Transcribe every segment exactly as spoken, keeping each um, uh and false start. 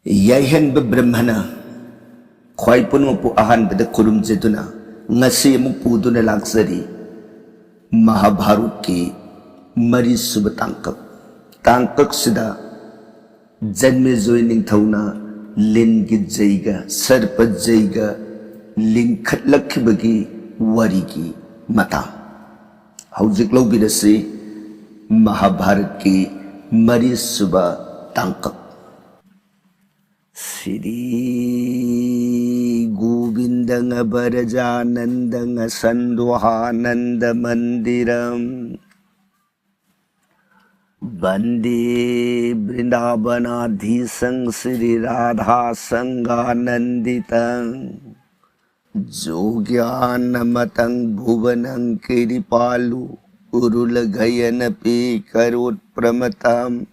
ꯌꯥꯏꯍꯟꯕ ꯕ꯭ꯔꯍꯃꯅ ꯈ꯭ꯋꯥꯏ ꯄꯨꯝꯅꯃꯛꯄꯨ ꯑꯍꯥꯟꯕꯗ ꯈꯨꯔꯨꯝꯖꯗꯨꯅ ꯉꯁꯤ ꯑꯃꯨꯛ ꯄꯨꯗꯨꯅ ꯂꯥꯛꯆꯔꯤ꯫ ꯃꯍꯥꯚꯥꯔꯠꯀꯤ ꯃꯔꯤꯁꯨꯕ ꯇꯥꯡꯀꯛ, ꯇꯥꯡꯀꯛꯁꯤꯗ ꯖꯟꯃꯦꯖꯣꯏ ꯅꯤꯡꯊꯧꯅ ꯂꯤꯟꯒꯤ ꯖꯩꯒ, ꯁꯔꯄ ꯖꯩꯒ ꯂꯤꯡꯈꯠꯂꯛꯈꯤꯕꯒꯤ ꯋꯥꯔꯤꯒꯤ ꯃꯇꯥꯡ ꯍꯧꯖꯤꯛ ꯂꯧꯕꯤꯔꯁꯤ꯫ ꯃꯍꯥꯚꯥꯔꯠꯀꯤ ꯃꯔꯤꯁꯨꯕ ꯇꯥꯡꯀꯛ꯫ श्री गोविन्दं व्रजानन्दं सन्दोहानन्दमन्दिरम्। वन्दे वृन्दावनाधीशं श्रीराधासङ्गानन्दितम्। योग्यानमतं भुवनं गिरिपालु उरुलघयनपि करोत् प्रमथम्।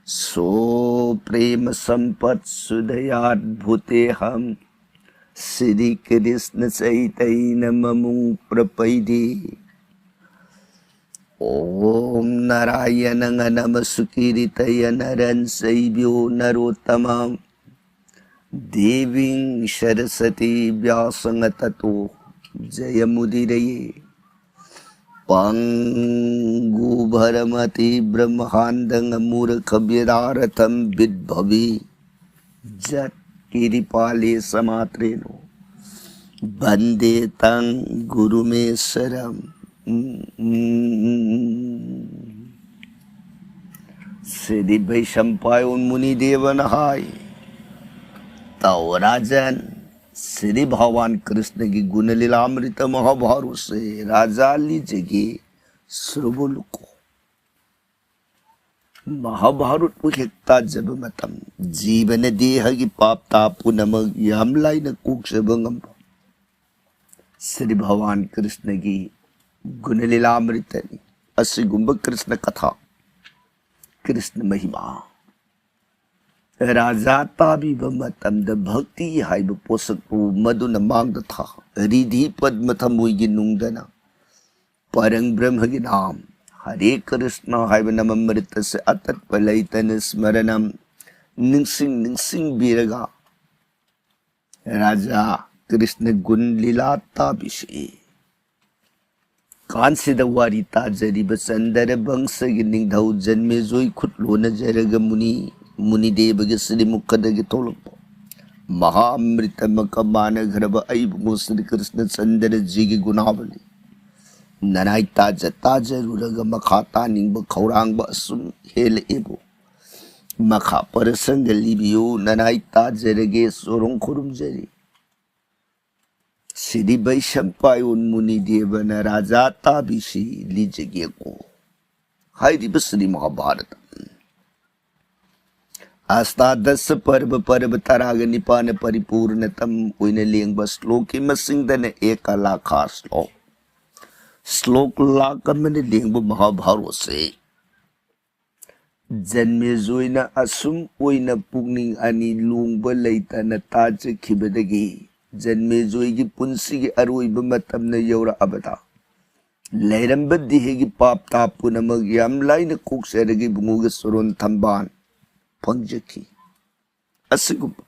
सो प्रेम सम्पत्सुधयाद्भुतेऽहं श्रीकृष्णचैतन्यममुं प्रपद्ये। ॐ नारायणं नमस्कृत्य नरं चैव नरोत्तमम्। देवीं सरस्वती व्यासं ततो जयमुदीरये। पङ्गुभरमति ब्रह्माण्डं मूर्खव्याधारतं विद्भवि जत्कृपाले समात्रेणो वन्दे तं गुरुमीश्वरम्। श्री वैशंपायन मुनि देवन हाय। तो राजन, श्री भगवान कृष्ण की गुण लीलामृत महाभारत से राजा लीजिए श्रवण को। ꯃꯍꯥꯚꯥꯔꯠꯄꯨ ꯍꯦꯛ ꯇꯥꯖꯕ ꯃꯇꯝ, ꯖꯤꯕꯅ ꯗꯦꯍꯒꯤ ꯄꯥꯞ ꯇꯥ ꯄꯨꯝꯅꯃꯛ ꯌꯥꯝ ꯂꯥꯏꯅ ꯀꯣꯛꯆꯕ ꯉꯝꯕ ꯁ꯭ꯔꯤ ꯚꯒꯋꯥꯟ ꯀ꯭ꯔꯤꯁꯅꯒꯤ ꯒꯨꯅꯂꯤꯂꯥꯃ꯭ꯔꯤꯇꯅꯤ꯫ ꯑꯁꯤꯒꯨꯝꯕ ꯀ꯭ꯔꯤꯁꯅ ꯀꯊꯥ, ꯀ꯭ꯔꯤꯁꯅ ꯃꯍꯤꯃꯥ, ꯔꯥꯖꯥ ꯇꯥꯕꯤꯕ ꯃꯇꯝꯗ ꯚꯛꯇꯤ ꯍꯥꯏꯕ ꯄꯣꯠꯁꯛꯇꯨ ꯃꯗꯨꯅ ꯃꯥꯡꯗ ꯊꯥ, ꯔꯤꯙꯤ ꯄꯗꯃ ꯊꯃꯣꯏꯒꯤ ꯅꯨꯡꯗꯅ ꯄꯔꯝ ꯕ꯭ꯔꯍ꯭ꯃꯒꯤ ꯅꯥꯝ ꯍꯔꯦ ꯀ꯭ꯔꯤꯁꯅ ꯍꯥꯏꯕ ꯅꯃ ꯑꯃ꯭ꯔꯤꯇꯁꯦ ꯑꯇꯠꯄ ꯂꯩꯇꯅ ꯁ꯭ꯃꯔꯅꯝ ꯅꯤꯡꯁꯤꯡ ꯅꯤꯡꯁꯤꯡꯕꯤꯔꯒ ꯔꯥꯖꯥ ꯀ꯭ꯔꯤꯁꯅ ꯒꯨꯟ ꯂꯤꯂꯥ ꯇꯥꯕꯤꯁꯤ꯫ ꯀꯥꯟꯁꯤꯗ ꯋꯥꯔꯤ ꯇꯥꯖꯔꯤꯕ ꯆꯟꯗ꯭ꯔ ꯕꯪꯁꯒꯤ ꯅꯤꯡꯊꯧ ꯖꯟꯃꯦꯖꯣꯏ ꯈꯨꯠ ꯂꯣꯟꯅꯖꯔꯒ ꯃꯨꯅꯤ, ꯃꯨꯅꯤꯗꯦꯕꯒꯤ ꯁ꯭ꯔꯤꯃꯨꯈꯗꯒꯤ ꯊꯣꯛꯂꯛꯄ ꯃꯍꯥ ꯑꯃ꯭ꯔꯤꯇ ꯃꯀ ꯃꯥꯟꯅꯈ꯭ꯔꯕ ꯑꯩꯕꯨ ꯁ꯭ꯔꯤ ꯀ꯭ꯔꯤꯁꯅ ꯆꯟꯗ꯭ꯔꯖꯤꯒꯤ ꯒꯨꯅꯥꯕꯂꯤ ꯅꯅꯥꯏ ꯇꯥꯖ ꯇꯥꯖꯔꯨꯔꯒ ꯃꯈꯥ ꯇꯥꯅꯤꯡꯕ ꯈꯧꯔꯥꯡꯕ ꯑꯁꯨꯝ ꯍꯦꯜꯂꯛꯑꯦꯕꯨ꯫ ꯃꯈꯥ ꯄꯔꯁꯪꯒ ꯂꯤꯕꯤꯌꯨ, ꯅꯅꯥꯏ ꯇꯥꯖꯔꯒꯦ, ꯆꯣꯔꯣꯡ ꯈꯨꯔꯨꯝꯖꯔꯤ꯫ ꯁꯤꯗꯤ ꯕꯩꯁꯝꯄꯥꯌꯣꯟ ꯃꯨꯅꯤꯗꯦꯕꯅ ꯔꯥꯖꯥ ꯇꯥꯕꯤꯁꯤ ꯂꯤꯖꯒꯦꯀꯣ꯫ ꯍꯥꯏꯔꯤꯕ ꯁ꯭ꯔꯤ ꯃꯍꯥꯚꯥꯔꯠ ꯑꯁꯇꯥꯗꯁ ꯄꯔꯕ, ꯄꯔꯕ ꯇꯔꯥꯒ ꯅꯤꯄꯥꯟꯅ ꯄꯔꯤꯄꯨꯔꯅꯇꯝ ꯑꯣꯏꯅ ꯂꯦꯡꯕ ꯁ꯭ꯂꯣꯛꯀꯤ ꯃꯁꯤꯡꯗꯅ ꯑꯦꯀ ꯂꯥꯈꯥ ꯁ꯭ꯂꯣꯛ꯫ ꯁ꯭ꯂꯣꯛ ꯂꯥꯈ ꯑꯃꯅ ꯂꯦꯡꯕ ꯃꯍꯥꯚꯥꯔꯠꯁꯦ ꯖꯟꯃꯦꯖꯣꯏꯅ ꯑꯁꯨꯝ ꯑꯣꯏꯅ ꯄꯨꯛꯅꯤꯡ ꯑꯅꯤ ꯂꯣꯡꯕ ꯂꯩꯇꯅ ꯇꯥꯖꯈꯤꯕꯗꯒꯤ ꯖꯟꯃꯦꯖꯣꯏꯒꯤ ꯄꯨꯟꯁꯤꯒꯤ ꯑꯔꯣꯏꯕ ꯃꯇꯝꯅ ꯌꯧꯔꯛꯑꯕꯗ ꯂꯩꯔꯝꯕ ꯗꯤꯍꯒꯤ ꯄꯥꯞ ꯇꯥꯞ ꯄꯨꯝꯅꯃꯛ ꯌꯥꯝ ꯂꯥꯏꯅ ꯀꯣꯛꯆꯔꯒ ꯏꯕꯨꯡꯉꯣꯒꯤ ꯆꯣꯔꯣꯟ ꯊꯝꯕꯥꯜ ꯐꯪꯖꯈꯤ꯫ ꯑꯁꯤꯒꯨꯝꯕ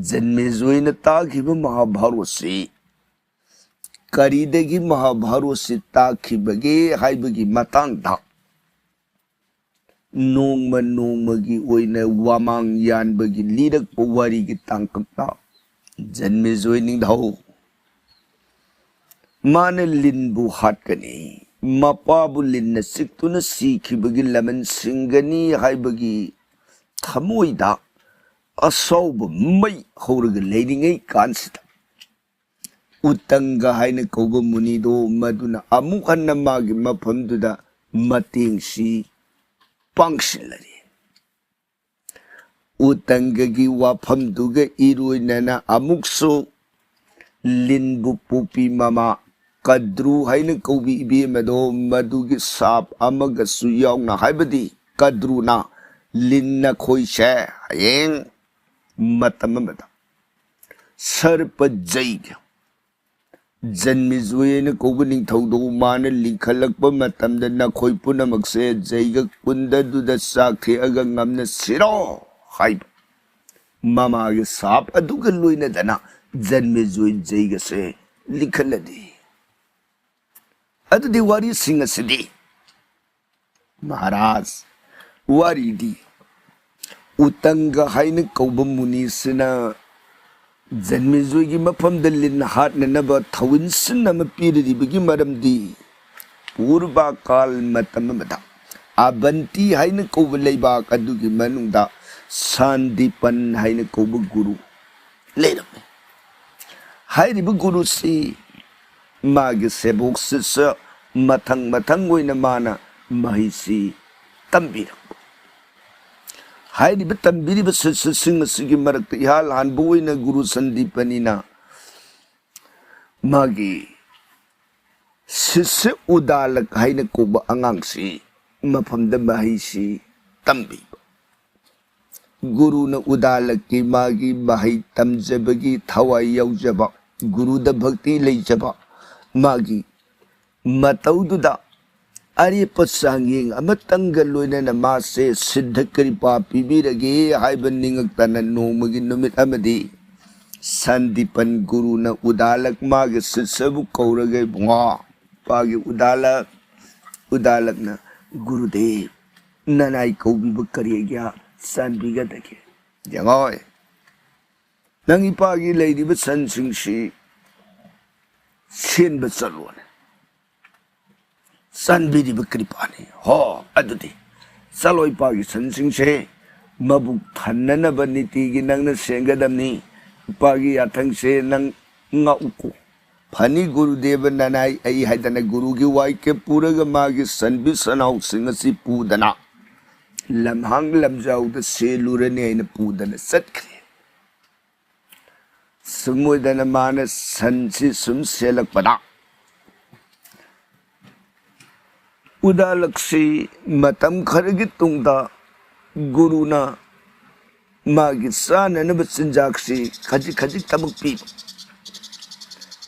ꯖꯟꯃꯦꯖꯣꯏꯅ ꯇꯥꯈꯤꯕ ꯃꯍꯥꯚꯥꯔꯠꯁꯤ ꯀꯔꯤꯗꯒꯤ ꯃꯍꯥꯚꯥꯔꯠꯁꯤ ꯇꯥꯈꯤꯕꯒꯦ ꯍꯥꯏꯕꯒꯤ ꯃꯇꯥꯡꯗ ꯅꯣꯡꯃ ꯅꯣꯡꯃꯒꯤ ꯑꯣꯏꯅ ꯋꯥꯃꯥꯡ ꯌꯥꯟꯕꯒꯤ ꯂꯤꯔꯛꯄ ꯋꯥꯔꯤꯒꯤ ꯇꯥꯡꯀꯛꯇ ꯖꯟꯃꯦꯖꯣꯏ ꯅꯤꯡꯊꯧ ꯃꯥꯅ ꯂꯤꯟꯕꯨ ꯍꯥꯠꯀꯅꯤ, ꯃꯄꯥꯕꯨ ꯂꯤꯟꯅ ꯆꯤꯛꯇꯨꯅ ꯁꯤꯈꯤꯕꯒꯤ ꯂꯃꯟ ꯁꯤꯡꯒꯅꯤ ꯍꯥꯏꯕꯒꯤ ꯊꯃꯣꯏꯗ ꯑꯁꯥꯎꯕ ꯃꯩ ꯍꯧꯔꯒ ꯂꯩꯔꯤꯉꯩ ꯀꯥꯟꯁꯤꯗ ꯎꯇꯪꯒ ꯍꯥꯏꯅ ꯀꯧꯕ ꯃꯨꯅꯤꯗꯣ ꯃꯗꯨꯅ ꯑꯃꯨꯛ ꯍꯟꯅ ꯃꯥꯒꯤ ꯃꯐꯝꯗꯨꯗ ꯃꯇꯦꯡꯁꯤ ꯄꯥꯡꯁꯤꯜꯂꯔꯤ꯫ ꯎꯇꯪꯒꯒꯤ ꯋꯥꯐꯝꯗꯨꯒ ꯏꯔꯣꯏꯅꯅ ꯑꯃꯨꯛꯁꯨ ꯂꯤꯟꯕꯨ ꯄꯣꯛꯄꯤ ꯃꯃꯥ ꯀꯗ꯭ꯔꯨ ꯍꯥꯏꯅ ꯀꯧꯕꯤ ꯏꯕꯦꯝꯃꯗꯣ ꯃꯗꯨꯒꯤ ꯁꯥꯞ ꯑꯃꯒꯁꯨ ꯌꯥꯎꯅ, ꯍꯥꯏꯕꯗꯤ ꯀꯗ꯭ꯔꯨꯅ ꯂꯤꯟ ꯅꯈꯣꯏꯁꯦ ꯍꯌꯦꯡ ꯃꯇꯝ ꯑꯃꯗ ꯁꯔꯄ ꯖꯩꯒ ꯖꯟꯃꯦꯖꯣꯏ ꯍꯥꯏꯅ ꯀꯧꯕ ꯅꯤꯡꯊꯧꯗꯨ ꯃꯥꯅ ꯂꯤꯡꯈꯠꯂꯛꯄ ꯃꯇꯝꯗ ꯅꯈꯣꯏ ꯄꯨꯝꯅꯃꯛꯁꯦ ꯖꯩꯒ ꯀꯨꯟꯗꯗꯨꯗ ꯆꯥꯛ ꯊꯦꯛꯑꯒ ꯉꯝꯅ ꯁꯤꯔꯣ ꯍꯥꯏꯕ꯫ ꯃꯃꯥꯒꯤ ꯁꯥꯞ ꯑꯗꯨꯒ ꯂꯣꯏꯅꯗꯅ ꯖꯟꯃꯦꯖꯣꯏ ꯖꯩꯒꯁꯦ ꯂꯤꯡꯈꯠꯂꯗꯤ꯫ ꯑꯗꯨꯗꯤ ꯋꯥꯔꯤꯁꯤꯡ ꯑꯁꯤꯗꯤ ꯃꯍꯥꯔꯥꯖ, ꯋꯥꯔꯤꯗꯤ ꯎꯇꯪꯒ ꯍꯥꯏꯅ ꯀꯧꯕ ꯃꯨꯅꯤꯁꯤꯅ ꯖꯟꯃꯦꯖꯣꯏꯒꯤ ꯃꯐꯝꯗ ꯂꯤꯟ ꯍꯥꯠꯅꯅꯕ ꯊꯧꯏꯟꯁꯤꯟ ꯑꯃ ꯄꯤꯔꯤꯕꯒꯤ ꯃꯔꯝꯗꯤ ꯄꯨꯔꯕꯀꯥꯜ ꯃꯇꯝ ꯑꯃꯗ ꯑꯕꯟꯇꯤ ꯍꯥꯏꯅ ꯀꯧꯕ ꯂꯩꯕꯥꯛ ꯑꯗꯨꯒꯤ ꯃꯅꯨꯡꯗ ꯁꯥꯟꯗꯤꯄꯟ ꯍꯥꯏꯅ ꯀꯧꯕ ꯒꯨꯔꯨ ꯂꯩꯔꯝꯃꯤ꯫ ꯍꯥꯏꯔꯤꯕ ꯒꯨꯔꯨꯁꯤ ꯃꯥꯒꯤ ꯁꯦꯕꯣꯛ ꯁꯤꯁ ꯃꯊꯪ ꯃꯊꯪ ꯑꯣꯏꯅ ꯃꯥꯅ ꯃꯍꯩꯁꯤ ꯇꯝꯕꯤꯔꯛꯄ꯫ ꯍꯥꯏꯔꯤꯕ ꯇꯝꯕꯤꯔꯤꯕ ꯁꯤꯁꯁꯤꯡ ꯑꯁꯤꯒꯤ ꯃꯔꯛꯇ ꯏꯍꯥꯟ ꯍꯥꯟꯕ ꯑꯣꯏꯅ ꯒꯨꯔꯨ ꯁꯟꯗꯤꯄꯅꯤꯅ ꯃꯥꯒꯤ ꯁꯤꯁ ꯎꯗꯥꯂꯛ ꯍꯥꯏꯅ ꯀꯧꯕ ꯑꯉꯥꯡꯁꯤ ꯃꯐꯝꯗ ꯃꯍꯩꯁꯤ ꯇꯝꯕꯤꯕ꯫ ꯒꯨꯔꯨꯅ ꯎꯗꯥꯂꯛꯀꯤ ꯃꯥꯒꯤ ꯃꯍꯩ ꯇꯝꯖꯕꯒꯤ ꯊꯋꯥꯏ ꯌꯥꯎꯖꯕ, ꯒꯨꯔꯨꯗ ꯚꯛꯇꯤ ꯂꯩꯖꯕ, ꯃꯥꯒꯤ ꯃꯇꯧꯗꯨꯗ ꯑꯔꯦꯞꯄ ꯆꯥꯡꯌꯦꯡ ꯑꯃꯇꯪꯒ ꯂꯣꯏꯅꯅ ꯃꯥꯁꯦ ꯁꯤꯗ ꯀ꯭ꯔꯤꯄꯥ ꯄꯤꯕꯤꯔꯒꯦ ꯍꯥꯏꯕ ꯅꯤꯡꯉꯛꯇꯅ ꯅꯣꯡꯃꯒꯤ ꯅꯨꯃꯤꯠ ꯑꯃꯗꯤ ꯁꯟꯗꯤꯄꯟ ꯒꯨꯔꯨꯅ ꯎꯗꯥꯂꯛ ꯃꯥꯒꯤ ꯁꯤꯁꯕꯨ ꯀꯧꯔꯒ, "ꯏꯕꯨꯡꯉꯣ, ꯏꯄꯥꯒꯤ ꯎꯗꯥꯂꯛ, ꯎꯗꯥꯂꯛꯅ ꯒꯨꯔꯨꯗꯦꯕ ꯅꯅꯥꯏ ꯀꯧꯕꯤꯕ ꯀꯔꯤ ꯑꯩꯒ꯭ꯌꯥ ꯆꯥꯟꯕꯤꯒꯗꯒꯦ?" "ꯌꯦꯡꯉꯣꯏ, ꯅꯪ ꯏꯄꯥꯒꯤ ꯂꯩꯔꯤꯕ ꯁꯟꯁꯤꯡꯁꯤ ꯁꯦꯟꯕ ꯆꯠꯂꯣꯅꯦ꯫ ꯆꯥꯟꯕꯤꯔꯤꯕ ꯀ꯭ꯔꯤꯄꯥꯅꯤ꯫" "ꯍꯣ, ꯑꯗꯨꯗꯤ ꯆꯠꯂꯣ, ꯏꯄꯥꯒꯤ ꯁꯟꯁꯤꯡꯁꯦ ꯃꯕꯨꯛ ꯊꯟꯅꯅꯕ ꯅꯤꯇꯤꯒꯤ ꯅꯪꯅ ꯁꯦꯟꯒꯗꯕꯅꯤ꯫ ꯏꯄꯥꯒꯤ ꯌꯥꯊꯪꯁꯦ ꯅꯪ ꯉꯥꯛꯎꯀꯣ꯫" "ꯐꯅꯤ ꯒꯨꯔꯨꯗꯦꯕ ꯅꯅꯥꯏ ꯑꯩ" ꯍꯥꯏꯗꯅ ꯒꯨꯔꯨꯒꯤ ꯋꯥꯏꯀꯦꯞ ꯄꯨꯔꯒ ꯃꯥꯒꯤ ꯁꯟꯕꯤ ꯁꯟꯅꯥꯎꯁꯤꯡ ꯑꯁꯤ ꯄꯨꯗꯅ ꯂꯝꯍꯥꯡ ꯂꯝꯖꯥꯎꯗ ꯁꯦꯜꯂꯨꯔꯅꯤ ꯍꯥꯏꯅ ꯄꯨꯗꯅ ꯆꯠꯈ꯭ꯔꯦ꯫ ꯁꯨꯝ ꯑꯣꯏꯗꯅ ꯃꯥꯅ ꯁꯟꯁꯤ ꯁꯨꯝ ꯁꯦꯜꯂꯛꯄꯗ ꯎꯗꯥꯂꯛꯁꯤ ꯃꯇꯝ ꯈꯔꯒꯤ ꯇꯨꯡꯗ ꯒꯨꯔꯨꯅ ꯃꯥꯒꯤ ꯆꯥꯅꯅꯕ ꯆꯤꯟꯖꯥꯛꯁꯤ ꯈꯖꯤꯛ ꯈꯖꯤꯛ ꯊꯕꯛ ꯄꯤꯕ꯫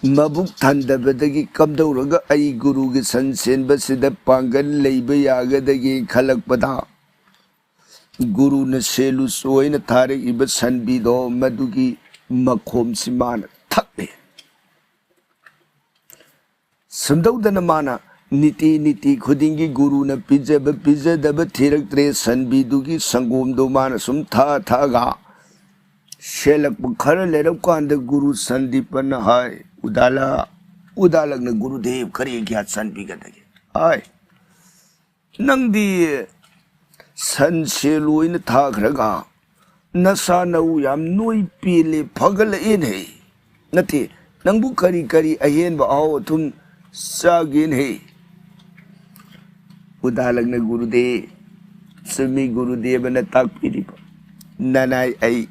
ꯃꯕꯨꯛ ꯊꯟꯗꯕꯗꯒꯤ ꯀꯝꯗꯧꯔꯒ ꯑꯩ ꯒꯨꯔꯨꯒꯤ ꯁꯟ ꯁꯦꯟꯕꯁꯤꯗ ꯄꯥꯡꯒꯜ ꯂꯩꯕ ꯌꯥꯒꯗꯒꯦ ꯈꯜꯂꯛꯄꯗ, ꯒꯨꯔꯨꯅ ꯁꯦꯂꯨ ꯆꯣꯏꯅ ꯊꯥꯔꯛꯏꯕ ꯁꯟꯕꯤꯗꯣ, ꯃꯗꯨꯒꯤ ꯃꯈꯣꯝꯁꯤ ꯃꯥꯅ ꯊꯛꯂꯦ꯫ ꯁꯨꯝꯗꯧꯗꯅ ꯃꯥꯅ ꯅꯤꯇꯤ ꯅꯤꯇꯤ ꯈꯨꯗꯤꯡꯒꯤ ꯒꯨꯔꯨꯅ ꯄꯤꯖꯕ ꯄꯤꯖꯗꯕ ꯊꯤꯔꯛꯇ꯭ꯔꯦ꯫ ꯁꯟꯕꯤꯗꯨꯒꯤ ꯁꯪꯒꯣꯝꯗꯣ ꯃꯥꯅ ꯁꯨꯝ ꯊꯛꯑ ꯊꯛꯑꯒ ꯁꯦꯜꯂꯛꯄ ꯈꯔ ꯂꯩꯔꯞ ꯀꯥꯟꯗ ꯒꯨꯔꯨ ꯁꯟꯗꯤꯄꯅ ꯍꯥꯏ, "ꯎꯗꯥꯂ, ꯎꯗꯥꯂꯛꯅ ꯒꯨꯔꯨꯗꯦꯕ ꯀꯔꯤ ꯒ꯭ꯌꯥꯟ ꯁꯟꯕꯤꯒꯗꯒꯦ? ꯍꯥꯏ, ꯅꯪꯗꯤ ꯁꯟ ꯁꯦꯜ ꯑꯣꯏꯅ ꯊꯥꯈ꯭ꯔꯒ ꯅꯁꯥ ꯅꯎ ꯌꯥꯝ ꯅꯣꯏ ꯄꯦꯜꯂꯦ, ꯐꯒꯠꯂꯛꯑꯦꯅꯦ꯫ ꯅꯠꯇꯦ, ꯅꯪꯕꯨ ꯀꯔꯤ ꯀꯔꯤ ꯑꯍꯦꯟꯕ ꯑꯍꯥꯎ ꯑꯊꯨꯝ ꯆꯥꯒꯦꯅꯦ?" ꯎꯗꯥꯂꯛꯅ ꯒꯨꯔꯨꯗꯦ, ꯆꯨꯝꯃꯤ ꯒꯨꯔꯨꯗꯦꯕꯅ ꯇꯥꯛꯄꯤꯔꯤꯕ꯫ ꯅꯅꯥꯏ ꯑꯩ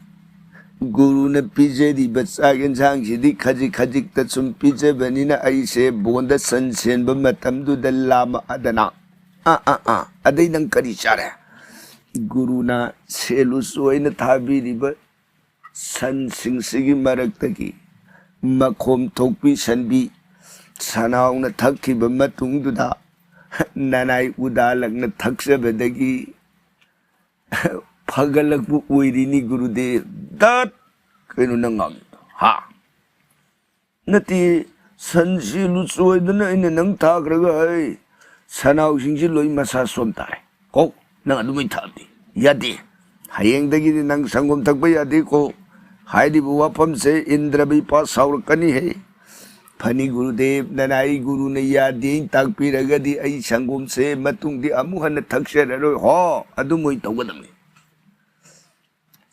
ꯒꯨꯔꯨꯅ ꯄꯤꯖꯔꯤꯕ ꯆꯥꯛ ꯌꯦꯟꯁꯥꯡꯁꯤꯗꯤ ꯈꯖꯤꯛ ꯈꯖꯤꯛꯇ ꯁꯨꯝ ꯄꯤꯖꯕꯅꯤꯅ ꯑꯩꯁꯦ ꯕꯣꯟꯗ ꯁꯟ ꯁꯦꯟꯕ ꯃꯇꯝꯗꯨꯗ ꯂꯥꯝꯃꯛꯑꯗꯅ, ꯑꯥ, ꯑꯥ, ꯑꯥ, ꯑꯗꯩ ꯅꯪ ꯀꯔꯤ ꯆꯥꯔꯦ? ꯒꯨꯔꯨꯅ ꯁꯦꯂꯨꯁ ꯑꯣꯏꯅ ꯊꯥꯕꯤꯔꯤꯕ ꯁꯟꯁꯤꯡꯁꯤꯒꯤ ꯃꯔꯛꯇꯒꯤ ꯃꯈꯣꯝ ꯊꯣꯛꯄꯤ ꯁꯟꯕꯤ ꯁꯅꯥꯎꯅ ꯊꯛꯈꯤꯕ ꯃꯇꯨꯡꯗꯨꯗ ꯅꯅꯥꯏ ꯎꯗꯥꯂꯛꯅ ꯊꯛꯆꯕꯗꯒꯤ ꯐꯒꯠꯂꯛꯄ ꯑꯣꯏꯔꯤꯅꯤ ꯒꯨꯔꯨꯗꯦꯕ꯫ ꯗꯠ! ꯀꯩꯅꯣ ꯅꯪ ꯉꯥꯡꯉꯤꯗꯣ? ꯍꯥ? ꯅꯠꯇꯦ, ꯁꯟ ꯁꯦꯂꯨ ꯆꯣꯏꯗꯅ ꯑꯩꯅ ꯅꯪ ꯊꯥꯈ꯭ꯔꯒ, ꯑꯩ ꯁꯅꯥꯎꯁꯤꯡꯁꯤ ꯂꯣꯏ ꯃꯁꯥ ꯁꯣꯟ ꯇꯥꯔꯦ꯫ ꯀꯣ, ꯅꯪ ꯑꯗꯨꯃꯥꯏꯅ ꯊꯥꯕꯗꯤ ꯌꯥꯗꯦ꯫ ꯍꯌꯦꯡꯗꯒꯤꯗꯤ ꯅꯪ ꯁꯪꯒꯣꯝ ꯊꯛꯄ ꯌꯥꯗꯦꯀꯣ꯫ ꯍꯥꯏꯔꯤꯕ ꯋꯥꯐꯝꯁꯦ ꯏꯟꯗ꯭ꯔꯕꯤꯄꯥ ꯁꯥꯎꯔꯛꯀꯅꯤ ꯍꯦ꯫ ꯐꯅꯤ ꯒꯨꯔꯨꯗꯦꯕ, ꯅꯅꯥꯏ ꯒꯨꯔꯨꯅ ꯌꯥꯗꯦ ꯍꯥꯏꯅ ꯇꯥꯛꯄꯤꯔꯒꯗꯤ ꯑꯩ ꯁꯪꯒꯣꯝꯁꯦ ꯃꯇꯨꯡꯗꯤ ꯑꯃꯨꯛ ꯍꯟꯅ ꯊꯛꯆꯔꯔꯣꯏ꯫ ꯍꯣ, ꯑꯗꯨꯝ ꯑꯣꯏꯅ ꯇꯧꯒꯗꯕꯅꯤ꯫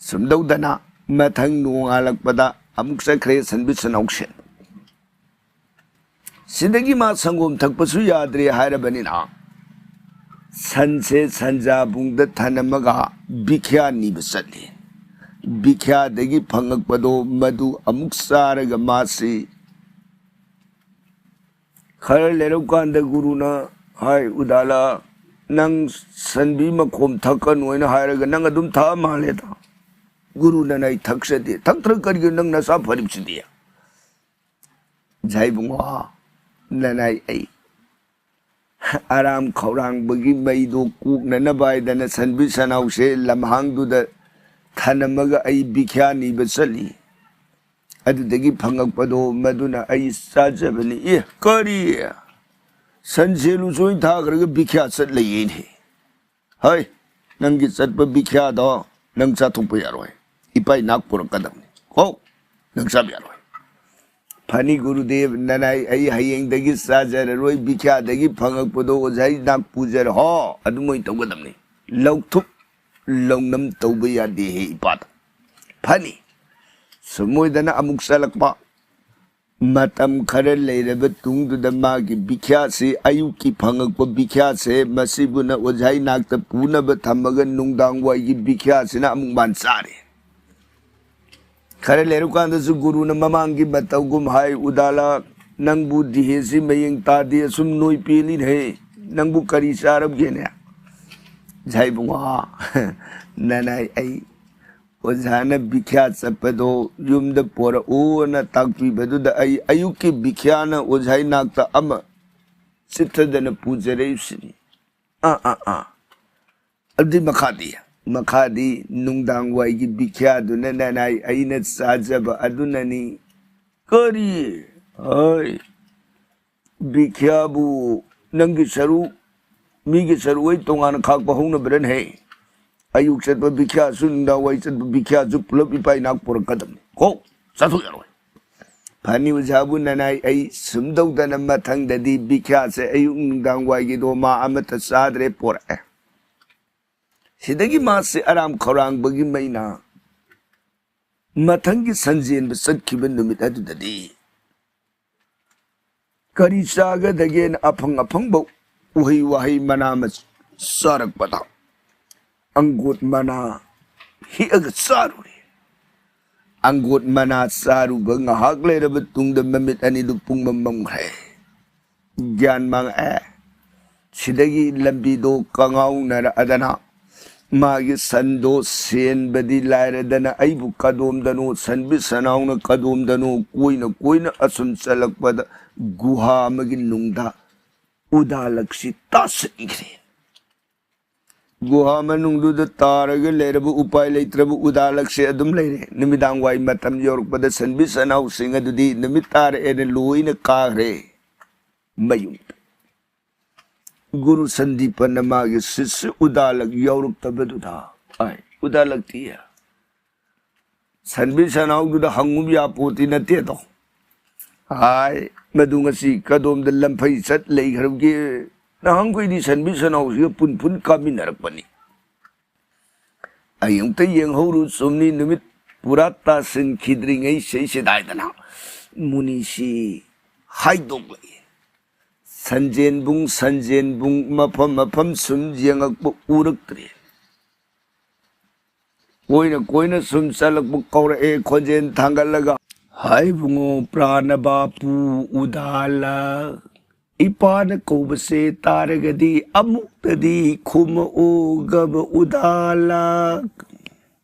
ꯁꯨꯝꯗꯧꯗꯅ ꯃꯊꯪ ꯅꯣꯡꯉꯥꯜꯂꯛꯄꯗ ꯑꯃꯨꯛ ꯆꯠꯈ꯭ꯔꯦ ꯁꯟꯕꯤ ꯁꯟꯅꯥꯎꯁꯦ꯫ ꯁꯤꯗꯒꯤ ꯃꯥ ꯁꯪꯒꯣꯝ ꯊꯛꯄꯁꯨ ꯌꯥꯗ꯭ꯔꯦ ꯍꯥꯏꯔꯕꯅꯤꯅ ꯁꯟꯁꯦ ꯁꯟꯖꯥꯕꯨꯡꯗ ꯊꯅꯝꯃꯒ ꯕꯤꯈ꯭ꯌꯥ ꯅꯤꯕ ꯆꯠꯂꯤ꯫ ꯕꯤꯈ꯭ꯌꯥꯗꯒꯤ ꯐꯪꯉꯛꯄꯗꯣ ꯃꯗꯨ ꯑꯃꯨꯛ ꯆꯥꯔꯒ ꯃꯥꯁꯤ ꯈꯔ ꯂꯩꯔꯞ ꯀꯥꯟꯗ ꯒꯨꯔꯨꯅ ꯍꯥꯏ, "ꯎꯗꯥꯂꯥ, ꯅꯪ ꯁꯟꯕꯤ ꯃꯈꯣꯝ ꯊꯛꯀꯅꯨ ꯍꯥꯏꯅ ꯍꯥꯏꯔꯒ ꯅꯪ ꯑꯗꯨꯝ ꯊꯛꯑ ꯃꯥꯜꯂꯦꯗ?" ꯒꯨꯔꯨꯅ, "ꯑꯩ ꯊꯛꯆꯗꯦ꯫" "ꯊꯛꯇ꯭ꯔ ꯀꯔꯤꯒꯤꯅꯣ ꯅꯪ ꯅꯁꯥ ꯐꯔꯤꯕꯁꯤꯗꯤ?" ꯉꯁꯥꯏ ꯏꯕꯨꯡꯉꯣ, ꯅꯅꯥꯏ ꯑꯩ ꯑꯔꯥꯝ ꯈꯧꯔꯥꯡꯕꯒꯤ ꯃꯩꯗꯣ ꯀꯣꯛꯅꯅꯕ ꯍꯥꯏꯗꯅ ꯁꯟꯕꯤ ꯁꯟꯅꯥꯎꯁꯦ ꯂꯝꯍꯥꯡꯗꯨꯗ ꯊꯅꯝꯃꯒ ꯑꯩ ꯕꯤꯈ꯭ꯌꯥ ꯅꯤꯕ ꯆꯠꯂꯤ꯫ ꯑꯗꯨꯗꯒꯤ ꯐꯪꯉꯛꯄꯗꯣ ꯃꯗꯨꯅ ꯑꯩ ꯆꯥꯖꯕꯅꯤ꯫ ꯑꯦ, ꯀꯔꯤ? ꯁꯟꯁꯦ ꯂꯨꯆꯣꯏ ꯊꯥꯈ꯭ꯔꯒ ꯕꯤꯈ꯭ꯌꯥ ꯆꯠꯂꯦꯌꯦꯅꯦ꯫ ꯍꯣꯏ, ꯅꯪꯒꯤ ꯆꯠꯄ ꯕꯤꯈ꯭ꯌꯥꯗꯣ ꯅꯪ ꯆꯥꯊꯣꯛꯄ ꯌꯥꯔꯣꯏ꯫ ꯏꯄꯥ ꯏꯅꯥꯛ ꯄꯨꯔꯛꯀꯗꯕꯅꯤ꯫ ꯀꯣ, ꯅꯪ ꯆꯥꯕ ꯌꯥꯔꯣꯏ꯫ ꯐꯅꯤ ꯒꯨꯔꯨꯗꯦꯕ, ꯅꯅꯥꯏ ꯑꯩ ꯍꯌꯦꯡꯗꯒꯤ ꯆꯥꯖꯔꯔꯣꯏ, ꯕꯤꯈ꯭ꯌꯥꯗꯒꯤ ꯐꯪꯉꯛꯄꯗꯣ ꯑꯣꯖꯥ ꯏꯅꯥꯛ ꯄꯨꯖꯔꯣ꯫ ꯑꯗꯨꯃꯣꯏ ꯇꯧꯒꯗꯕꯅꯤ꯫ ꯂꯧꯊꯨꯞ ꯂꯧꯅꯝ ꯇꯧꯕ ꯌꯥꯗꯦꯍꯦ ꯏꯄꯥꯗ꯫ ꯐꯅꯤ꯫ ꯁꯨꯝ ꯑꯣꯏꯗꯅ ꯑꯃꯨꯛ ꯆꯠꯂꯛꯄ꯫ ꯃꯇꯝ ꯈꯔ ꯂꯩꯔꯕ ꯇꯨꯡꯗꯨꯗ ꯃꯥꯒꯤ ꯕꯤꯈ꯭ꯌꯥꯁꯤ, ꯑꯌꯨꯛꯀꯤ ꯐꯪꯉꯛꯄ ꯕꯤꯈ꯭ꯌꯥꯁꯦ, ꯃꯁꯤꯕꯨꯅ ꯑꯣꯖꯥ ꯏꯅꯥꯛꯇ ꯄꯨꯅꯕ ꯊꯝꯃꯒ ꯅꯨꯡꯗꯥꯡ ꯋꯥꯏꯒꯤ ꯕꯤꯈ꯭ꯌꯥꯁꯤꯅ ꯑꯃꯨꯛ ꯃꯥꯟ ꯆꯥꯔꯦ꯫ ꯈꯔ ꯂꯩꯔꯀꯥꯟꯗꯁꯨ ꯒꯨꯔꯨꯅ ꯃꯃꯥꯡꯒꯤ ꯃꯇꯧꯒꯨꯝ ꯍꯥꯏ, "ꯎꯗꯥꯂꯥ, ꯅꯪꯕꯨ ꯗꯤꯍꯦꯁꯤ ꯃꯌꯦꯡ ꯇꯥꯗꯦ, ꯑꯁꯨꯝ ꯅꯣꯏ ꯄꯦꯜꯂꯤꯅꯦ꯫ ꯅꯪꯕꯨ ꯀꯔꯤ ꯆꯥꯔꯕꯒꯦꯅꯦ?" ꯉꯁꯥꯏ ꯏꯕꯨꯡꯉꯣ, ꯅꯅꯥꯏ ꯑꯩ ꯑꯣꯖꯥꯅ ꯕꯤꯈ꯭ꯌꯥ ꯆꯠꯄꯗꯣ ꯌꯨꯝꯗ ꯄꯣꯔꯛꯎꯅ ꯇꯥꯛꯄꯤꯕꯗꯨꯗ ꯑꯩ ꯑꯌꯨꯛꯀꯤ ꯕꯤꯈ꯭ꯌꯥꯅ ꯑꯣꯖꯥ ꯏꯅꯥꯛꯇ ꯑꯃ ꯆꯤꯠꯊꯗꯅ ꯄꯨꯖꯔꯛꯏꯁꯤꯅꯤ꯫ ꯑꯥ, ꯑꯥ, ꯑꯥ꯫ ꯑꯗꯨꯗꯤ ꯃꯈꯥꯗꯤ? ꯃꯈꯥꯗꯤ ꯅꯨꯡꯗꯥꯡ ꯋꯥꯏꯒꯤ ꯕꯤꯈ꯭ꯌꯥꯗꯨꯅ ꯅꯅꯥꯏ ꯑꯩꯅ ꯆꯥꯖꯕ ꯑꯗꯨꯅꯅꯤ꯫ ꯀꯔꯤ? ꯍꯣꯏ꯫ ꯕꯤꯈ꯭ꯌꯥꯕꯨ ꯅꯪꯒꯤ ꯁꯔꯨꯛ, ꯃꯤꯒꯤ ꯁꯔꯨꯛ ꯑꯩ ꯇꯣꯉꯥꯟꯅ ꯈꯥꯛꯄ ꯍꯧꯅꯕ꯭ꯔꯅꯦ? ꯑꯌꯨꯛ ꯆꯠꯄ ꯕꯤꯈ꯭ꯌꯥꯁꯨ, ꯅꯨꯡꯗꯥꯡ ꯋꯥꯏ ꯆꯠꯄ ꯕꯤꯈ꯭ꯌꯥꯁꯨ ꯄꯨꯂꯞ ꯏꯄꯥ ꯏꯅꯥꯛ ꯄꯨꯔꯛꯀꯗꯕꯅꯤ꯫ ꯀꯣ, ꯆꯥꯊꯣꯛ ꯌꯥꯔꯣꯏ꯫ ꯐꯅꯤ ꯑꯣꯖꯥꯕꯨ ꯅꯅꯥꯏ ꯑꯩ ꯁꯨꯝ ꯇꯧꯗꯅ ꯃꯊꯪꯗꯗꯤ ꯕꯤꯈ꯭ꯌꯥꯁꯦ ꯑꯌꯨꯛ ꯅꯨꯡꯗꯥꯡ ꯋꯥꯏꯒꯤꯗꯣ ꯃꯥ ꯑꯃꯠꯇ ꯆꯥꯗ꯭ꯔꯦ ꯄꯣꯔꯛꯑꯦ꯫ ꯁꯤꯗꯒꯤ ꯃꯥꯁꯦ ꯑꯔꯥꯝ ꯈꯧꯔꯥꯡꯕꯒꯤ ꯃꯩꯅ ꯃꯊꯪꯒꯤ ꯁꯟꯖꯦꯟꯕ ꯆꯠꯈꯤꯕ ꯅꯨꯃꯤꯠ ꯑꯗꯨꯗꯗꯤ ꯀꯔꯤ ꯆꯥꯒꯗꯒꯦꯅ ꯑꯐꯪ ꯑꯐꯪꯕ ꯎꯍꯩ ꯋꯥꯍꯩ ꯃꯅꯥ ꯃꯁꯤꯡ ꯆꯥꯔꯛꯄꯗ ꯑꯪꯒꯨꯔ ꯃꯅꯥ ꯍꯦꯛꯑꯒ ꯆꯥꯔꯨꯔꯦ꯫ ꯑꯪꯒꯨꯔ ꯃꯅꯥ ꯆꯥꯔꯨꯕ ꯉꯥꯏꯍꯥꯛ ꯂꯩꯔꯕ ꯇꯨꯡꯗ ꯃꯃꯤꯠ ꯑꯅꯤꯗꯨ ꯄꯨꯡꯃꯝ ꯃꯝꯈ꯭ꯔꯦ꯫ ꯒ꯭ꯌꯥꯟ ꯃꯥꯡꯉꯛꯑꯦ꯫ ꯁꯤꯗꯒꯤ ꯂꯝꯕꯤꯗꯣ ꯀꯉꯥꯎꯅꯔꯛꯑꯗꯅ ꯃꯥꯒꯤ ꯁꯟꯗꯣ ꯁꯦꯟꯕꯗꯤ ꯂꯥꯏꯔꯗꯅ, ꯑꯩꯕꯨ ꯀꯗꯣꯝꯗꯅꯣ, ꯁꯟꯕꯤ ꯁꯟꯅꯥꯎꯅ ꯀꯗꯣꯝꯗꯅꯣ ꯀꯣꯏꯅ ꯀꯣꯏꯅ ꯑꯁꯨꯝ ꯆꯠꯂꯛꯄꯗ, ꯒꯨꯍꯥ ꯑꯃꯒꯤ ꯅꯨꯡꯗ ꯎꯗꯥꯂꯛꯁꯤ ꯇꯥꯁꯤꯟꯈ꯭ꯔꯦ꯫ ꯒꯨꯍꯥ ꯃꯅꯨꯡꯗꯨꯗ ꯇꯥꯔꯒ ꯂꯩꯔꯕ, ꯎꯄꯥꯏ ꯂꯩꯇ꯭ꯔꯕ ꯎꯗꯥꯂꯛꯁꯦ ꯑꯗꯨꯝ ꯂꯩꯔꯦ꯫ ꯅꯨꯃꯤꯗꯥꯡ ꯋꯥꯏ ꯃꯇꯝ ꯌꯧꯔꯛꯄꯗ ꯁꯟꯕꯤ ꯁꯟꯅꯥꯎꯁꯤꯡ ꯑꯗꯨꯗꯤ ꯅꯨꯃꯤꯠ ꯇꯥꯔꯛꯑꯦꯅ ꯂꯣꯏꯅ ꯀꯥꯈ꯭ꯔꯦ ꯃꯌꯨꯝꯗ꯫ ꯒꯨꯔꯨ ꯁꯟꯗꯤꯄꯅ ꯃꯥꯒꯤ ꯁꯤꯁ꯭ꯌ ꯎꯗꯥꯂꯛ ꯌꯥꯎꯔꯛꯇꯕꯗꯨꯗ, ꯑꯥꯏ, ꯎꯗꯥꯂꯛꯇꯤ ꯁꯟꯕꯤ ꯁꯟꯅꯥꯎꯗꯨꯗ ꯍꯪꯉꯨꯕ ꯌꯥꯄꯣꯠꯇꯤ ꯅꯠꯇꯦꯗꯣ꯫ ꯍꯥꯏ, ꯃꯗꯨ ꯉꯁꯤ ꯀꯗꯣꯝꯗ ꯂꯝꯐꯩ ꯆꯠ ꯂꯩꯈ꯭ꯔꯕꯒꯦ? ꯅꯍꯥꯟꯈꯣꯏꯗꯤ ꯁꯟꯕꯤ ꯁꯟꯅꯥꯎꯁꯤꯒ ꯄꯨꯟ ꯄꯨꯟ ꯀꯥꯃꯤꯟꯅꯔꯛꯄꯅꯤ꯫ ꯑꯌꯨꯛꯇ ꯌꯦꯡꯍꯧꯔꯨ ꯆꯨꯝꯅꯤ, ꯅꯨꯃꯤꯠ ꯄꯨꯔꯥ ꯇꯥꯁꯤꯟꯈꯤꯗ꯭ꯔꯤꯉꯩ ꯁꯤꯗꯥꯏꯗꯅ ꯃꯨꯅꯤꯁꯤ ꯍꯥꯏꯗꯣꯛꯂꯛꯏ꯫ ꯁꯟꯖꯦꯟꯕꯨꯡ, ꯁꯟꯖꯦꯟꯕꯨꯡ, ꯃꯐꯝ ꯃꯐꯝ ꯁꯨꯝ ꯌꯦꯡꯉꯛꯄ ꯎꯔꯛꯇ꯭ꯔꯦ꯫ ꯀꯣꯏꯅ ꯀꯣꯏꯅ ꯁꯨꯝ ꯆꯠꯂꯛꯄ ꯀꯧꯔꯛꯑꯦ ꯈꯣꯟꯖꯦꯜ ꯊꯥꯡꯒꯠꯂꯒ, "ꯍꯥꯏ ꯏꯕꯨꯡꯉꯣ ꯄ꯭ꯔꯥꯅ ꯕꯥꯄꯨ ꯎꯗꯥꯂꯛ, ꯏꯄꯥꯅ ꯀꯧꯕꯁꯦ ꯇꯥꯔꯒꯗꯤ ꯑꯃꯨꯛꯇꯗꯤ ꯈꯨꯝꯃꯛꯑꯣꯒꯕ ꯎꯗꯥꯂꯛ?"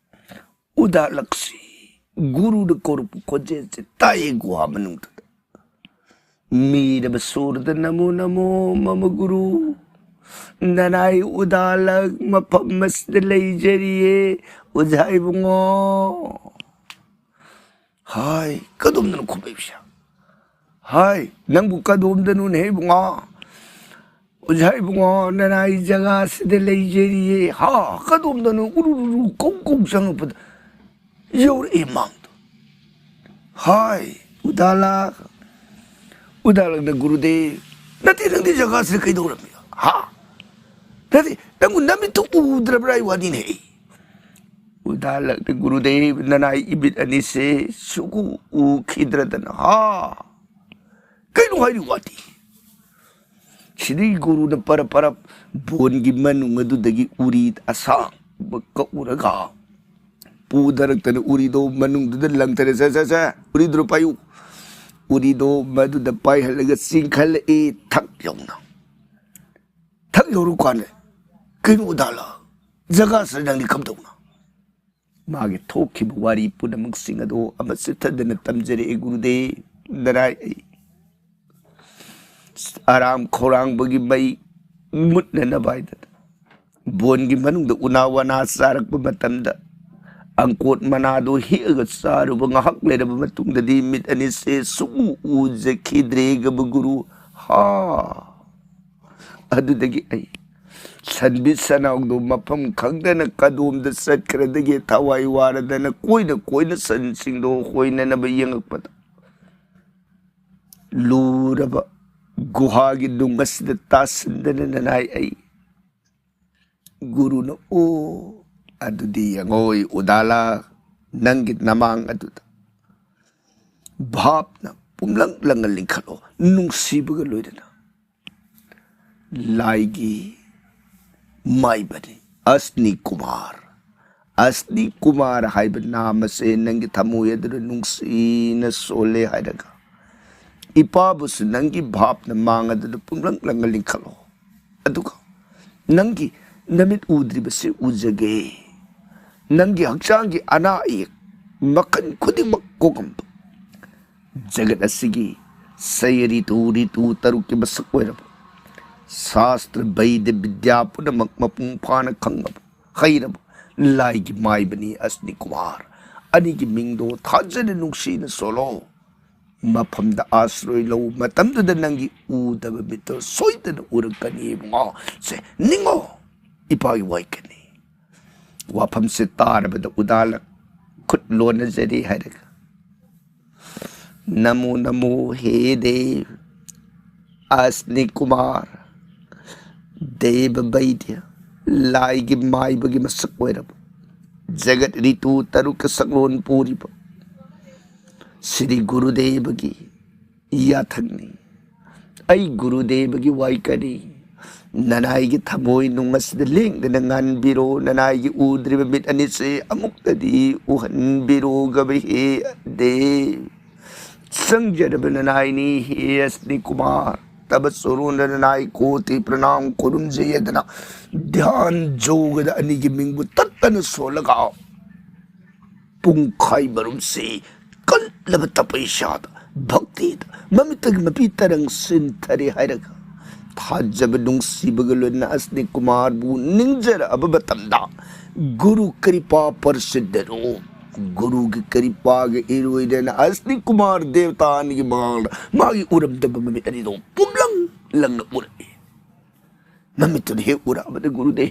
ꯎꯗꯥꯂꯛꯁꯤ ꯒꯨꯔꯨꯅ ꯀꯧꯔꯛꯄ ꯈꯣꯟꯖꯦꯜꯁꯦ ꯇꯥꯏꯌꯦ ꯒꯨꯍꯥ ꯃꯅꯨꯡꯗꯨꯗ꯫ ꯃꯤꯔꯕ ꯁꯣꯔꯗ ꯅꯃꯣ ꯅꯃꯣ ꯃꯃ ꯒꯨꯔꯨ꯫ ꯅꯅꯥꯏ ꯎꯗꯥꯂꯛ ꯃꯐꯝ ꯑꯁꯤꯗ ꯂꯩꯖꯔꯤꯌꯦ, ꯑꯣꯖꯥ ꯏꯕꯨꯡꯉꯣ꯫ ꯍꯥꯏ, ꯀꯗꯣꯝꯗꯅꯣ ꯈꯨꯝꯃꯛꯏꯕꯁꯦ? ꯍꯥꯏ, ꯅꯪꯕꯨ ꯀꯗꯣꯝꯗꯅꯣꯅꯦ ꯏꯕꯨꯡꯉꯣ? ꯑꯣꯖꯥ ꯏꯕꯨꯡꯉꯣ, ꯅꯅꯥꯏ ꯖꯒꯥꯁꯤꯗ ꯂꯩꯖꯔꯤꯌꯦ꯫ ꯍꯥ, ꯀꯗꯣꯝꯗꯅꯣ ꯎꯔꯨ ꯔꯨ ꯔꯨ ꯀꯧ ꯀꯧ ꯆꯪꯉꯛꯄꯗ ꯌꯧꯔꯛꯑꯦ ꯃꯥꯡꯗꯣ꯫ ꯍꯥꯏ, ꯎꯗꯥꯂꯛ, ꯎꯗꯥꯂꯛꯅ ꯒꯨꯔꯨꯗꯦꯕ, ꯅꯠꯇꯦ, ꯅꯪꯗꯤ ꯖꯒꯥꯁꯤꯗ ꯀꯩꯗꯧꯔꯝꯃꯤꯅꯣ? ꯍꯥ? ꯅꯠꯇꯦ, ꯅꯪꯕꯨ ꯅꯃꯤꯠꯇꯨ ꯎꯗ꯭ꯔꯕ꯭ꯔꯥ ꯍꯥꯏ ꯋꯥꯅꯤꯅꯦ꯫ ꯎꯗꯥꯂꯛꯅ ꯒꯨꯔꯨꯗꯦꯕ, ꯅꯅꯥꯏ ꯏꯃꯤꯠ ꯑꯅꯤꯁꯦ ꯁꯨꯛꯎ ꯎꯈꯤꯗ꯭ꯔꯗꯅ, ꯍꯥ? ꯀꯩꯅꯣ ꯍꯥꯏꯔꯤ ꯋꯥꯗꯤ? ꯁꯤꯗꯒꯤ ꯒꯨꯔꯨꯅ ꯄꯔꯞ ꯄꯔꯞ ꯕꯣꯟꯒꯤ ꯃꯅꯨꯡ ꯑꯗꯨꯗꯒꯤ ꯎꯔꯤ ꯑꯁꯥꯡꯕ ꯀꯛꯎꯔꯒ ꯄꯨꯊꯔꯛꯇꯅ ꯎꯔꯤꯗꯣ ꯃꯅꯨꯡꯗꯨꯗ ꯂꯪꯊꯔꯦ꯫ "ꯁꯦ, ꯁꯦ, ꯁꯦ, ꯎꯔꯤꯗꯨ ꯄꯥꯏꯌꯨ"꯫ ꯎꯔꯤꯗꯣ ꯃꯗꯨꯗ ꯄꯥꯏꯍꯜꯂꯒ ꯆꯤꯡꯈꯠꯂꯛꯏ ꯊꯛ ꯌꯧꯅ꯫ ꯊꯛ ꯌꯧꯔꯀꯥꯟꯗ, "ꯀꯩꯅꯣ ꯎꯗꯥꯂꯛ? ꯖꯒꯥꯁꯤꯗ ꯅꯪꯗꯤ ꯀꯝꯗꯧꯅ? ꯃꯥꯒꯤ ꯊꯣꯛꯈꯤꯕ ꯋꯥꯔꯤ ꯄꯨꯝꯅꯃꯛꯁꯤꯡ ꯑꯗꯣ ꯑꯃ ꯆꯤꯠꯊꯗꯅ ꯇꯝꯖꯔꯛꯑꯦ ꯒꯨꯔꯨꯗꯦꯕ ꯅꯔꯥꯏ ꯑꯩ꯫ ꯑꯔꯥꯝ ꯈꯧꯔꯥꯡꯕꯒꯤ ꯃꯩ ꯃꯨꯠꯅꯅꯕ ꯍꯥꯏꯗꯅ ꯕꯣꯟꯒꯤ ꯃꯅꯨꯡꯗ ꯎꯅꯥ ꯋꯥꯅꯥ ꯆꯥꯔꯛꯄ ꯃꯇꯝꯗ ꯑꯪꯀꯣꯠ ꯃꯅꯥꯗꯣ ꯍꯦꯛꯑꯒ ꯆꯥꯔꯨꯕ ꯉꯥꯏꯍꯥꯛ ꯂꯩꯔꯕ ꯃꯇꯨꯡꯗꯗꯤ ꯃꯤꯠ ꯑꯅꯤꯁꯦ ꯁꯨꯛꯎ ꯎꯖꯈꯤꯗ꯭ꯔꯦꯒꯕ ꯒꯨꯔꯨ꯫ ꯍꯥ꯫ ꯑꯗꯨꯗꯒꯤ ꯑꯩ ꯁꯟꯕꯤ ꯁꯟꯅꯥꯎꯗꯣ ꯃꯐꯝ ꯈꯪꯗꯅ ꯀꯗꯣꯝꯗ ꯆꯠꯈ꯭ꯔꯗꯒꯦ ꯊꯋꯥꯏ ꯋꯥꯔꯗꯅ ꯀꯣꯏꯅ ꯀꯣꯏꯅ ꯁꯟꯁꯤꯡꯗꯣ ꯍꯣꯏꯅꯅꯕ ꯌꯦꯡꯉꯛꯄꯗ ꯂꯨꯔꯕ ꯒꯨꯍꯥꯒꯤ ꯅꯨꯡ ꯑꯁꯤꯗ ꯇꯥꯁꯤꯟꯗꯅ ꯅꯅꯥꯏ ꯑꯩ꯫ ꯒꯨꯔꯨꯅ, "ꯑꯣ, ꯑꯗꯨꯗꯤ ꯌꯦꯡꯉꯣꯏ ꯎꯗꯥꯂꯥ, ꯅꯪꯒꯤ ꯅꯃꯥꯡ ꯑꯗꯨꯗ ꯚꯥꯞꯅ ꯄꯨꯝꯂꯪ ꯂꯪꯅ ꯂꯤꯡꯈꯠꯂꯣ, ꯅꯨꯡꯁꯤꯕꯒ ꯂꯣꯏꯅꯅ꯫ ꯂꯥꯏꯒꯤ ꯃꯥꯏꯕꯅꯤ ꯑꯁꯅꯤ ꯀꯨꯃꯥꯔ꯫ ꯑꯁꯅꯤ ꯀꯨꯃꯥꯔ ꯍꯥꯏꯕ ꯅꯥꯝ ꯑꯁꯦ ꯅꯪꯒꯤ ꯊꯃꯣꯏ ꯑꯗꯨꯗ ꯅꯨꯡꯁꯤꯅ ꯁꯣꯜꯂꯦ ꯍꯥꯏꯔꯒ ꯏꯄꯥꯕꯨꯁꯨ ꯅꯪꯒꯤ ꯚꯥꯞꯅ ꯃꯥꯡ ꯑꯗꯨꯗ ꯄꯨꯝꯂꯪ ꯂꯪꯅ ꯂꯤꯡꯈꯠꯂꯣ꯫ ꯑꯗꯨꯒ ꯅꯪꯒꯤ ꯅꯃꯤꯠ ꯎꯗ꯭ꯔꯤꯕꯁꯤ ꯎꯖꯒꯦ꯫ ꯅꯪꯒꯤ ꯍꯛꯆꯥꯡꯒꯤ ꯑꯅꯥ ꯑꯌꯦꯛ ꯃꯈꯜ ꯈꯨꯗꯤꯡꯃꯛ ꯀꯣꯛꯉꯝꯕ, ꯖꯒꯠ ꯑꯁꯤꯒꯤ ꯁꯩ ꯔꯤꯇꯨ, ꯔꯤꯇꯨ ꯇꯔꯨꯛꯀꯤ ꯃꯁꯛ ꯑꯣꯏꯔꯕ, ꯁꯥꯁꯇ꯭ꯔ ꯕꯩꯗ꯭ꯌ ꯕꯤꯗ꯭ꯌꯥ ꯄꯨꯝꯅꯃꯛ ꯃꯄꯨꯡ ꯐꯥꯅ ꯈꯪꯉꯕ, ꯍꯩꯔꯕ ꯂꯥꯏꯒꯤ ꯃꯥꯏꯕꯅꯤ ꯑꯁꯅꯤ ꯀꯨꯃꯥꯔ꯫ ꯑꯅꯤꯒꯤ ꯃꯤꯡꯗꯣ ꯊꯥꯖꯅ ꯅꯨꯡꯁꯤꯅ ꯁꯣꯜꯂꯣ꯫ ꯃꯐꯝꯗ ꯑꯥꯁ꯭ꯔꯣꯏ ꯂꯧ ꯃꯇꯝꯗꯨꯗ ꯅꯪꯒꯤ ꯎꯗꯕ ꯃꯤꯠꯇꯣ ꯁꯣꯏꯗꯅ ꯎꯔꯛꯀꯅꯤ ꯏꯕꯨꯡꯉꯣ꯫ ꯁꯦ, ꯅꯤꯡꯉꯣ, ꯏꯄꯥꯒꯤ ꯋꯥꯏꯀꯅꯤ꯫ ꯋꯥꯐꯝꯁꯦ ꯇꯥꯔꯕꯗ ꯎꯗꯥꯂ ꯈꯨꯠ ꯂꯣꯟꯅꯖꯔꯤ ꯍꯥꯏꯔꯒ, "ꯅꯃꯣ ꯅꯃꯣ ꯍꯦ ꯗꯦꯕ ꯑꯁꯅꯤ ꯀꯨꯃꯥꯔ, ꯗꯦꯕ ꯕꯩꯗ꯭ꯌ, ꯂꯥꯏꯒꯤ ꯃꯥꯏꯕꯒꯤ ꯃꯁꯛ ꯑꯣꯏꯔꯕ, ꯖꯒꯠ ꯔꯤꯇꯨ ꯇꯔꯨꯛꯀ ꯁꯛꯂꯣꯟ ꯄꯨꯔꯤꯕ ꯁ꯭ꯔꯤ ꯒꯨꯔꯨꯗꯦꯕꯒꯤ ꯌꯥꯊꯪꯅꯤ꯫ ꯑꯩ ꯒꯨꯔꯨꯗꯦꯕꯒꯤ ꯋꯥꯏꯀꯅꯤ꯫ ꯅꯅꯥꯏꯒꯤ ꯊꯃꯣꯏ ꯅꯨꯡ ꯑꯁꯤꯗ ꯂꯦꯡꯗꯅ ꯉꯥꯟꯕꯤꯔꯣ, ꯅꯅꯥꯏꯒꯤ ꯎꯗ꯭ꯔꯤꯕ ꯃꯤꯠ ꯑꯅꯤꯁꯦ ꯑꯃꯨꯛꯇꯗꯤ ꯎꯍꯟꯕꯤꯔꯣ ꯒꯕ ꯍꯦ ꯗꯦꯕ꯫ ꯆꯪꯖꯔꯕ ꯅꯅꯥꯏꯅꯤ ꯍꯦ ꯑꯁꯅꯤ ꯀꯨꯃꯥꯔ, ꯇꯕ ꯆꯣꯔꯣꯟꯗꯅ ꯅꯥꯏ ꯀꯣꯇꯤ ꯄ꯭ꯔꯅꯥꯝ ꯈꯨꯔꯨꯝꯖꯩ ꯍꯥꯏꯗꯅ ꯙ꯭ꯌꯥꯟ ꯌꯣꯒꯗ ꯑꯅꯤꯒꯤ ꯃꯤꯡꯕꯨ ꯇꯠꯇꯅ ꯁꯣꯜꯂꯒ ꯄꯨꯡꯈꯥꯏ ꯃꯔꯨꯝꯁꯤ ꯀꯜꯂꯕ ꯇꯄꯩꯁꯥꯗ ꯚꯛꯇꯤꯗ ꯃꯃꯤꯠꯇꯒꯤ ꯃꯄꯤ ꯇꯔꯪ ꯁꯤꯟꯊꯔꯦ ꯍꯥꯏꯔꯒ ꯊꯥꯖꯕ ꯅꯨꯡꯁꯤꯕꯒ ꯂꯣꯏꯅꯅ ꯑꯁꯅꯤ ꯀꯨꯃꯥꯔꯕꯨ ꯅꯤꯡꯖꯔꯛꯑꯕ ꯃꯇꯝꯗ ꯒꯨꯔꯨ ꯀ꯭ꯔꯤꯄꯥ ꯄꯔꯁꯤꯟꯗꯅꯣ ꯒꯨꯔꯨꯒꯤ ꯀ꯭ꯔꯤꯄꯥꯒꯤ ꯏꯔꯣꯏꯗꯅ ꯑꯁꯅꯤ ꯀꯨꯃꯥꯔ ꯗꯦꯕꯇꯥꯅꯤꯒꯤ ꯃꯉꯥꯜꯗ ꯃꯥꯒꯤ ꯎꯔꯝꯗꯕ ꯃꯃꯤꯠ ꯑꯅꯤꯗꯣ ꯄꯨꯝꯂꯪ ꯂꯪꯅ ꯎꯔꯛꯏ꯫ ꯃꯃꯤꯠꯇꯨꯅ ꯍꯦꯛ ꯎꯔꯛꯑꯕꯗ ꯒꯨꯔꯨꯗꯦ,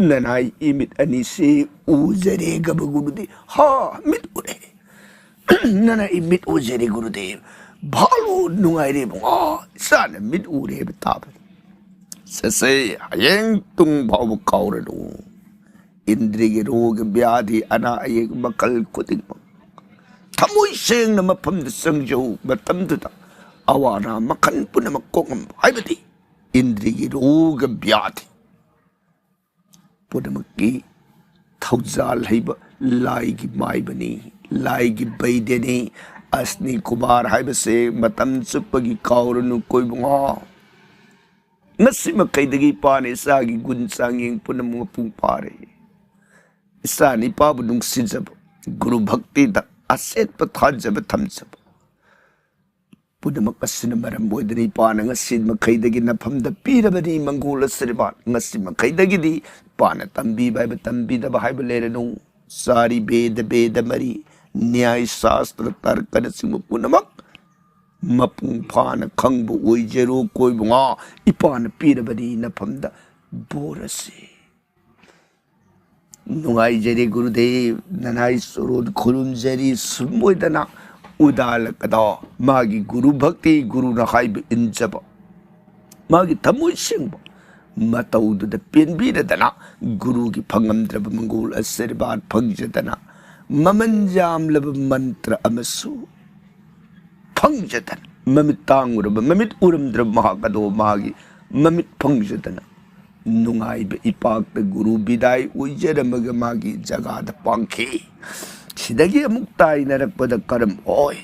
ꯅꯅꯥꯏ ꯏꯃꯤꯠ ꯑꯅꯤꯁꯤ ꯎꯖꯔꯦꯒꯕ ꯒꯨꯔꯨꯗꯦ꯫ ꯍꯥ, ꯃꯤꯠ ꯎꯔꯦ꯫ ꯅꯅꯥꯏ ꯏꯃꯤꯠ ꯎꯖꯔꯦ ꯒꯨꯔꯨꯗꯦ꯫ ꯚꯥꯂꯨ ꯅꯨꯡꯉꯥꯏꯔꯦ ꯏꯕꯨꯡꯉꯣ꯫ ꯏꯆꯥꯅ ꯃꯤꯠ ꯎꯔꯦꯕ ꯇꯥꯕꯗ꯫ ꯆꯠꯁꯦ, ꯍꯌꯦꯡ ꯇꯨꯡ ꯐꯥꯎꯕ ꯀꯥꯎꯔꯅꯨ꯫ ꯏꯟꯗ꯭ꯔꯤꯒꯤ ꯔꯣꯒ ꯕ꯭ꯌꯥꯙꯤ ꯑꯅꯥ ꯑꯌꯦꯛ ꯃꯈꯜ ꯈꯨꯗꯤꯡꯃꯛ ꯊꯃꯣꯏ ꯁꯦꯡꯅ ꯃꯐꯝꯗ ꯆꯪꯖꯧ꯫ ꯃꯇꯝꯗꯨꯗ ꯑꯋꯥ ꯑꯅꯥ ꯃꯈꯜ ꯄꯨꯝꯅꯃꯛ ꯀꯣꯛꯉꯝꯕ ꯍꯥꯏꯕꯗꯤ ꯏꯟꯗ꯭ꯔꯤꯒꯤ ꯔꯣꯒ ꯕ꯭ꯌꯥꯙꯤ ꯄꯨꯝꯅꯃꯛꯀꯤ ꯊꯧꯖꯥꯜ ꯍꯩꯕ ꯂꯥꯏꯒꯤ ꯃꯥꯏꯕꯅꯤ, ꯂꯥꯏꯒꯤ ꯕꯩꯗ꯭ꯌꯅꯤ꯫ ꯑꯁꯅꯤ ꯀꯨꯃꯥꯔ ꯍꯥꯏꯕꯁꯦ ꯃꯇꯝ ꯆꯨꯞꯄꯒꯤ ꯀꯥꯎꯔꯅꯨ ꯀꯣꯏꯕꯨꯡꯉꯣ꯫ ꯉꯁꯤ ꯃꯈꯩꯗꯒꯤ ꯏꯄꯥꯅ ꯏꯆꯥꯒꯤ ꯒꯨꯟ ꯆꯥꯡꯌꯦꯡ ꯄꯨꯝꯅꯃꯛ ꯃꯄꯨꯡ ꯐꯥꯔꯦ꯫ ꯏꯆꯥꯅ ꯏꯄꯥꯕꯨ ꯅꯨꯡꯁꯤꯖꯕ, ꯒꯨꯔꯨ ꯚꯛꯇꯤꯗ ꯑꯆꯦꯠꯄ ꯊꯥꯖꯕ ꯊꯝꯖꯕ ꯄꯨꯝꯅꯃꯛ ꯑꯁꯤꯅ ꯃꯔꯝ ꯑꯣꯏꯗꯨꯅ ꯏꯄꯥꯅ ꯉꯁꯤ ꯃꯈꯩꯗꯒꯤ ꯅꯐꯝꯗ ꯄꯤꯔꯕꯅꯤ ꯃꯪꯒꯣꯜ ꯑꯁꯤꯔꯕꯥꯗ꯫ ꯉꯁꯤ ꯃꯈꯩꯗꯒꯤꯗꯤ ꯏꯄꯥꯅ ꯇꯝꯕꯤꯕ ꯍꯥꯏꯕ ꯇꯝꯕꯤꯗꯕ ꯍꯥꯏꯕ ꯂꯩꯔꯅꯨ꯫ ꯆꯥꯔꯤ ꯚꯦꯗ ꯚꯦꯗ ꯃꯔꯤ, ꯅ꯭ꯌꯥꯏ ꯁꯥꯁꯇ꯭ꯔ ꯇꯔꯀꯅꯆꯤꯡꯕ ꯄꯨꯝꯅꯃꯛ ꯃꯄꯨꯡ ꯐꯥꯅ ꯈꯪꯕ ꯑꯣꯏꯖꯔꯣ ꯀꯣꯏꯕꯨꯡꯉꯣ꯫ ꯏꯄꯥꯅ ꯄꯤꯔꯕꯅꯤ ꯅꯐꯝꯗ ꯕꯣꯔ ꯑꯁꯤ꯫ ꯅꯨꯡꯉꯥꯏꯖꯔꯦ ꯒꯨꯔꯨꯗꯦꯕ, ꯅꯅꯥꯏ ꯆꯣꯔꯣꯟ ꯈꯨꯔꯨꯝꯖꯔꯤ꯫ ꯁꯨꯝ ꯑꯣꯏꯗꯅ ꯎꯗꯥꯂꯛ ꯑꯗꯣ ꯃꯥꯒꯤ ꯒꯨꯔꯨ ꯚꯛꯇꯤ, ꯒꯨꯔꯨꯅ ꯍꯥꯏꯕ ꯏꯟꯖꯕ, ꯃꯥꯒꯤ ꯊꯃꯣꯏ ꯁꯦꯡꯕ ꯃꯇꯧꯗꯨꯗ ꯄꯦꯟꯕꯤꯔꯗꯅ ꯒꯨꯔꯨꯒꯤ ꯐꯪꯉꯝꯗ꯭ꯔꯕ ꯃꯪꯒꯣꯜ ꯑꯁꯤꯔꯕꯥꯗ ꯐꯪꯖꯗꯅ, ꯃꯃꯜ ꯌꯥꯝꯂꯕ ꯃꯟꯇ꯭ꯔ ꯑꯃꯁꯨ ꯐꯪꯖꯗꯅ, ꯃꯃꯤꯠ ꯇꯥꯡꯉꯨꯔꯕ, ꯃꯃꯤꯠ ꯎꯔꯝꯗ꯭ꯔꯕ ꯃꯍꯥꯛ ꯑꯗꯣ ꯃꯥꯒꯤ ꯃꯃꯤꯠ ꯐꯪꯖꯗꯅ ꯅꯨꯡꯉꯥꯏꯕ ꯏꯄꯥꯛꯇ ꯒꯨꯔꯨ ꯕꯤꯗꯥꯏ ꯑꯣꯏꯖꯔꯝꯃꯒ ꯃꯥꯒꯤ ꯖꯒꯥꯗ ꯄꯥꯡꯈꯤ꯫ ꯁꯤꯗꯒꯤ ꯑꯃꯨꯛ ꯇꯥꯏꯅꯔꯛꯄꯗ ꯀꯔꯝ ꯑꯣꯏ?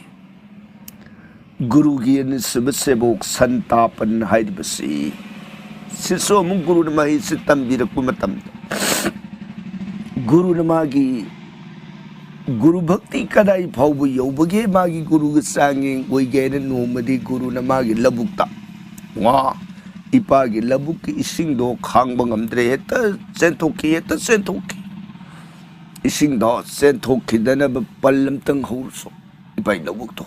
ꯒꯨꯔꯨꯒꯤ ꯑꯅꯤꯁꯨꯕ ꯁꯦꯕꯣꯛ ꯁꯟꯇꯥꯄꯟ ꯍꯥꯏꯔꯤꯕꯁꯤ, ꯁꯤꯁꯨ ꯑꯃꯨꯛ ꯒꯨꯔꯨꯅ ꯃꯍꯩꯁꯤ ꯇꯝꯕꯤꯔꯛꯄ ꯃꯇꯝꯗ, ꯒꯨꯔꯨꯅ ꯃꯥꯒꯤ ꯒꯨꯔꯨ ꯚꯛꯇꯤ ꯀꯗꯥꯏ ꯐꯥꯎꯕ ꯌꯧꯕꯒꯦ, ꯃꯥꯒꯤ ꯒꯨꯔꯨꯒ ꯆꯥꯡꯌꯦꯡ ꯑꯣꯏꯒꯦ ꯍꯥꯏꯅ ꯅꯣꯡꯃꯗꯤ ꯒꯨꯔꯨꯅ ꯃꯥꯒꯤ ꯂꯧꯕꯨꯛꯇ, "ꯋꯥ, ꯏꯄꯥꯒꯤ ꯂꯧꯕꯨꯛꯀꯤ ꯏꯁꯤꯡꯗꯣ ꯈꯥꯡꯕ ꯉꯝꯗ꯭ꯔꯦ, ꯍꯦꯛꯇ ꯆꯦꯟꯊꯣꯛꯈꯤ, ꯍꯦꯛꯇ ꯆꯦꯟꯊꯣꯛꯈꯤ꯫ ꯏꯁꯤꯡꯗꯣ ꯆꯦꯟꯊꯣꯛꯈꯤꯗꯅꯕ ꯄꯜ ꯑꯃꯇꯪ ꯍꯧꯔꯁꯨ, ꯏꯄꯥꯒꯤ ꯂꯧꯕꯨꯛꯇꯣ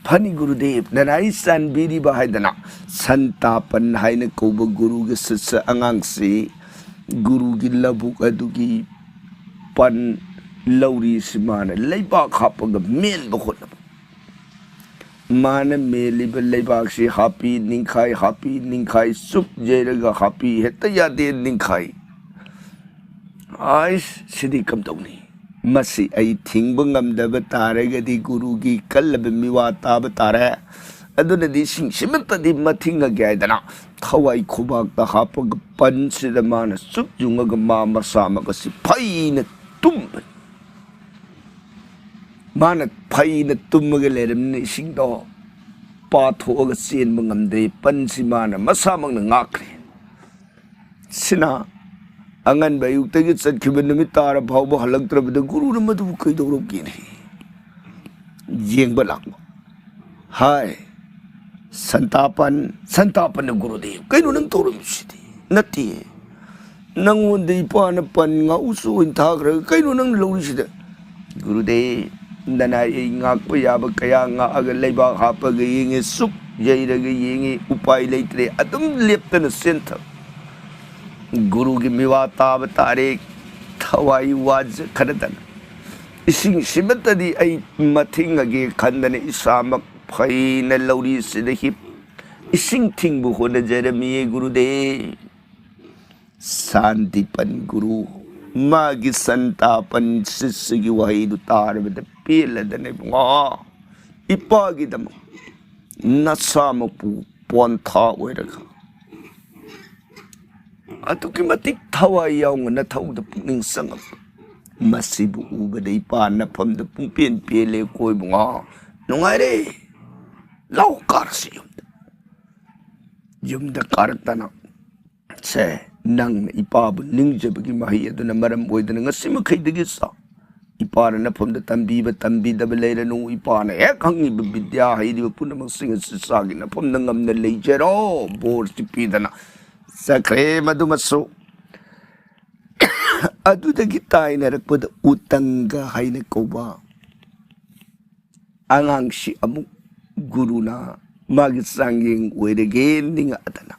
ꯐꯅꯤ ꯒꯨꯔꯨꯗꯦꯕ, ꯅꯅꯥꯏ ꯆꯥꯟꯕꯤꯔꯤꯕ" ꯍꯥꯏꯗꯅ ꯁꯟꯇꯥꯄꯟ ꯍꯥꯏꯅ ꯀꯧꯕ ꯒꯨꯔꯨꯒꯤ ꯁꯤꯁ꯭ꯌ ꯑꯉꯥꯡꯁꯤ ꯒꯨꯔꯨꯒꯤ ꯂꯧꯕꯨꯛ ꯑꯗꯨꯒꯤ ꯄꯟ ꯂꯧꯔꯤꯁꯤ ꯃꯥꯅ ꯂꯩꯕꯥꯛ ꯍꯥꯞꯄꯒ ꯃꯦꯟꯕ ꯍꯣꯠꯅꯕ꯫ ꯃꯥꯅ ꯃꯦꯜꯂꯤꯕ ꯂꯩꯕꯥꯛꯁꯤ ꯍꯥꯞꯄꯤ ꯅꯤꯡꯈꯥꯏ, ꯍꯥꯞꯄꯤ ꯅꯤꯡꯈꯥꯏ, ꯆꯨꯞ ꯌꯩꯔꯒ ꯍꯥꯞꯄꯤ, ꯍꯦꯛꯇ ꯌꯥꯗꯦ, ꯅꯤꯡꯈꯥꯏ꯫ ꯑꯩꯁ, ꯁꯤꯗꯤ ꯀꯝꯗꯧꯅꯤ? ꯃꯁꯤ ꯑꯩ ꯊꯤꯡꯕ ꯉꯝꯗꯕ ꯇꯥꯔꯒꯗꯤ, ꯒꯨꯔꯨꯒꯤ ꯀꯜꯂꯕ ꯃꯤꯋꯥ ꯇꯥꯕ ꯇꯥꯔꯦ꯫ ꯑꯗꯨꯅꯗꯤ ꯏꯁꯤꯡꯁꯤꯃꯠꯇꯗꯤ ꯃꯊꯤꯡꯉꯒꯦ ꯍꯥꯏꯗꯅ ꯊꯋꯥꯏ ꯈꯨꯕꯥꯛꯇ ꯍꯥꯞꯄꯒ ꯄꯟꯁꯤꯗ ꯃꯥꯅ ꯆꯨꯞ ꯌꯨꯡꯉꯒ ꯃꯥ ꯃꯁꯥꯃꯛ ꯑꯁꯤ ꯐꯩꯅ ꯇꯨꯝꯕꯅꯤ꯫ ꯃꯥꯅ ꯐꯩꯅ ꯇꯨꯝꯃꯒ ꯂꯩꯔꯕꯅꯤꯅ ꯏꯁꯤꯡꯗꯣ ꯄꯥꯊꯣꯛꯑꯒ ꯆꯦꯟꯕ ꯉꯝꯗ꯭ꯔꯦ꯫ ꯄꯟꯁꯤ ꯃꯥꯅ ꯃꯁꯥꯃꯛꯅ ꯉꯥꯛꯈ꯭ꯔꯦ꯫ ꯁꯤꯅ ꯑꯉꯟꯕ ꯑꯌꯨꯛꯇꯒꯤ ꯆꯠꯈꯤꯕ ꯅꯨꯃꯤꯠ ꯇꯥꯔ ꯐꯥꯎꯕ ꯍꯜꯂꯛꯇ꯭ꯔꯕꯗ ꯒꯨꯔꯨꯅ ꯃꯗꯨꯕꯨ ꯀꯩꯗꯧꯔꯕꯒꯦꯅ ꯌꯦꯡꯕ ꯂꯥꯛꯄ꯫ "ꯍꯥꯏ, ꯁꯟꯇꯥꯄꯟ, ꯁꯟꯇꯥꯄꯟꯅ ꯒꯨꯔꯨꯗꯦꯕ, ꯀꯩꯅꯣ ꯅꯪ ꯇꯧꯔꯝꯃꯤꯁꯤꯗꯤ?" "ꯅꯠꯇꯦ, ꯅꯪꯉꯣꯟꯗ ꯏꯄꯥꯅ ꯄꯟ ꯉꯥꯛꯎꯁꯨ ꯑꯣꯏꯅ ꯊꯥꯈ꯭ꯔꯒ ꯀꯩꯅꯣ ꯅꯪ ꯂꯧꯔꯤꯁꯤꯗ?" "ꯒꯨꯔꯨꯗꯦꯕ, ꯅꯅꯥꯏ ꯑꯩ ꯉꯥꯛꯄ ꯌꯥꯕ ꯀꯌꯥ ꯉꯥꯛꯑꯒ ꯂꯩꯕꯥꯛ ꯍꯥꯞꯄꯒ ꯌꯦꯡꯉꯦ, ꯆꯨꯞ ꯌꯩꯔꯒ ꯌꯦꯡꯉꯦ, ꯎꯄꯥꯏ ꯂꯩꯇ꯭ꯔꯦ, ꯑꯗꯨꯝ ꯂꯦꯞꯇꯅ ꯆꯦꯟꯊꯕ꯫ ꯒꯨꯔꯨꯒꯤ ꯃꯤꯋꯥ ꯇꯥꯕ ꯇꯥꯔꯦ, ꯊꯋꯥꯏ ꯋꯥꯖꯈ꯭ꯔꯗꯅ ꯏꯁꯤꯡꯁꯤꯃꯠꯇꯗꯤ ꯑꯩ ꯃꯊꯤꯡꯉꯒꯦ ꯈꯟꯗꯅ ꯏꯁꯥꯃꯛ ꯐꯩꯅ ꯂꯧꯔꯤꯁꯤꯗ ꯍꯤꯞ ꯏꯁꯤꯡ ꯊꯤꯡꯕ ꯍꯣꯠꯅꯖꯔꯝꯃꯤꯌꯦ ꯒꯨꯔꯨꯗꯦꯕ꯫" ꯁꯥꯟꯇꯤꯄꯟ ꯒꯨꯔꯨ ꯃꯥꯒꯤ ꯁꯟꯇꯥꯄꯟ ꯁꯤꯁ꯭ꯌꯒꯤ ꯋꯥꯍꯩꯗꯨ ꯇꯥꯔꯕꯗ ꯄꯦꯜꯂꯗꯅ, "ꯏꯕꯨꯡꯉꯣ, ꯏꯄꯥꯒꯤꯗꯃꯛ ꯅꯁꯥꯃꯛꯄꯨ ꯄꯣꯟꯊꯥ ꯑꯣꯏꯔꯒ ꯑꯗꯨꯛꯀꯤ ꯃꯇꯤꯛ ꯊꯋꯥꯏ ꯌꯥꯎꯅ ꯅꯊꯧꯗ ꯄꯨꯛꯅꯤꯡ ꯆꯪꯉꯛꯄ꯫ ꯃꯁꯤꯕꯨ ꯎꯕꯗ ꯏꯄꯥ ꯅꯐꯝꯗ ꯄꯨꯡꯄꯦꯟ ꯄꯦꯜꯂꯦ ꯀꯣ ꯏꯕꯨꯡꯉꯣ꯫ ꯅꯨꯡꯉꯥꯏꯔꯦ꯫ ꯂꯥꯎ ꯀꯥꯔꯁꯤ ꯌꯨꯝꯗ꯫ ꯌꯨꯝꯗ ꯀꯥꯔꯛꯇꯅ, ꯁꯦ, ꯅꯪꯅ ꯏꯄꯥꯕꯨ ꯅꯤꯡꯖꯕꯒꯤ ꯃꯍꯩ ꯑꯗꯨꯅ ꯃꯔꯝ ꯑꯣꯏꯗꯅ ꯉꯁꯤ ꯃꯈꯩꯗꯒꯤ ꯆꯥ ꯏꯄꯥꯅ ꯅꯐꯝꯗ ꯇꯝꯕꯤꯕ ꯇꯝꯕꯤꯗꯕ ꯂꯩꯔꯅꯨ, ꯏꯄꯥꯅ ꯍꯦꯛ ꯈꯪꯉꯤꯕ ꯕꯤꯗ꯭ꯌꯥ ꯍꯩꯔꯤꯕ ꯄꯨꯝꯅꯃꯛꯁꯤꯡ ꯑꯁꯤ ꯆꯥꯒꯤ ꯅꯐꯝꯗ ꯉꯝꯅ ꯂꯩꯖꯔꯣ, ꯕꯣꯔꯁꯤ ꯄꯤꯗꯅ ꯆꯠꯈ꯭ꯔꯦ꯫ ꯃꯗꯨꯃꯁꯨ ꯑꯗꯨꯗꯒꯤ ꯇꯥꯏꯅꯔꯛꯄꯗ ꯎꯇꯪꯒ ꯍꯥꯏꯅ ꯀꯧꯕ ꯑꯉꯥꯡꯁꯤ ꯑꯃꯨꯛ ꯒꯨꯔꯨꯅ ꯃꯥꯒꯤ ꯆꯥꯡꯌꯦꯡ ꯑꯣꯏꯔꯒꯦ ꯅꯤꯡꯉꯛꯑꯗꯅ,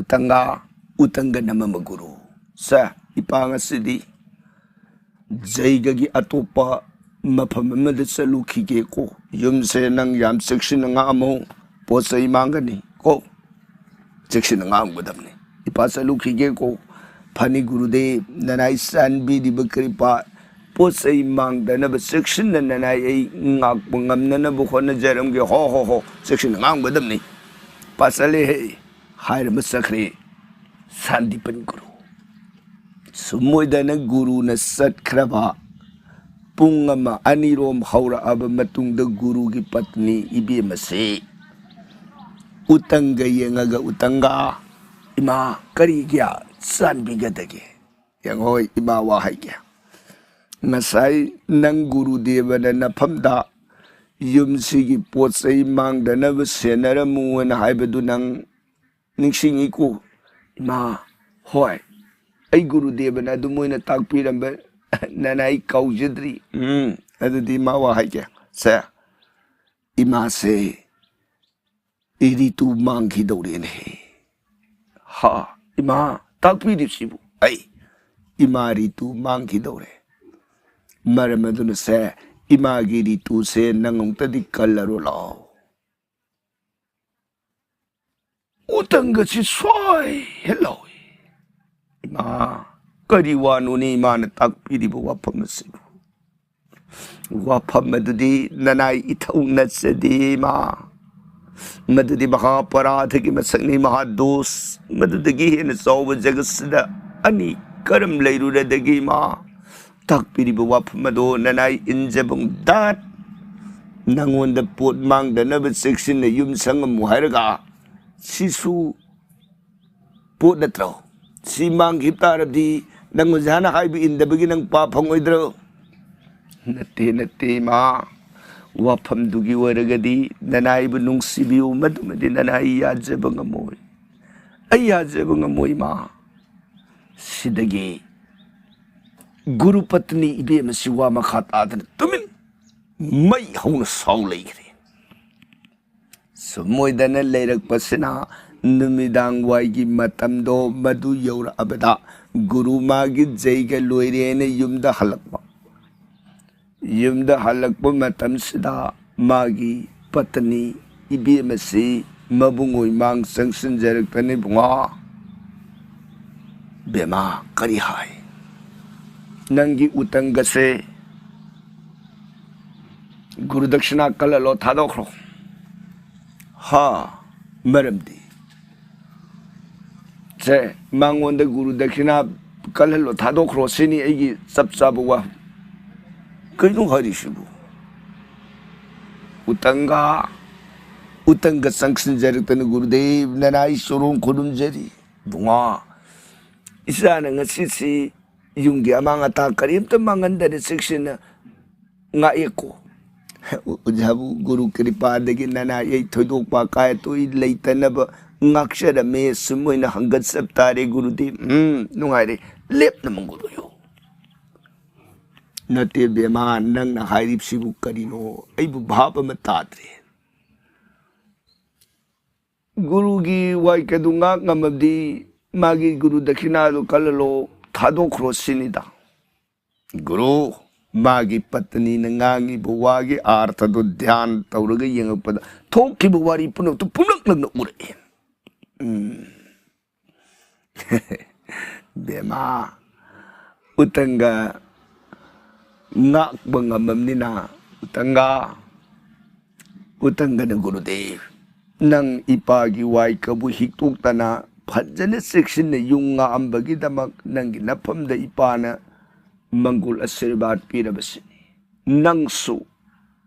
"ꯎꯇꯪꯒ, ꯎꯇꯪꯒ ꯅꯃꯃ ꯒꯨꯔꯨ, ꯁꯦ, ꯏꯄꯥ ꯉꯁꯤꯗꯤ ꯖꯩꯒꯒꯤ ꯑꯇꯣꯞꯄ ꯃꯐꯝ ꯑꯃꯗ ꯆꯠꯂꯨꯈꯤꯒꯦꯀꯣ꯫ ꯌꯨꯝꯁꯦ ꯅꯪ ꯌꯥꯝ ꯆꯦꯛꯁꯤꯟꯅ ꯉꯥꯛꯑꯝꯃꯨ, ꯄꯣꯠ ꯆꯩ ꯃꯥꯡꯒꯅꯤ ꯀꯣ꯫ ꯆꯦꯛꯁꯤꯟꯅ ꯉꯥꯡꯒꯗꯕꯅꯤ꯫ ꯏꯄꯥ ꯆꯠꯂꯨꯈꯤꯒꯦꯀꯣ꯫ ꯐꯅꯤ ꯒꯨꯔꯨꯗꯦꯕ, ꯅꯅꯥꯏ ꯆꯥꯟꯕꯤꯔꯤꯕ ꯀ꯭ꯔꯤꯄꯥ, ꯄꯣꯠ ꯆꯩ ꯃꯥꯡꯗꯅꯕ ꯆꯦꯛꯁꯤꯟꯅ ꯅꯅꯥꯏ ꯑꯩ ꯉꯥꯛꯄ ꯉꯝꯅꯅꯕ ꯍꯣꯠꯅꯖꯔꯝꯒꯦ꯫ ꯍꯣ, ꯍꯣ, ꯍꯣ, ꯆꯦꯛꯁꯤꯟꯅ ꯉꯥꯡꯒꯗꯕꯅꯤ꯫ ꯏꯄꯥ ꯆꯠꯂꯦꯍꯦ" ꯍꯥꯏꯔꯝꯃ ꯆꯠꯈ꯭ꯔꯦ ꯁꯥꯟꯗꯤꯄꯟ ꯒꯨꯔꯨ꯫ ꯁꯨꯝ ꯑꯣꯏꯗꯅ ꯒꯨꯔꯨꯅ ꯆꯠꯈ꯭ꯔꯕ ꯄꯨꯡ ꯑꯃ ꯑꯅꯤꯔꯣꯝ ꯍꯧꯔꯛꯑꯕ ꯃꯇꯨꯡꯗ ꯒꯨꯔꯨꯒꯤ ꯄꯠꯅꯤ ꯏꯕꯦꯝꯃꯁꯤ ꯎꯇꯪꯒ ꯌꯦꯡꯉꯒ, "ꯎꯇꯪꯒ, ꯏꯃꯥ, ꯀꯔꯤꯒꯤ ꯆꯥꯟꯕꯤꯒꯗꯒꯦ? ꯌꯦꯡꯉꯣ ꯏꯃꯥ, ꯋꯥ ꯍꯥꯏꯒꯦ꯫ ꯉꯁꯥꯏ ꯅꯪ ꯒꯨꯔꯨꯗꯦꯕꯅ ꯅꯐꯝꯗ ꯌꯨꯝꯁꯤꯒꯤ ꯄꯣꯠ ꯆꯩ ꯃꯥꯡꯗꯅꯕ ꯁꯦꯟꯅꯔꯝꯃꯨꯅ ꯍꯥꯏꯕꯗꯨ ꯅꯪ ꯅꯤꯡꯁꯤꯡꯉꯤꯀꯣ?" "ꯏꯃꯥ, ꯍꯣꯏ, ꯑꯩ ꯒꯨꯔꯨꯗꯦꯕꯅ ꯑꯗꯨꯝ ꯑꯣꯏꯅ ꯇꯥꯛꯄꯤꯔꯝꯕ ꯅꯅꯥꯏ ꯀꯥꯎꯖꯗ꯭ꯔꯤ꯫ ꯎꯝ, ꯑꯗꯨꯗꯤ ꯏꯃꯥ, ꯋꯥ ꯍꯥꯏꯒꯦ꯫ ꯁꯦ, ꯏꯃꯥꯁꯦ ꯔꯤꯇꯨ ꯃꯥꯡꯈꯤꯗꯧꯔꯦꯅꯦ꯫" "ꯍꯥ, ꯏꯃꯥ, ꯇꯥꯛꯄꯤꯔꯤꯁꯤꯕꯨ?" "ꯑꯩ, ꯏꯃꯥ ꯔꯤꯇꯨ ꯃꯥꯡꯈꯤꯗꯧꯔꯦ꯫ ꯃꯔꯝ ꯑꯗꯨꯅ ꯁꯦ, ꯏꯃꯥꯒꯤ ꯔꯤꯇꯨꯁꯦ ꯅꯪ ꯑꯃꯨꯛꯇꯗꯤ ꯀꯜꯂꯔꯣ ꯂꯥꯎ꯫" ꯎꯇꯪꯒꯁꯤ ꯁ꯭ꯋꯥꯏ ꯍꯦꯛ ꯂꯥꯎꯏ꯫ "ꯏꯃꯥ, ꯀꯔꯤ ꯋꯥꯅꯣꯅꯦ ꯏꯃꯥꯅ ꯇꯥꯛꯄꯤꯔꯤꯕ ꯋꯥꯐꯝ ꯑꯁꯤꯕꯨ? ꯋꯥꯐꯝ ꯑꯗꯨꯗꯤ ꯅꯅꯥꯏ ꯏꯊꯧ ꯅꯠꯆꯗꯦ ꯏꯃꯥ꯫ ꯃꯗꯨꯗꯤ ꯃꯍꯥꯄꯔꯥꯙꯒꯤ ꯃꯁꯛꯅꯤ, ꯃꯍꯥꯗꯣꯁ꯫ ꯃꯗꯨꯗꯒꯤ ꯍꯦꯟꯅ ꯆꯥꯎꯕ ꯖꯒꯠꯁꯤꯗ ꯑꯅꯤ ꯀꯔꯝ ꯂꯩꯔꯨꯔꯗꯒꯦ ꯏꯃꯥ? ꯇꯥꯛꯄꯤꯔꯤꯕ ꯋꯥꯐꯝ ꯑꯗꯣ ꯅꯅꯥꯏ ꯏꯟꯖꯕꯨꯡ ꯗꯥꯠ ꯅꯪꯉꯣꯟꯗ ꯄꯣꯠ ꯃꯥꯡꯗꯅꯕ ꯆꯦꯛꯁꯤꯟꯅ ꯌꯨꯝ ꯁꯪꯉꯝꯃꯨ ꯍꯥꯏꯔꯒ, ꯁꯤꯁꯨ ꯄꯣꯠ ꯅꯠꯇ꯭ꯔꯣ? ꯁꯤ ꯃꯥꯡꯈꯤꯕ ꯇꯥꯔꯗꯤ ꯅꯪ ꯑꯣꯖꯥꯅ ꯍꯥꯏꯕ ꯏꯟꯗꯕꯒꯤ ꯅꯪ ꯄꯥ ꯐꯪꯉꯣꯏꯗ꯭ꯔꯣ? ꯅꯠꯇꯦ, ꯅꯠꯇꯦ, ꯏꯃꯥ꯫ ꯋꯥꯐꯝꯗꯨꯒꯤ ꯑꯣꯏꯔꯒꯗꯤ ꯅꯅꯥꯏꯕꯨ ꯅꯨꯡꯁꯤꯕꯤꯌꯨ, ꯃꯗꯨꯃꯗꯤ ꯅꯅꯥꯏ ꯌꯥꯖꯕ ꯉꯝꯃꯣꯏ꯫ ꯑꯩ ꯌꯥꯖꯕ ꯉꯝꯃꯣꯏ, ꯏꯃꯥ꯫ ꯁꯤꯗꯒꯤ ꯒꯨꯔꯨ ꯄꯠꯅꯤ ꯏꯕꯦꯝ ꯑꯁꯤ ꯋꯥ ꯃꯈꯥ ꯇꯥꯗꯅ ꯇꯨꯃꯤꯟ ꯃꯩ ꯍꯧꯅ ꯁꯥꯎ ꯂꯩꯈ꯭ꯔꯦ꯫ ꯁꯨꯝ ꯑꯣꯏꯗꯅ ꯂꯩꯔꯛꯄꯁꯤꯅ ꯅꯨꯃꯤꯗꯥꯡ ꯋꯥꯏꯒꯤ ꯃꯇꯝꯗꯣ ꯃꯗꯨ ꯌꯧꯔꯛꯑꯕꯗ ꯒꯨꯔꯨ ꯃꯥꯒꯤ ꯖꯩꯒ ꯂꯣꯏꯔꯦꯅ ꯌꯨꯝꯗ ꯍꯜꯂꯛꯄ꯫ ꯌꯨꯝꯗ ꯍꯜꯂꯛꯄ ꯃꯇꯝꯁꯤꯗ ꯃꯥꯒꯤ ꯄꯠꯅꯤ ꯏꯕꯦꯝ ꯑꯁꯤ ꯃꯕꯨꯡ ꯑꯣꯏꯃꯥꯡ ꯆꯪꯁꯤꯟꯖꯔꯛꯇꯅ, "ꯏꯕꯨꯡꯉꯣ, ꯕꯦꯃꯥ, ꯀꯔꯤ ꯍꯥꯏ? ꯅꯪꯒꯤ ꯎꯇꯪꯒꯁꯦ ꯒꯨꯔꯨ ꯗꯛꯁꯤꯅꯥ ꯀꯜꯍꯜꯂꯣ, ꯊꯥꯗꯣꯛꯈ꯭ꯔꯣ"꯫ ꯍꯥ? ꯃꯔꯝꯗꯤ? ꯁꯦ, ꯃꯉꯣꯟꯗ ꯒꯨꯔꯨ ꯗꯛꯁꯤꯅꯥ ꯀꯜꯍꯜꯂꯣ, ꯊꯥꯗꯣꯛꯈ꯭ꯔꯣ ꯁꯤꯅꯤ ꯑꯩꯒꯤ ꯆꯞ ꯆꯥꯕ ꯋꯥ꯫ ꯀꯩꯅꯣ ꯍꯥꯏꯔꯤꯁꯤꯕꯨ? ꯎꯇꯪꯒ, ꯎꯇꯪꯒ ꯆꯪꯁꯤꯟꯖꯔꯛꯇꯅ, "ꯒꯨꯔꯨꯗꯦꯕ, ꯅꯅꯥꯏ ꯆꯣꯔꯣꯡ ꯈꯨꯔꯨꯝꯖꯔꯤ꯫ ꯏꯕꯨꯡꯉꯣ, ꯏꯆꯥꯅ ꯉꯁꯤꯁꯤ ꯌꯨꯝꯒꯤ ꯑꯃꯥꯡ ꯑꯇꯥ ꯀꯔꯤꯝꯇ ꯃꯥꯡꯍꯟꯗꯅ ꯆꯦꯛꯁꯤꯟꯅ ꯉꯥꯛꯑꯦꯀꯣ꯫ ꯑꯣꯖꯥꯕꯨ ꯒꯨꯔꯨ ꯀ꯭ꯔꯤꯄꯥꯗꯒꯤ ꯅꯅꯥ ꯌꯦꯛ ꯊꯣꯏꯗꯣꯛꯄ ꯑꯀꯥꯏ ꯑꯇꯣꯏ ꯂꯩꯇꯅꯕ ꯉꯥꯛꯆꯔꯝꯃꯦ꯫ ꯁꯨꯝ ꯑꯣꯏꯅ ꯍꯪꯒꯠꯆꯕ ꯇꯥꯔꯦ ꯒꯨꯔꯨꯗꯦꯕ꯫ ꯎꯝ, ꯅꯨꯡꯉꯥꯏꯔꯦ꯫ ꯂꯦꯞꯅ ꯃꯪꯒꯣꯜ ꯑꯣꯏꯌꯨ"꯫ ꯅꯠꯇꯦ ꯕꯦꯃꯥ, ꯅꯪꯅ ꯍꯥꯏꯔꯤꯕꯁꯤꯕꯨ ꯀꯔꯤꯅꯣ? ꯑꯩꯕꯨ ꯚꯥꯞ ꯑꯃ ꯇꯥꯗ꯭ꯔꯦ꯫ ꯒꯨꯔꯨꯒꯤ ꯋꯥꯏꯀꯗꯨ ꯉꯥꯛ ꯉꯝꯃꯕꯗꯤ ꯃꯥꯒꯤ ꯒꯨꯔꯨ ꯗꯛꯈꯤꯅꯥꯗꯨ ꯀꯜꯍꯜꯂꯣ, ꯊꯥꯗꯣꯛꯈ꯭ꯔꯣ ꯁꯤꯅꯤꯗ꯫ ꯒꯨꯔꯨ, ꯃꯥꯒꯤ ꯄꯠꯇꯅꯤꯅ ꯉꯥꯡꯉꯤꯕ ꯋꯥꯒꯤ ꯑꯥꯔꯊꯗꯨ ꯙ꯭ꯌꯥꯟ ꯇꯧꯔꯒ ꯌꯦꯡꯉꯛꯄꯗ ꯊꯣꯛꯈꯤꯕ ꯋꯥꯔꯤ ꯄꯨꯝꯅꯃꯛꯇꯨ ꯄꯨꯝꯂꯛ ꯂꯛꯅ ꯎꯔꯛꯏ꯫ ꯎꯝ꯫ ꯕꯦꯃꯥ, ꯎꯇꯪꯒ ꯉꯥꯛꯄ ꯉꯝꯃꯝꯅꯤꯅ, ꯎꯇꯪꯒ, ꯎꯇꯪꯒꯅ ꯒꯨꯔꯨꯗꯦꯕ, ꯅꯪ ꯏꯄꯥꯒꯤ ꯋꯥꯏꯀꯕꯨ ꯍꯤꯛꯇꯣꯛꯇꯅ ꯐꯖꯅ ꯆꯦꯛꯁꯤꯟꯅ ꯌꯨꯝ ꯉꯥꯛꯑꯝꯕꯒꯤꯗꯃꯛ ꯅꯪꯒꯤ ꯅꯐꯝꯗ ꯏꯄꯥꯅ ꯃꯪꯒꯣꯜ ꯑꯁꯤꯔꯕꯥꯗ ꯄꯤꯔꯕꯁꯤꯅꯤ꯫ ꯅꯪꯁꯨ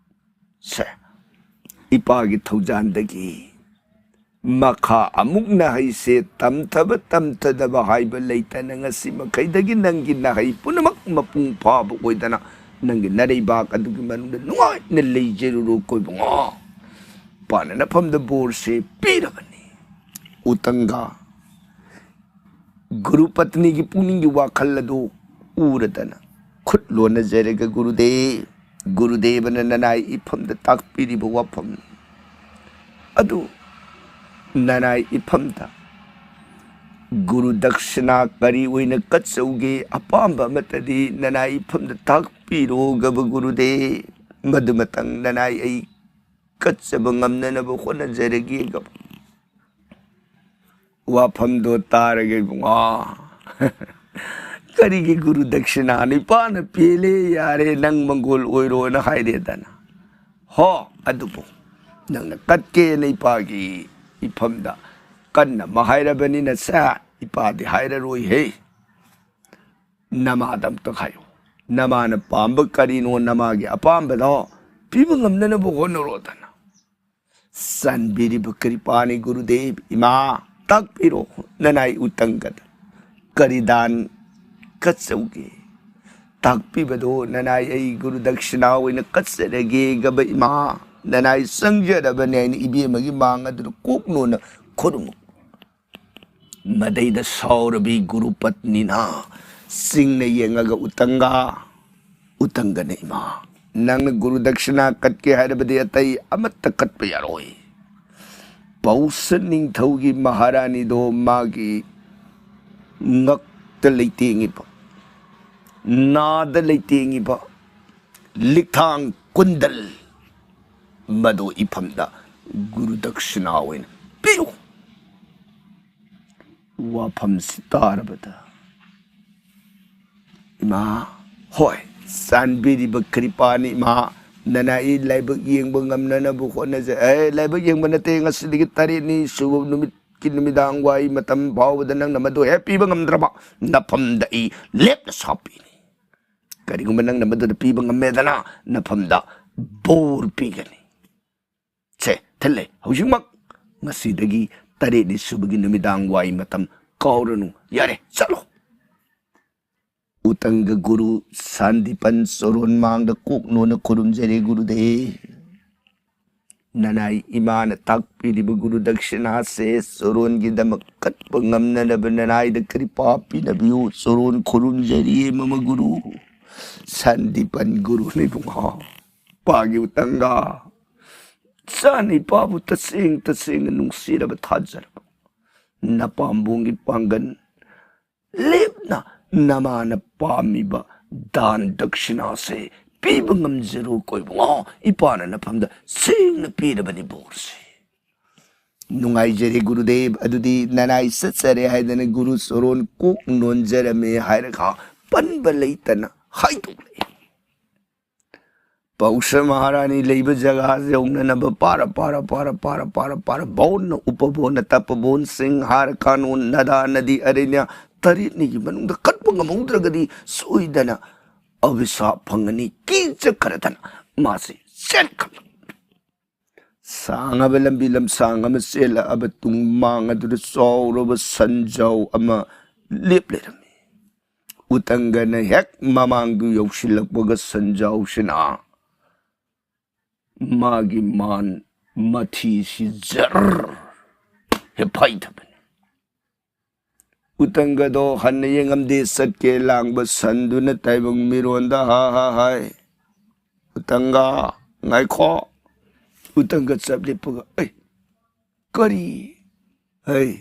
ꯁꯦ, ꯏꯄꯥꯒꯤ ꯊꯧꯖꯥꯟꯗꯒꯤ ꯃꯈꯥ ꯑꯃꯨꯛ ꯅꯍꯩꯁꯦ ꯇꯝꯊꯕ ꯇꯝꯊꯗꯕ ꯍꯥꯏꯕ ꯂꯩꯇꯅ ꯉꯁꯤ ꯃꯈꯩꯗꯒꯤ ꯅꯪꯒꯤ ꯅꯍꯩ ꯄꯨꯝꯅꯃꯛ ꯃꯄꯨꯡ ꯐꯥꯕ ꯑꯣꯏꯗꯅ ꯅꯪꯒꯤ ꯅꯔꯩꯕꯥꯛ ꯑꯗꯨꯒꯤ ꯃꯅꯨꯡꯗ ꯅꯨꯡꯉꯥꯏꯅ ꯂꯩꯖꯔꯨꯔꯣ ꯀꯣꯏꯕꯨꯡꯉꯣ꯫ ꯏꯄꯥꯅ ꯅꯐꯝꯗ ꯕꯣꯔꯁꯦ ꯄꯤꯔꯕꯅꯤ꯫ ꯎꯇꯪꯒ ꯒꯨꯔꯨ ꯄꯠꯅꯤꯒꯤ ꯄꯨꯛꯅꯤꯡꯒꯤ ꯋꯥꯈꯜ ꯑꯗꯨ ꯎꯔꯗꯅ ꯈꯨꯠ ꯂꯣꯟꯅꯖꯔꯒ ꯒꯨꯔꯨꯗꯦ, ꯒꯨꯔꯨꯗꯦꯕꯅ ꯅꯅꯥꯏ ꯏꯐꯝꯗ ꯇꯥꯛꯄꯤꯔꯤꯕ ꯋꯥꯐꯝ ꯑꯗꯨ ꯅꯅꯥꯏ ꯏꯐꯝꯗ ꯒꯨꯔꯨ ꯗꯛꯁꯤꯅꯥ ꯀꯔꯤ ꯑꯣꯏꯅ ꯀꯠꯆꯧꯒꯦ? ꯑꯄꯥꯝꯕ ꯑꯃꯠꯇꯗꯤ ꯅꯅꯥꯏ ꯏꯐꯝꯗ ꯇꯥꯛꯄꯤꯔꯣ ꯒꯕ ꯒꯨꯔꯨꯗꯦ꯫ ꯃꯗꯨꯃꯇꯪ ꯅꯅꯥꯏ ꯑꯩ ꯀꯠꯆꯕ ꯉꯝꯅꯅꯕ ꯍꯣꯠꯅꯖꯔꯒꯦ ꯒꯕ ꯋꯥꯐꯝꯗꯣ ꯇꯥꯔꯒ ꯏꯕꯨꯡꯉꯣ, ꯀꯔꯤꯒꯤ ꯒꯨꯔꯨ ꯗꯛꯁꯤꯅꯥꯅꯣ? ꯏꯄꯥꯅ ꯄꯦꯜꯂꯦ, ꯌꯥꯔꯦ, ꯅꯪ ꯃꯪꯒꯣꯜ ꯑꯣꯏꯔꯣꯅ ꯍꯥꯏꯔꯦꯗꯅ꯫ ꯍꯣ, ꯑꯗꯨꯕꯨ ꯅꯪꯅ ꯀꯠꯀꯦꯅ ꯏꯄꯥꯒꯤ ꯏꯐꯝꯗ ꯀꯟꯅ ꯑꯃ ꯍꯥꯏꯔꯕꯅꯤꯅ ꯁꯦ, ꯏꯄꯥꯗꯤ ꯍꯥꯏꯔꯔꯣꯏꯍꯦ꯫ ꯅꯃꯥꯗ ꯑꯝꯇ ꯍꯥꯏꯌꯨ꯫ ꯅꯃꯥꯅ ꯄꯥꯝꯕ ꯀꯔꯤꯅꯣ? ꯅꯃꯥꯒꯤ ꯑꯄꯥꯝꯕꯗꯣ ꯄꯤꯕ ꯉꯝꯅꯅꯕ ꯍꯣꯠꯅꯔꯣꯗꯅ꯫ ꯆꯥꯟꯕꯤꯔꯤꯕ ꯀ꯭ꯔꯤꯄꯥꯅꯤ ꯒꯨꯔꯨꯗꯦꯕ꯫ ꯏꯃꯥ, ꯇꯥꯛꯄꯤꯔꯣ ꯅꯅꯥꯏ ꯎꯇꯪꯒꯗ ꯀꯔꯤ ꯗꯥꯟ ꯀꯠꯆꯧꯒꯦ? ꯇꯥꯛꯄꯤꯕꯗꯣ ꯅꯅꯥꯏ ꯑꯩ ꯒꯨꯔꯨ ꯗꯛꯁꯤꯅꯥ ꯑꯣꯏꯅ ꯀꯠꯆꯔꯒꯦ ꯒꯕ ꯏꯃꯥ, ꯅꯅꯥꯏ ꯆꯪꯖꯔꯕꯅꯦ ꯍꯥꯏꯅ ꯏꯕꯦꯝꯃꯒꯤ ꯃꯥꯡ ꯑꯗꯨꯗ ꯀꯣꯛꯅꯣꯅ ꯈꯨꯔꯨꯝꯃꯨ꯫ ꯃꯗꯩꯗ ꯁꯥꯎꯔꯕꯤ ꯒꯨꯔꯨ ꯄꯠꯅꯤꯅ ꯆꯤꯡꯅ ꯌꯦꯡꯉꯒ ꯎꯇꯪꯒ, ꯎꯇꯪꯒꯅ ꯏꯃꯥ, ꯅꯪꯅ ꯒꯨꯔꯨ ꯗꯛꯁꯤꯅꯥ ꯀꯠꯀꯦ ꯍꯥꯏꯔꯕꯗꯤ ꯑꯇꯩ ꯑꯃꯠꯇ ꯀꯠꯄ ꯌꯥꯔꯣꯏ꯫ ꯄꯧꯁ ꯅꯤꯡꯊꯧꯒꯤ ꯃꯍꯥꯔꯥꯅꯤꯗꯣ ꯃꯥꯒꯤ ꯉꯛꯇ ꯂꯩꯇꯦꯡꯉꯤꯕ, ꯅꯥꯗ ꯂꯩꯇꯦꯡꯉꯤꯕ ꯂꯤꯛꯊꯥꯡ ꯀꯨꯟꯗꯜ ꯃꯗꯨ ꯏꯐꯝꯗ ꯒꯨꯔꯨ ꯗꯛꯁꯤꯅꯥ ꯑꯣꯏꯅ ꯄꯤꯌꯨ꯫ ꯋꯥꯐꯝꯁꯤ ꯇꯥꯔꯕꯗ ꯏꯃꯥ, ꯍꯣꯏ, ꯆꯥꯟꯕꯤꯔꯤꯕ ꯀ꯭ꯔꯤꯄꯥꯅꯤ ꯏꯃꯥ, ꯅꯅꯥꯏ ꯂꯥꯏꯕꯛ ꯌꯦꯡꯕ ꯉꯝꯅꯅꯕ ꯍꯣꯠꯅꯖꯩ꯫ ꯑꯦ, ꯂꯥꯏꯕꯛ ꯌꯦꯡꯕ ꯅꯠꯇꯦ, ꯉꯁꯤꯗꯒꯤ ꯇꯔꯦꯠꯅꯤ ꯁꯨꯕ ꯅꯨꯃꯤꯠꯀꯤ ꯅꯨꯃꯤꯗꯥꯡ ꯋꯥꯏ ꯃꯇꯝ ꯐꯥꯎꯕꯗ ꯅꯪꯅ ꯃꯗꯨ ꯍꯦꯛ ꯄꯤꯕ ꯉꯝꯗ꯭ꯔꯕ ꯅꯐꯝꯗ ꯑꯩ ꯂꯦꯞꯅ ꯁꯥꯞꯄꯤꯅꯤ꯫ ꯀꯔꯤꯒꯨꯝꯕ ꯅꯪꯅ ꯃꯗꯨꯗ ꯄꯤꯕ ꯉꯝꯃꯦꯗꯅ ꯅꯐꯝꯗ ꯕꯣꯔ ꯄꯤꯒꯅꯤ꯫ ꯁꯦ, ꯊꯤꯜꯂꯦ꯫ ꯍꯧꯖꯤꯛꯃꯛ ꯉꯁꯤꯗꯒꯤ ꯇꯔꯦꯠꯅꯤ ꯁꯨꯕꯒꯤ ꯅꯨꯃꯤꯗꯥꯡ ꯋꯥꯏ ꯃꯇꯝ ꯀꯥꯎꯔꯅꯨ꯫ ꯌꯥꯔꯦ, ꯆꯠꯂꯣ꯫ ꯎꯇꯪꯒ ꯒꯨꯔꯨ ꯁꯥꯟꯗꯤꯄꯟ ꯆꯣꯔꯣꯟ ꯃꯥꯡꯗ ꯀꯣꯛ ꯅꯣꯟꯅ ꯈꯨꯔꯨꯝꯖꯔꯦ ꯒꯨꯔꯨꯗꯦ꯫ ꯅꯅꯥꯏ ꯏꯃꯥꯅ ꯇꯥꯛꯄꯤꯔꯤꯕ ꯒꯨꯔꯨ ꯗꯛꯁꯤꯅꯥꯁꯦ ꯆꯣꯔꯣꯟꯒꯤꯗꯃꯛ ꯀꯠꯄ ꯉꯝꯅꯅꯕ ꯅꯅꯥꯏꯗ ꯀ꯭ꯔꯤꯄꯥ ꯄꯤꯅꯕꯤꯌꯨ꯫ ꯆꯣꯔꯣꯟ ꯈꯨꯔꯨꯝꯖꯔꯤꯌꯦ ꯃꯃ ꯒꯨꯔꯨ꯫ ꯁꯥꯟꯗꯤꯄꯟ ꯒꯨꯔꯨꯅ ꯏꯕꯨꯡꯉꯣ꯫ ꯄꯥꯒꯤ ꯎꯇꯪꯒ꯫ ꯏꯆꯥꯅ ꯏꯄꯥꯕꯨ ꯇꯁꯦꯡ ꯇꯁꯦꯡꯅ ꯅꯨꯡꯁꯤꯔꯕ ꯊꯥꯖꯔꯕ ꯅꯄꯥꯝꯕꯣꯝꯒꯤ ꯄꯥꯡꯒꯜ ꯂꯦꯞꯅ ꯅꯃꯥꯅ ꯄꯥꯝꯃꯤꯕ ꯗꯥꯟ ꯗꯛꯁꯤꯅꯥꯁꯦ ꯄꯤꯕ ꯉꯝꯖꯔꯣ ꯀꯣꯏꯕꯨꯡꯉꯣ꯫ ꯏꯄꯥꯅ ꯅꯐꯝꯗ ꯁꯦꯡꯅ ꯄꯤꯔꯕꯅꯤ ꯕꯣꯔꯁꯦ꯫ ꯅꯨꯡꯉꯥꯏꯖꯔꯦ ꯒꯨꯔꯨꯗꯦꯕ꯫ ꯑꯗꯨꯗꯤ ꯅꯅꯥꯏ ꯆꯠꯆꯔꯦ ꯍꯥꯏꯗꯅ ꯒꯨꯔꯨ ꯆꯣꯔꯣꯟ ꯀꯣꯛ ꯅꯣꯟꯖꯔꯝꯃꯦ ꯍꯥꯏꯔꯒ ꯄꯟꯕ ꯂꯩꯇꯅ ꯍꯥꯏꯗꯣꯛꯂꯛꯑꯦ꯫ ꯄꯧꯁ ꯃꯍꯥꯔꯥꯅꯤ ꯂꯩꯕ ꯖꯒꯥꯁꯦ ꯌꯧꯅꯅꯕ ꯄꯥꯔ ꯄꯥꯔ ꯄꯥꯔ ꯄꯥꯔ ꯄꯥꯔ ꯄꯥꯔ ꯕꯣꯟꯅ ꯎꯄꯕꯣꯟꯅ ꯇꯞꯄꯕꯣꯟ ꯁꯤꯡ ꯍꯥꯔ ꯀꯥꯅꯣꯟ ꯅꯗꯥ ꯅꯗꯤ ꯑꯔꯦꯅ꯭ꯌ ꯇꯔꯦꯠꯅꯤꯒꯤ ꯃꯅꯨꯡꯗ ꯀꯠꯄ ꯉꯝꯍꯧꯗ꯭ꯔꯒꯗꯤ ꯁꯣꯏꯗꯅ ꯑꯚꯤꯁꯥꯞ ꯐꯪꯒꯅꯤ꯫ ꯀꯤꯆꯠꯈ꯭ꯔꯗꯅ ꯃꯥꯁꯦ ꯆꯦꯟꯈꯠꯂꯛ ꯁꯥꯡꯉꯕ ꯂꯝꯕꯤ ꯂꯝꯁꯥꯡ ꯑꯃ ꯆꯦꯜꯂꯛꯑꯕ ꯇꯨꯡ ꯃꯥꯡ ꯑꯗꯨꯗ ꯆꯥꯎꯔꯕ ꯁꯟꯖꯥꯎ ꯑꯃ ꯂꯦꯞ ꯂꯩꯔꯝꯃꯤ꯫ ꯎꯇꯪꯒꯅ ꯍꯦꯛ ꯃꯃꯥꯡꯗꯨ ꯌꯧꯁꯤꯜꯂꯛꯄꯒ ꯁꯟꯖꯥꯎꯁꯤꯅ ꯃꯥꯒꯤ ꯃꯥꯟ ꯃꯊꯤꯁꯤ ꯖꯔ ꯍꯦꯛ ꯐꯥꯏꯊꯕꯅꯤ꯫ ꯎꯇꯪꯒꯗꯣ ꯍꯟꯅ ꯌꯦꯡꯉꯝꯗꯦ꯫ ꯆꯠꯀꯦ ꯂꯥꯡꯕ ꯁꯟꯗꯨꯅ ꯇꯥꯏꯕꯪ ꯃꯤꯔꯣꯟꯗ ꯍꯥ ꯍꯥ ꯍꯥꯏ꯫ "ꯎꯇꯪꯒ, ꯉꯥꯏꯈꯣ!" ꯎꯇꯪꯒ ꯆꯞ ꯂꯦꯞꯄꯒ, "ꯑꯩ, ꯀꯔꯤ? ꯑꯩ,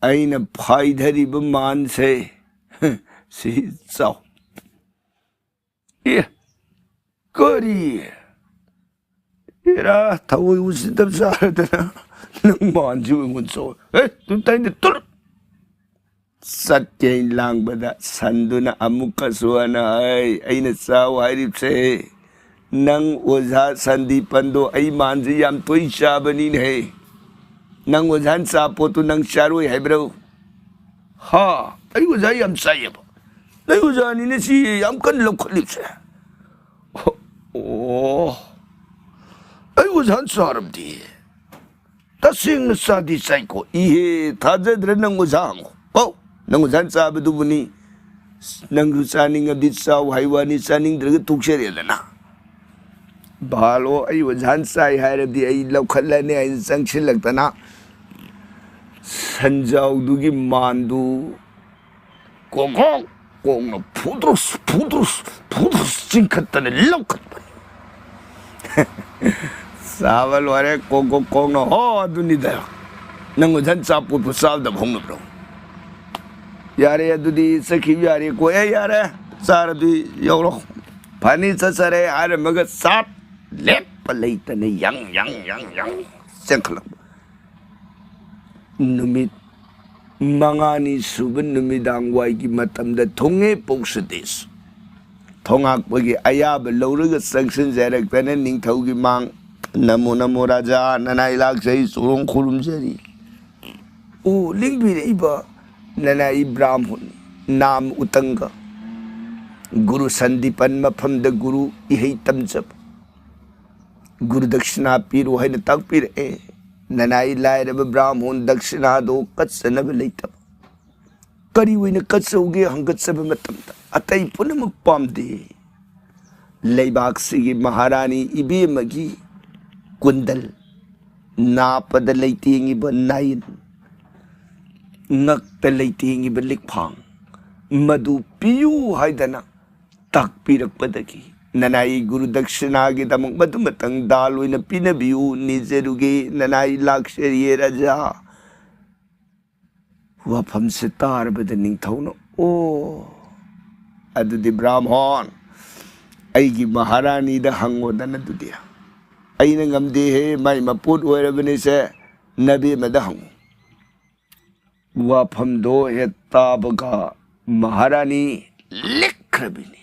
ꯑꯩꯅ ꯐꯥꯏꯊꯔꯤꯕ ꯃꯥꯟꯁꯦ, ꯁꯤ ꯆꯥꯎ꯫" "ꯑꯦ, ꯀꯔꯤ? ꯑꯦꯔꯥ, ꯊꯑꯣꯏ ꯎꯁꯤꯠꯇꯕ ꯆꯥꯔꯗꯅ ꯅꯪ ꯃꯥꯟꯁꯤ ꯑꯩꯉꯣꯟꯗ ꯆꯥꯎ꯫ ꯑꯦ, ꯇꯨ ꯇꯥꯏꯅ ꯇꯨꯔꯨꯠ!" ꯆꯠꯀꯦ ꯂꯥꯡꯕꯗ ꯁꯟꯗꯨꯅ ꯑꯃꯨꯛꯀꯁꯨ ꯍꯟꯅ ꯍꯥꯏ, "ꯑꯩꯅ ꯆꯥꯎ ꯍꯥꯏꯔꯤꯕꯁꯦ, ꯅꯪ ꯑꯣꯖꯥ ꯁꯟꯗꯤꯄꯟꯗꯣ ꯑꯩ ꯃꯥꯟꯁꯤ ꯌꯥꯝ ꯇꯣꯏ ꯆꯥꯕꯅꯤꯅꯦꯍꯦ꯫ ꯅꯪ ꯑꯣꯖꯥꯅ ꯆꯥ ꯄꯣꯠꯇꯨ ꯅꯪ ꯆꯥꯔꯣꯏ ꯍꯥꯏꯕ꯭ꯔꯣ?" "ꯍꯥ, ꯑꯩ ꯑꯣꯖꯥ ꯌꯥꯝ ꯆꯥꯏꯌꯦꯕ꯫ ꯅꯪ ꯑꯣꯖꯥꯅꯤꯅ ꯁꯤ ꯌꯥꯝ ꯀꯟꯅ ꯂꯧꯈꯠꯂꯤꯕꯁꯦ꯫" "ꯑꯣ, ꯑꯣ, ꯑꯩ ꯑꯣꯖꯥꯅ ꯆꯥꯔꯕꯗꯤ꯫ ꯇꯁꯦꯡꯅ ꯆꯥꯗꯤ ꯆꯥꯏꯀꯣ꯫ ꯏꯍꯦ, ꯊꯥꯖꯗ꯭ꯔꯦ, ꯅꯪ ꯑꯣꯖꯥ ꯍꯪꯉꯣ꯫ ꯄꯥꯎ, ꯅꯪ ꯑꯣꯖꯥꯅ ꯆꯥꯕꯗꯨꯕꯨꯅꯤ꯫ ꯅꯪꯁꯨ ꯆꯥꯅꯤꯡꯉꯗꯤ ꯆꯥꯎ ꯍꯥꯏ ꯋꯥꯅꯤ, ꯆꯥꯅꯤꯡꯗ꯭ꯔꯒ ꯇꯣꯛꯆꯔꯦꯗꯅ꯫ ꯚꯥꯂꯣ, ꯑꯩ ꯑꯣꯖꯥꯅ ꯆꯥꯏ ꯍꯥꯏꯔꯗꯤ ꯑꯩ ꯂꯧꯈꯠꯂꯅꯤ ꯍꯥꯏꯅ ꯆꯪꯁꯤꯜꯂꯛꯇꯅ ꯁꯟꯖꯥꯎꯗꯨꯒꯤ ꯃꯥꯟꯗꯨ ꯀꯣꯡꯀꯣꯛ ꯀꯣꯡꯅ ꯐꯨꯗ꯭ꯔꯨꯁ ꯐꯨꯗ꯭ꯔꯨꯁ ꯐꯨꯗ꯭ꯔꯨꯁ ꯆꯤꯡꯈꯠꯇꯅ ꯂꯧꯈꯠꯄꯅꯤ꯫ ꯆꯥꯕ ꯂꯣꯏꯔꯦ, ꯀꯣꯡꯀꯣꯛ ꯀꯣꯡꯅ, ꯍꯣ, ꯑꯗꯨꯅꯤꯗ꯫ ꯅꯪ ꯑꯣꯖꯥꯅ ꯆꯥ ꯄꯣꯠꯄꯨ ꯆꯥꯗꯕ ꯍꯧꯅꯕ꯭ꯔꯣ? ꯌꯥꯔꯦ, ꯑꯗꯨꯗꯤ ꯆꯠꯈꯤꯕ ꯌꯥꯔꯦꯀꯣ꯫ ꯑꯦ, ꯌꯥꯔꯦ, ꯆꯥꯔꯗꯤ ꯌꯧꯔꯣ꯫ ꯐꯅꯤ, ꯆꯠꯆꯔꯦ ꯍꯥꯏꯔꯝꯃꯒ ꯆꯥꯠ ꯂꯦꯞꯄ ꯂꯩꯇꯅ ꯌꯪ ꯌꯪ ꯌꯪ ꯌꯪ ꯆꯦꯟꯈꯠꯂꯛꯄ꯫ ꯅꯨꯃꯤꯠ ꯃꯉꯥꯅꯤ ꯁꯨꯕ ꯅꯨꯃꯤꯗꯥꯡ ꯋꯥꯏꯒꯤ ꯃꯇꯝꯗ ꯊꯣꯡꯉꯦ ꯄꯣꯛꯁꯗꯦꯁ꯫ ꯊꯣꯉꯥꯛꯄꯒꯤ ꯑꯌꯥꯕ ꯂꯧꯔꯒ ꯆꯪꯁꯤꯟꯖꯔꯛꯇꯅ ꯅꯤꯡꯊꯧꯒꯤ ꯃꯥꯡ, "ꯅꯃꯣ ꯅꯃꯣ ꯔꯥꯖꯥ, ꯅꯅꯥꯏ ꯂꯥꯛꯆꯩ, ꯆꯣꯔꯣꯡ ꯈꯨꯔꯨꯝꯖꯔꯤ"꯫ ꯑꯣ, ꯂꯦꯡꯕꯤꯔꯛꯏꯕ ꯅꯅꯥꯏ ꯕ꯭ꯔꯥꯝꯍꯨꯟ, ꯅꯥꯝ ꯎꯇꯪꯒ, ꯒꯨꯔꯨ ꯁꯟꯗꯤꯄꯟ ꯃꯐꯝꯗ ꯒꯨꯔꯨ ꯏꯍꯩ ꯇꯝꯖꯕ꯫ ꯒꯨꯔꯨ ꯗꯛꯁꯤꯅꯥ ꯄꯤꯔꯣ ꯍꯥꯏꯅ ꯇꯥꯛꯄꯤꯔꯛꯑꯦ꯫ ꯅꯅꯥꯏ ꯂꯥꯏꯔꯕ ꯕ꯭ꯔꯥꯝꯍꯣꯟ ꯗꯛꯁꯤꯅꯥꯗꯣ ꯀꯠꯆꯅꯕ ꯂꯩꯇꯕ꯫ ꯀꯔꯤ ꯑꯣꯏꯅ ꯀꯠꯆꯧꯒꯦ ꯍꯪꯒꯠꯆꯕ ꯃꯇꯝꯗ ꯑꯇꯩ ꯄꯨꯝꯅꯃꯛ ꯄꯥꯝꯗꯦ꯫ ꯂꯩꯕꯥꯛꯁꯤꯒꯤ ꯃꯍꯥꯔꯥꯅꯤ ꯏꯕꯦꯝꯃꯒꯤ ꯀꯨꯟꯗꯜ, ꯅꯥꯄꯗ ꯂꯩꯇꯦꯡꯉꯤꯕ ꯅꯥꯏꯟ, ꯉꯛꯇ ꯂꯩꯇꯦꯡꯉꯤꯕ ꯂꯤꯛꯐꯥꯡ, ꯃꯗꯨ ꯄꯤꯌꯨ ꯍꯥꯏꯗꯅ ꯇꯥꯛꯄꯤꯔꯛꯄꯗꯒꯤ ꯅꯅꯥꯏ ꯒꯨꯔꯨ ꯗꯛꯁꯤꯅꯥꯒꯤꯗꯃꯛ ꯃꯗꯨꯃꯇꯪ ꯗꯥꯜ ꯑꯣꯏꯅ ꯄꯤꯅꯕꯤꯌꯨ, ꯅꯤꯖꯔꯨꯒꯦ, ꯅꯅꯥꯏ ꯂꯥꯛꯆꯔꯤꯌꯦ ꯔꯥꯖꯥ꯫ ꯋꯥꯐꯝꯁꯦ ꯇꯥꯔꯕꯗ ꯅꯤꯡꯊꯧꯅ, "ꯑꯣ, ꯑꯗꯨꯗꯤ ꯕ꯭ꯔꯥꯝꯍꯣꯟ, ꯑꯩꯒꯤ ꯃꯍꯥꯔꯥꯅꯤꯗ ꯍꯪꯉꯣꯗꯅ ꯑꯗꯨꯗꯤ꯫ ꯑꯩꯅ ꯉꯝꯗꯦꯍꯦ, ꯃꯥꯏ ꯃꯄꯣꯠ ꯑꯣꯏꯔꯕꯅꯤꯁꯦ, ꯅꯕꯦꯝꯃꯗ ꯍꯪꯉꯨ"꯫ ꯋꯥꯐꯝꯗꯣ ꯍꯦꯛ ꯇꯥꯕꯒ ꯃꯍꯥꯔꯥꯅꯤ ꯂꯦꯛꯈ꯭ꯔꯕꯤꯅꯤ꯫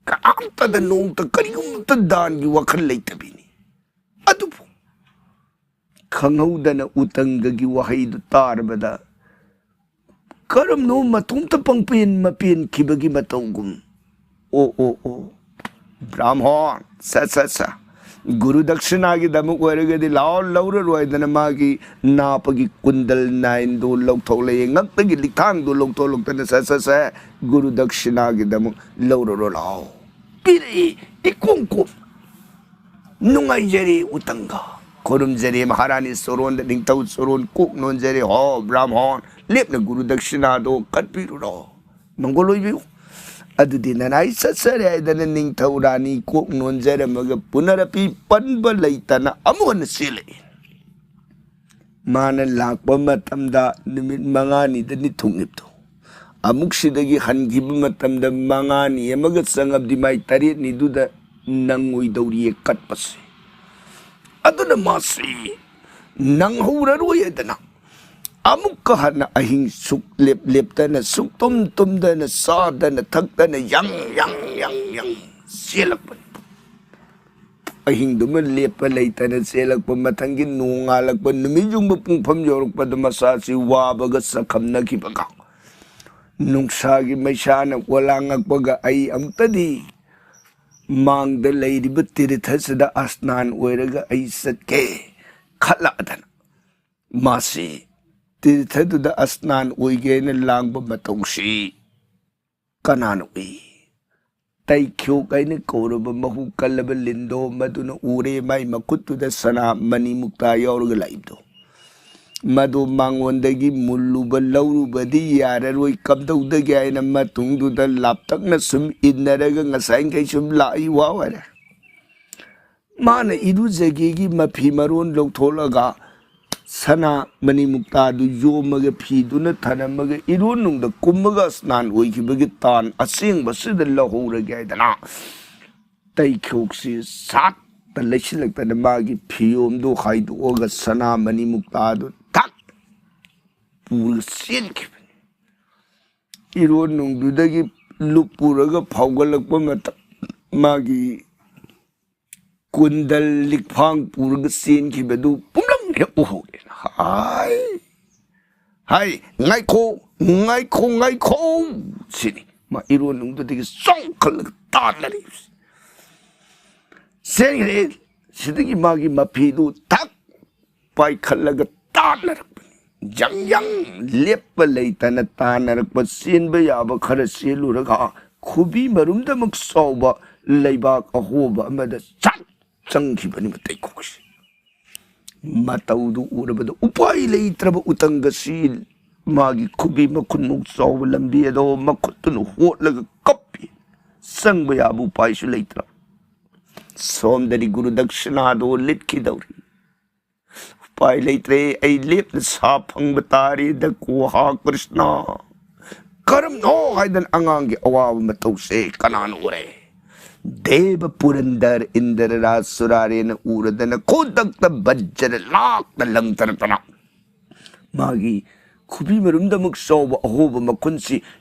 ꯀꯅꯥꯝꯇꯗ ꯅꯣꯡꯇ ꯀꯔꯤꯒꯨꯝꯕꯇ ꯗꯥꯟꯒꯤ ꯋꯥꯈꯜ ꯂꯩꯇꯕꯤꯅꯤ꯫ ꯑꯗꯨꯕꯨ ꯈꯪꯍꯧꯗꯅ ꯎꯇꯪꯒꯒꯤ ꯋꯥꯍꯩꯗꯨ ꯇꯥꯔꯕꯗ ꯀꯔꯝꯅꯣ ꯃꯇꯣꯝꯇ ꯄꯪꯄꯦꯟ ꯃꯄꯦꯟꯈꯤꯕꯒꯤ ꯃꯇꯧꯒꯨꯝ, "ꯑꯣ, ꯑꯣ, ꯑꯣ, "ꯕ꯭ꯔꯥꯝꯍꯣꯟ, ꯁꯠ ꯁꯠ ꯁꯠ, ꯒꯨꯔꯨ ꯗꯛꯁꯤꯅꯥꯒꯤꯗꯃꯛ ꯑꯣꯏꯔꯒꯗꯤ ꯂꯥꯛꯑꯣ, ꯂꯧꯔꯔꯣꯏ" ꯍꯥꯏꯗꯅ ꯃꯥꯒꯤ ꯅꯥꯄꯒꯤ ꯀꯨꯟꯗꯜ ꯅꯥꯏꯟꯗꯣ ꯂꯧꯊꯣꯛꯂꯛꯑꯦ, ꯉꯛꯇꯒꯤ ꯂꯤꯛꯊꯥꯡꯗꯣ ꯂꯧꯊꯣꯛꯂꯛꯇꯅ "ꯁꯠ ꯁꯠ ꯁꯠ, ꯒꯨꯔꯨ ꯗꯛꯁꯤꯅꯥꯒꯤꯗꯃꯛ ꯂꯧꯔꯔꯣ ꯂꯥꯛꯑꯣ", ꯄꯤꯔꯛꯏ꯫ ꯏꯀꯣꯝ ꯀꯣꯝ ꯅꯨꯡꯉꯥꯏꯖꯔꯦ ꯎꯇꯪꯒ꯫ ꯈꯨꯔꯨꯝꯖꯔꯦ ꯃꯍꯥꯔꯥꯅꯤ ꯆꯣꯔꯣꯟꯗ, ꯅꯤꯡꯊꯧ ꯆꯣꯔꯣꯟ ꯀꯣꯛ ꯅꯣꯟꯖꯔꯦ꯫ "ꯍꯣ ꯕ꯭ꯔꯥꯝꯍꯣꯟ, ꯂꯦꯞꯅ ꯒꯨꯔꯨ ꯗꯛꯁꯤꯅꯥꯗꯣ ꯀꯠꯄꯤꯔꯨꯔꯣ, ꯃꯪꯒꯣꯜ ꯑꯣꯏꯕꯤꯌꯨ"꯫ "ꯑꯗꯨꯗꯤ ꯅꯅꯥꯏ ꯆꯠꯆꯔꯦ" ꯍꯥꯏꯗꯅ ꯅꯤꯡꯊꯧ ꯔꯥꯅꯤ ꯀꯣꯛ ꯅꯣꯟꯖꯔꯝꯃꯒ ꯄꯨꯅꯔꯄꯤ ꯄꯟꯕ ꯂꯩꯇꯅ ꯑꯃꯨꯛ ꯍꯟꯅ ꯆꯦꯜꯂꯛꯏ꯫ ꯃꯥꯅ ꯂꯥꯛꯄ ꯃꯇꯝꯗ ꯅꯨꯃꯤꯠ ꯃꯉꯥꯅꯤꯗꯅꯤ ꯊꯨꯡꯉꯤꯕꯗꯣ꯫ ꯑꯃꯨꯛ ꯁꯤꯗꯒꯤ ꯍꯟꯈꯤꯕ ꯃꯇꯝꯗ ꯃꯉꯥꯅꯤ ꯑꯃꯒ ꯆꯪꯉꯕꯗꯤ ꯃꯥꯏ ꯇꯔꯦꯠꯅꯤꯗꯨꯗ ꯅꯪꯉꯣꯏꯗꯧꯔꯤꯌꯦ ꯀꯠꯄꯁꯦ꯫ ꯑꯗꯨꯅ ꯃꯥꯁꯤ ꯅꯪꯍꯧꯔꯔꯣꯏ ꯍꯥꯏꯗꯅ ꯑꯃꯨꯛꯀ ꯍꯟꯅ ꯑꯍꯤꯡ ꯁꯨꯛ ꯂꯦꯞ ꯂꯦꯞꯇꯅ, ꯁꯨꯛ ꯇꯨꯝ ꯇꯨꯝꯗꯅ, ꯆꯥꯗꯅ ꯊꯛꯇꯅ ꯌꯪ ꯌꯪ ꯌꯪ ꯌꯪ ꯆꯦꯜꯂꯛꯄꯅꯤ꯫ ꯑꯍꯤꯡꯗꯨꯃ ꯂꯦꯞꯄ ꯂꯩꯇꯅ ꯆꯦꯜꯂꯛꯄ, ꯃꯊꯪꯒꯤ ꯅꯣꯡꯉꯥꯜꯂꯛꯄ, ꯅꯨꯃꯤꯠ ꯌꯨꯡꯕ ꯄꯨꯡꯐꯝ ꯌꯧꯔꯛꯄꯗ ꯃꯁꯥꯁꯤ ꯋꯥꯕꯒ ꯆꯈꯝꯅꯈꯤꯕꯒ, ꯅꯨꯡꯁꯥꯒꯤ ꯃꯩꯁꯥꯅ ꯑꯣꯂꯥꯡꯉꯛꯄꯒ "ꯑꯩ ꯑꯃꯨꯛꯇꯗꯤ ꯃꯥꯡꯗ ꯂꯩꯔꯤꯕ ꯇꯤꯔꯊꯁꯤꯗ ꯑꯁꯅꯥꯟ ꯑꯣꯏꯔꯒ ꯑꯩ ꯆꯠꯀꯦ" ꯈꯜꯂꯛꯑꯗꯅ ꯃꯥꯁꯤ ꯇꯤꯔꯊꯗꯨꯗ ꯑꯁꯅꯥꯟ ꯑꯣꯏꯒꯦꯅ ꯂꯥꯡꯕ ꯃꯇꯧꯁꯤ ꯀꯅꯥꯅ ꯎꯏ? ꯇꯩꯈ꯭ꯌꯣꯛ ꯍꯥꯏꯅ ꯀꯧꯔꯕ ꯃꯍꯨ ꯀꯜꯂꯕ ꯂꯤꯟꯗꯣ ꯃꯗꯨꯅ ꯎꯔꯦ, ꯃꯥꯏ ꯃꯈꯨꯠꯇꯨꯗ ꯁꯅꯥ ꯃꯅꯤ ꯃꯨꯛꯇꯥ ꯌꯥꯎꯔꯒ ꯂꯥꯛꯏꯕꯗꯣ꯫ ꯃꯗꯨ ꯃꯉꯣꯟꯗꯒꯤ ꯃꯨꯜꯂꯨꯕ ꯂꯧꯔꯨꯕꯗꯤ ꯌꯥꯔꯔꯣꯏ, ꯀꯝꯗꯧꯗꯒꯦ ꯍꯥꯏꯅ ꯃꯇꯨꯡꯗꯨꯗ ꯂꯥꯞꯇꯛꯅ ꯁꯨꯝ ꯏꯟꯅꯔꯒ ꯉꯁꯥꯏꯈꯩ ꯁꯨꯝ ꯂꯥꯛꯏ ꯋꯥ ꯑꯣꯏꯔꯦ꯫ ꯃꯥꯅ ꯏꯔꯨꯖꯒꯦꯒꯤ ꯃꯐꯤ ꯃꯔꯣꯟ ꯂꯧꯊꯣꯛꯂꯒ ꯁꯅꯥ ꯃꯅꯤ ꯃꯨꯛꯇꯥꯗꯨ ꯌꯣꯝꯃꯒ ꯐꯤꯗꯨꯅ ꯊꯅꯝꯃꯒ ꯏꯔꯣꯟꯅꯨꯡꯗ ꯀꯨꯝꯃꯒ ꯁ꯭ꯅꯥꯟ ꯑꯣꯏꯈꯤꯕꯒꯤ ꯇꯥꯟ ꯑꯁꯦꯡꯕꯁꯤꯗ ꯂꯧꯍꯧꯔꯒꯦ ꯍꯥꯏꯗꯅ ꯇꯩꯈꯣꯛꯁꯤ ꯁꯥꯠꯇ ꯂꯩꯁꯤꯜꯂꯛꯇꯅ ꯃꯥꯒꯤ ꯐꯤꯌꯣꯝꯗꯨ ꯍꯥꯏꯗꯣꯛꯑꯒ ꯁꯅꯥ ꯃꯅꯤ ꯃꯨꯛꯇꯥꯗꯨ ꯊꯛ ꯄꯨꯔꯒ ꯆꯦꯟꯈꯤꯕꯅꯤ꯫ ꯏꯔꯣꯟꯅꯨꯡꯗꯨꯗꯒꯤ ꯂꯨꯞꯄꯨꯔꯒ ꯐꯥꯎꯒꯠꯂꯛꯄ ꯃꯇꯝ ꯃꯥꯒꯤ ꯀꯨꯟꯗꯜ ꯂꯤꯛꯐꯥꯡ ꯄꯨꯔꯒ ꯆꯦꯟꯈꯤꯕꯗꯨ ꯄꯨꯝꯅꯃꯛ ꯍꯦꯛ ꯎꯍꯧꯔꯦ꯫ "ꯍꯥꯏ, ꯍꯥꯏ, ꯉꯥꯏꯈꯣ, ꯉꯥꯏꯈꯣ, ꯉꯥꯏꯈꯣ!" ꯁꯤꯅꯤ ꯃꯥ ꯏꯔꯣꯟꯅꯨꯡꯗꯨꯗꯒꯤ ꯆꯣꯡꯈꯠꯂꯒ ꯇꯥꯟꯅꯔꯤꯕꯁꯤ꯫ ꯆꯦꯟꯈ꯭ꯔꯦ꯫ ꯁꯤꯗꯒꯤ ꯃꯥꯒꯤ ꯃꯐꯤꯗꯨ ꯊꯛ ꯄꯥꯏꯈꯠꯂꯒ ꯇꯥꯟꯅꯔꯛꯄꯅꯤ꯫ ꯌꯪ ꯌꯪ ꯂꯦꯞꯄ ꯂꯩꯇꯅ ꯇꯥꯟꯅꯔꯛꯄ, ꯆꯦꯟꯕ ꯌꯥꯕ ꯈꯔ ꯆꯦꯜꯂꯨꯔꯒ ꯈꯨꯕꯤ ꯃꯔꯨꯝꯗꯃꯛ ꯆꯥꯎꯕ ꯂꯩꯕꯥꯛ ꯑꯍꯣꯕ ꯑꯃꯗ ꯆꯠ ꯆꯪꯈꯤꯕꯅꯤ ꯃꯇꯩ ꯈꯣꯛꯁꯤ꯫ ꯃꯇꯧꯗꯨ ꯎꯔꯕꯗ ꯎꯄꯥꯏ ꯂꯩꯇ꯭ꯔꯕ ꯎꯇꯪꯒꯁꯤ ꯃꯥꯒꯤ ꯈꯨꯕꯤ ꯃꯈꯨꯟꯃꯨꯛ ꯆꯥꯎꯕ ꯂꯝꯕꯤ ꯑꯗꯣ ꯃꯈꯨꯠꯇꯨꯅ ꯍꯣꯠꯂꯒ ꯀꯞꯄꯤ꯫ ꯆꯪꯕ ꯌꯥꯕ ꯎꯄꯥꯏꯁꯨ ꯂꯩꯇ꯭ꯔꯕ꯫ ꯁꯣꯝꯗꯗꯤ ꯒꯨꯔꯨ ꯗꯛꯁꯤꯅꯥꯗꯣ ꯂꯤꯠꯈꯤꯗꯧꯔꯤ꯫ ꯎꯄꯥꯏ ꯂꯩꯇ꯭ꯔꯦ, ꯑꯩ ꯂꯦꯞꯅ ꯁꯥ ꯐꯪꯕ ꯇꯥꯔꯦꯗ ꯀꯣꯍꯥ ꯀ꯭ꯔꯤꯁꯅ꯫ ꯀꯔꯝꯅꯣ ꯍꯥꯏꯗꯅ ꯑꯉꯥꯡꯒꯤ ꯑꯋꯥꯕ ꯃꯇꯧꯁꯦ ꯀꯅꯥꯅ ꯎꯔꯦ? ꯗꯦꯕ ꯄꯨꯔꯟꯗꯔ ꯏꯟꯗ꯭ꯔ ꯔꯥꯖ ꯁꯨꯔꯥꯔꯦꯅ ꯎꯔꯗꯅ ꯈꯨꯗꯛꯇ ꯕꯖ꯭ꯔ ꯂꯥꯛꯇ ꯂꯪꯊꯔꯛꯇꯅ ꯃꯥꯒꯤ ꯈꯨꯕꯤ ꯃꯔꯨꯝꯗꯃꯛ ꯆꯥꯎꯕ ꯑꯍꯣꯕ ꯃꯈꯨꯟꯁꯤ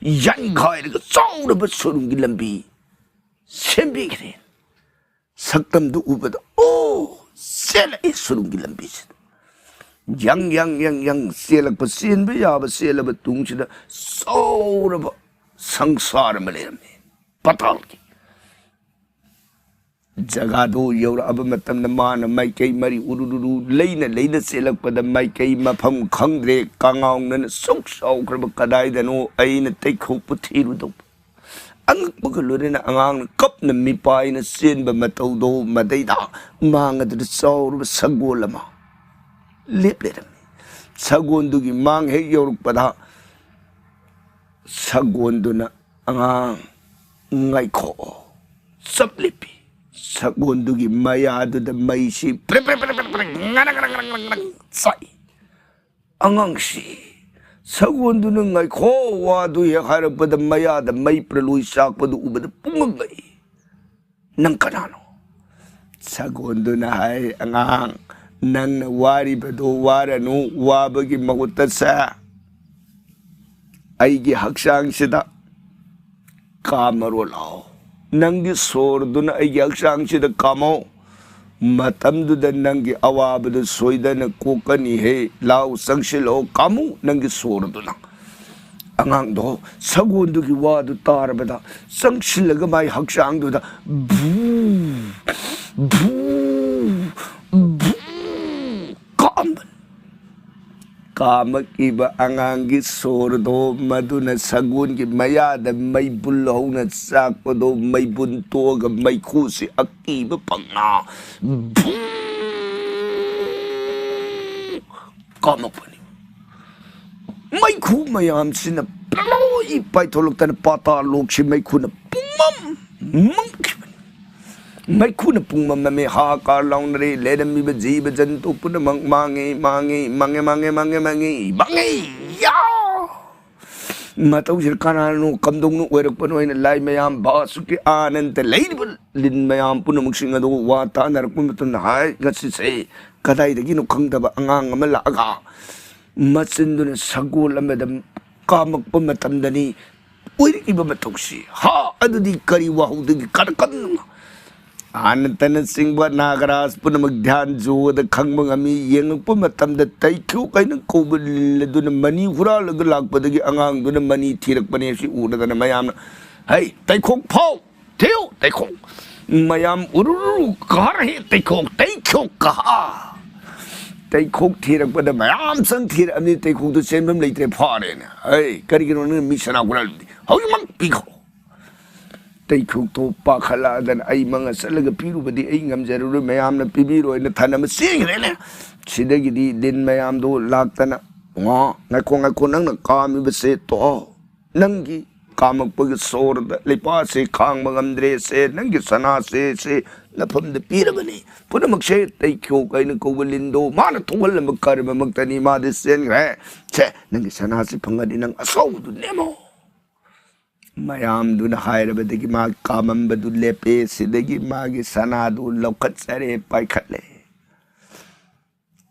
ꯌꯥꯟꯈꯥꯏꯔꯒ ꯆꯥꯎꯔꯕ ꯁꯨꯔꯨꯡꯒꯤ ꯂꯝꯕꯤ ꯁꯦꯝꯕꯤꯈ꯭ꯔꯦ꯫ ꯁꯛꯇꯝꯗꯨ ꯎꯕꯗ, ꯑꯣ, ꯆꯦꯜꯂꯛꯏ ꯁꯨꯔꯨꯡꯒꯤ ꯂꯝꯕꯤꯁꯤꯗ꯫ ꯌꯪ ꯌꯪ ꯌꯪ ꯌꯪ ꯆꯦꯜꯂꯛꯄ, ꯆꯦꯟꯕ ꯌꯥꯕ ꯆꯦꯜꯂꯕ ꯇꯨꯡꯁꯤꯗ ꯆꯥꯎꯔꯕ ꯁꯪꯁꯥꯔ ꯑꯃ ꯂꯩꯔꯝꯃꯤ, ꯄꯇꯥꯜꯒꯤ꯫ ꯖꯒꯥꯗꯨ ꯌꯧꯔꯛꯑꯕ ꯃꯇꯝꯗ ꯃꯥꯅ ꯃꯥꯏꯀꯩ ꯃꯔꯤ ꯎꯔꯨꯔꯨꯔꯨ ꯂꯩꯅ ꯂꯩꯅ ꯆꯦꯜꯂꯛꯄꯗ ꯃꯥꯏꯀꯩ ꯃꯐꯝ ꯈꯪꯗ꯭ꯔꯦ, ꯀꯉꯥꯎꯅꯅ ꯁꯨꯛ ꯆꯥꯎꯈ꯭ꯔꯕ ꯀꯗꯥꯏꯗꯅꯣ ꯑꯩꯅ ꯇꯩꯈꯣꯛꯄꯨ ꯊꯤꯔꯨꯗꯧꯕ꯫ ꯑꯉꯛꯄꯒ ꯂꯣꯏꯅꯅ ꯑꯉꯥꯡꯅ ꯀꯞꯅ ꯃꯤꯄꯥꯏꯅ ꯆꯦꯟꯕ ꯃꯇꯧꯗꯣ ꯃꯗꯩꯗ ꯃꯥꯡ ꯑꯗꯨꯗ ꯆꯥꯎꯔꯕ ꯁꯒꯣꯜ ꯑꯃ ꯂꯦꯞ ꯂꯩꯔꯝꯃꯤ꯫ ꯁꯒꯣꯜꯗꯨꯒꯤ ꯃꯥꯡ ꯍꯦꯛ ꯌꯧꯔꯛꯄꯗ ꯁꯒꯣꯜꯗꯨꯅ, "ꯑꯉꯥꯡ, ꯉꯥꯏꯈꯣ", ꯆꯞ ꯂꯦꯞꯄꯤ꯫ ꯁꯒꯣꯜꯗꯨꯒꯤ ꯃꯌꯥꯗꯨꯗ ꯃꯩꯁꯤ ꯄ꯭ꯔꯤꯡ ꯄ꯭ꯔꯤꯡ ꯄ꯭ꯔꯤꯡ ꯄ꯭ꯔꯤꯡ ꯄ꯭ꯔꯤꯡ ꯉꯔꯪ ꯉꯔꯪ ꯉꯔꯪ ꯉꯔꯪ ꯆꯥꯛꯏ꯫ ꯑꯉꯥꯡꯁꯤ ꯁꯒꯣꯜꯗꯨꯅ "ꯉꯥꯏꯈꯣ" ꯋꯥꯗꯨ ꯍꯦꯛ ꯍꯥꯏꯔꯛꯄꯗ ꯃꯌꯥꯗ ꯃꯩ ꯄ꯭ꯔꯂꯣꯏ ꯆꯥꯛꯄꯗꯨ ꯎꯕꯗ ꯄꯨꯡꯉꯛ ꯉꯛꯏ꯫ "ꯅꯪ ꯀꯅꯥꯅꯣ?" ꯁꯒꯣꯜꯗꯨꯅ ꯍꯥꯏ, "ꯑꯉꯥꯡ, ꯅꯪꯅ ꯋꯥꯔꯤꯕꯗꯨ ꯋꯥꯔꯅꯨ, ꯋꯥꯕꯒꯤ ꯃꯍꯨꯠꯇ ꯁꯦ ꯑꯩꯒꯤ ꯍꯛꯆꯥꯡꯁꯤꯗ ꯀꯥꯝꯃꯔꯣ ꯂꯥꯛꯑꯣ꯫ ꯅꯪꯒꯤ ꯁꯣꯔꯗꯨꯅ ꯑꯩꯒꯤ ꯍꯛꯆꯥꯡꯁꯤꯗ ꯀꯥꯝꯃꯣ꯫ ꯃꯇꯝꯗꯨꯗ ꯅꯪꯒꯤ ꯑꯋꯥꯕꯗꯨ ꯁꯣꯏꯗꯅ ꯀꯣꯛꯀꯅꯤꯍꯦ꯫ ꯂꯥꯎ, ꯆꯪꯁꯤꯜꯂꯛꯑꯣ, ꯀꯥꯝꯃꯨ ꯅꯪꯒꯤ ꯁꯣꯔꯗꯨꯅ꯫" ꯑꯉꯥꯡꯗꯣ ꯁꯒꯣꯜꯗꯨꯒꯤ ꯋꯥꯗꯨ ꯇꯥꯔꯕꯗ ꯆꯪꯁꯤꯜꯂꯒ ꯃꯥꯏ ꯍꯛꯆꯥꯡꯗꯨꯗ ꯚꯨ ꯚꯨ, ꯚꯨ ꯀꯥꯝꯕꯅꯤ꯫ ꯀꯥꯝꯃꯛꯏꯕ ꯑꯉꯥꯡꯒꯤ ꯁꯣꯔꯗꯣ ꯃꯗꯨꯅ ꯁꯒꯣꯜꯒꯤ ꯃꯌꯥꯗ ꯃꯩꯕꯨꯜ ꯍꯧꯅ ꯆꯥꯛꯄꯗꯣ, ꯃꯩꯕꯨꯜ ꯇꯣꯛꯑꯒ ꯃꯩꯈꯨꯁꯤ ꯑꯀꯤꯕ ꯄꯪꯅ ꯚꯨ ꯀꯥꯝꯃꯛꯄꯅꯤ꯫ ꯃꯩꯈꯨ ꯃꯌꯥꯝꯁꯤꯅ ꯂꯣꯏ ꯄꯥꯏꯊꯣꯛꯂꯛꯇꯅ ꯄꯥꯇꯥ ꯂꯣꯛꯁꯤ ꯃꯩꯈꯨꯅ ꯄꯨꯡꯃꯝ ꯃꯝꯈꯤꯕꯅꯤ꯫ ꯃꯩꯈꯨꯅ ꯄꯨꯡꯃꯝ ꯃꯝꯃꯦ, ꯍꯥꯍꯥꯀꯥꯔ ꯂꯥꯎꯅꯔꯦ꯫ ꯂꯩꯔꯝꯃꯤꯕ ꯖꯤꯕ ꯖꯟꯇꯨ ꯄꯨꯝꯅꯃꯛ ꯃꯥꯡꯉꯦ, ꯃꯥꯡꯉꯦ, ꯃꯥꯡꯉꯦ, ꯃꯥꯡꯉꯦ, ꯃꯥꯡꯉꯦ, ꯃꯥꯡꯉꯦ, ꯌꯥ! ꯃꯇꯧꯁꯤꯗ ꯀꯅꯥꯅꯣ ꯀꯝꯗꯧꯅ ꯑꯣꯏꯔꯛꯄꯅꯣ ꯍꯥꯏꯅ ꯂꯥꯏ ꯃꯌꯥꯝ, ꯚꯥꯁꯨꯀꯤ ꯑꯥꯅꯟꯗ ꯂꯩꯔꯤꯕ ꯂꯤꯟ ꯃꯌꯥꯝ ꯄꯨꯝꯅꯃꯛꯁꯤꯡ ꯑꯗꯨ ꯋꯥ ꯇꯥꯅꯔꯛꯄ ꯃꯇꯝꯗ, ꯍꯥꯏ, ꯉꯁꯤꯁꯦ ꯀꯗꯥꯏꯗꯒꯤꯅꯣ ꯈꯪꯗꯕ ꯑꯉꯥꯡ ꯑꯃ ꯂꯥꯛꯑꯒ ꯃꯆꯤꯟꯗꯨꯅ ꯁꯒꯣꯜ ꯑꯃꯗ ꯀꯥꯝꯃꯛꯄ ꯃꯇꯝꯗꯅꯤ ꯑꯣꯏꯔꯛꯏꯕ ꯃꯇꯧꯁꯤ꯫ ꯍꯥ, ꯑꯗꯨꯗꯤ ꯀꯔꯤ ꯋꯥꯍꯧꯗꯒꯤ ꯀꯔꯀꯝꯅ ꯑꯥꯅꯟꯗꯅꯆꯤꯡꯕ ꯅꯥꯒꯔꯥꯖ ꯄꯨꯝꯅꯃꯛ ꯙ꯭ꯌꯥꯟ ꯌꯣꯒꯗ ꯈꯪꯕ ꯉꯝꯃꯤ꯫ ꯌꯦꯡꯂꯛꯄ ꯃꯇꯝꯗ ꯇꯩꯈ꯭ꯌꯣꯛ ꯍꯥꯏꯅ ꯀꯧꯕ ꯂꯤꯟ ꯑꯗꯨꯅ ꯃꯅꯤ ꯍꯨꯔꯥꯜꯂꯒ ꯂꯥꯛꯄꯗꯒꯤ ꯑꯉꯥꯡꯗꯨꯅ ꯃꯅꯤ ꯊꯤꯔꯛꯄꯅꯦ꯫ ꯁꯤ ꯎꯔꯗꯅ ꯃꯌꯥꯝꯅ, "ꯍꯩ, ꯇꯩꯈꯣꯛ ꯐꯥꯎ! ꯊꯤꯌꯨ, ꯇꯩꯈꯣꯛ!" ꯃꯌꯥꯝ ꯎꯔꯨꯔꯨ ꯀꯥꯔꯍꯦ, "ꯇꯩꯈꯣꯛ, ꯇꯩꯈꯣꯛ ꯀꯍꯥ!" ꯇꯩꯈꯣꯛ ꯊꯤꯔꯛꯄꯗ ꯃꯌꯥꯝ ꯆꯪ ꯊꯤꯔꯛꯑꯕꯅꯤ, ꯇꯩꯈꯣꯛꯇꯨ ꯆꯦꯟꯐꯝ ꯂꯩꯇ꯭ꯔꯦ, ꯐꯥꯔꯦꯅ꯫ "ꯑꯩ, ꯀꯔꯤꯒꯤꯅꯣ ꯅꯪ ꯃꯤ ꯁꯅꯥ ꯍꯨꯔꯥꯜꯂꯤꯗꯤ? ꯍꯧꯖꯤꯛꯃꯛ ꯄꯤꯈꯣ!" ꯇꯩꯈꯣꯛꯇꯣ ꯄꯥꯈꯠꯂꯛꯑꯗꯅ, "ꯑꯩ ꯃꯉꯥ ꯆꯠꯂꯒ ꯄꯤꯔꯨꯕꯗꯤ ꯑꯩ ꯉꯝꯖꯔꯔꯣꯏ, ꯃꯌꯥꯝꯅ ꯄꯤꯕꯤꯔꯣꯏꯅ" ꯊꯅꯝꯃ ꯆꯦꯟꯈ꯭ꯔꯦꯅꯦ꯫ ꯁꯤꯗꯒꯤꯗꯤ ꯂꯤꯟ ꯃꯌꯥꯝꯗꯣ ꯂꯥꯛꯇꯅ, "ꯉꯥ, ꯉꯥꯏꯈꯣ, ꯉꯥꯏꯈꯣ, ꯅꯪꯅ ꯀꯥꯝꯃꯤꯕꯁꯦ ꯇꯣꯛꯑꯣ꯫ ꯅꯪꯒꯤ ꯀꯥꯝꯃꯛꯄꯒꯤ ꯁꯣꯔꯗ ꯂꯩꯄꯥꯁꯦ ꯈꯥꯡꯕ ꯉꯝꯗ꯭ꯔꯦ, ꯁꯦ ꯅꯪꯒꯤ ꯁꯅꯥꯁꯦ, ꯁꯦ ꯅꯐꯝꯗ ꯄꯤꯔꯕꯅꯤ꯫ ꯄꯨꯝꯅꯃꯛꯁꯦ ꯇꯩꯈ꯭ꯌꯣꯛ ꯍꯥꯏꯅ ꯀꯧꯕ ꯂꯤꯟꯗꯣ ꯃꯥꯅ ꯊꯣꯛꯍꯜꯂꯝꯕ ꯀꯔꯃꯃꯛꯇꯅꯤ, ꯃꯥꯗꯤ ꯆꯦꯟꯈ꯭ꯔꯦ꯫ ꯁꯦ, ꯅꯪꯒꯤ ꯁꯅꯥꯁꯤ ꯐꯪꯉꯗꯤ ꯅꯪ ꯑꯆꯧꯕꯗꯨ ꯅꯦꯝꯃꯣ!" ꯃꯌꯥꯝꯗꯨꯅ ꯍꯥꯏꯔꯕꯗꯒꯤ ꯃꯥ ꯀꯥꯝꯃꯝꯕꯗꯨ ꯂꯦꯞꯄꯦ꯫ ꯁꯤꯗꯒꯤ ꯃꯥꯒꯤ ꯁꯅꯥꯗꯨ ꯂꯧꯈꯠꯆꯔꯦ, ꯄꯥꯏꯈꯠꯂꯦ꯫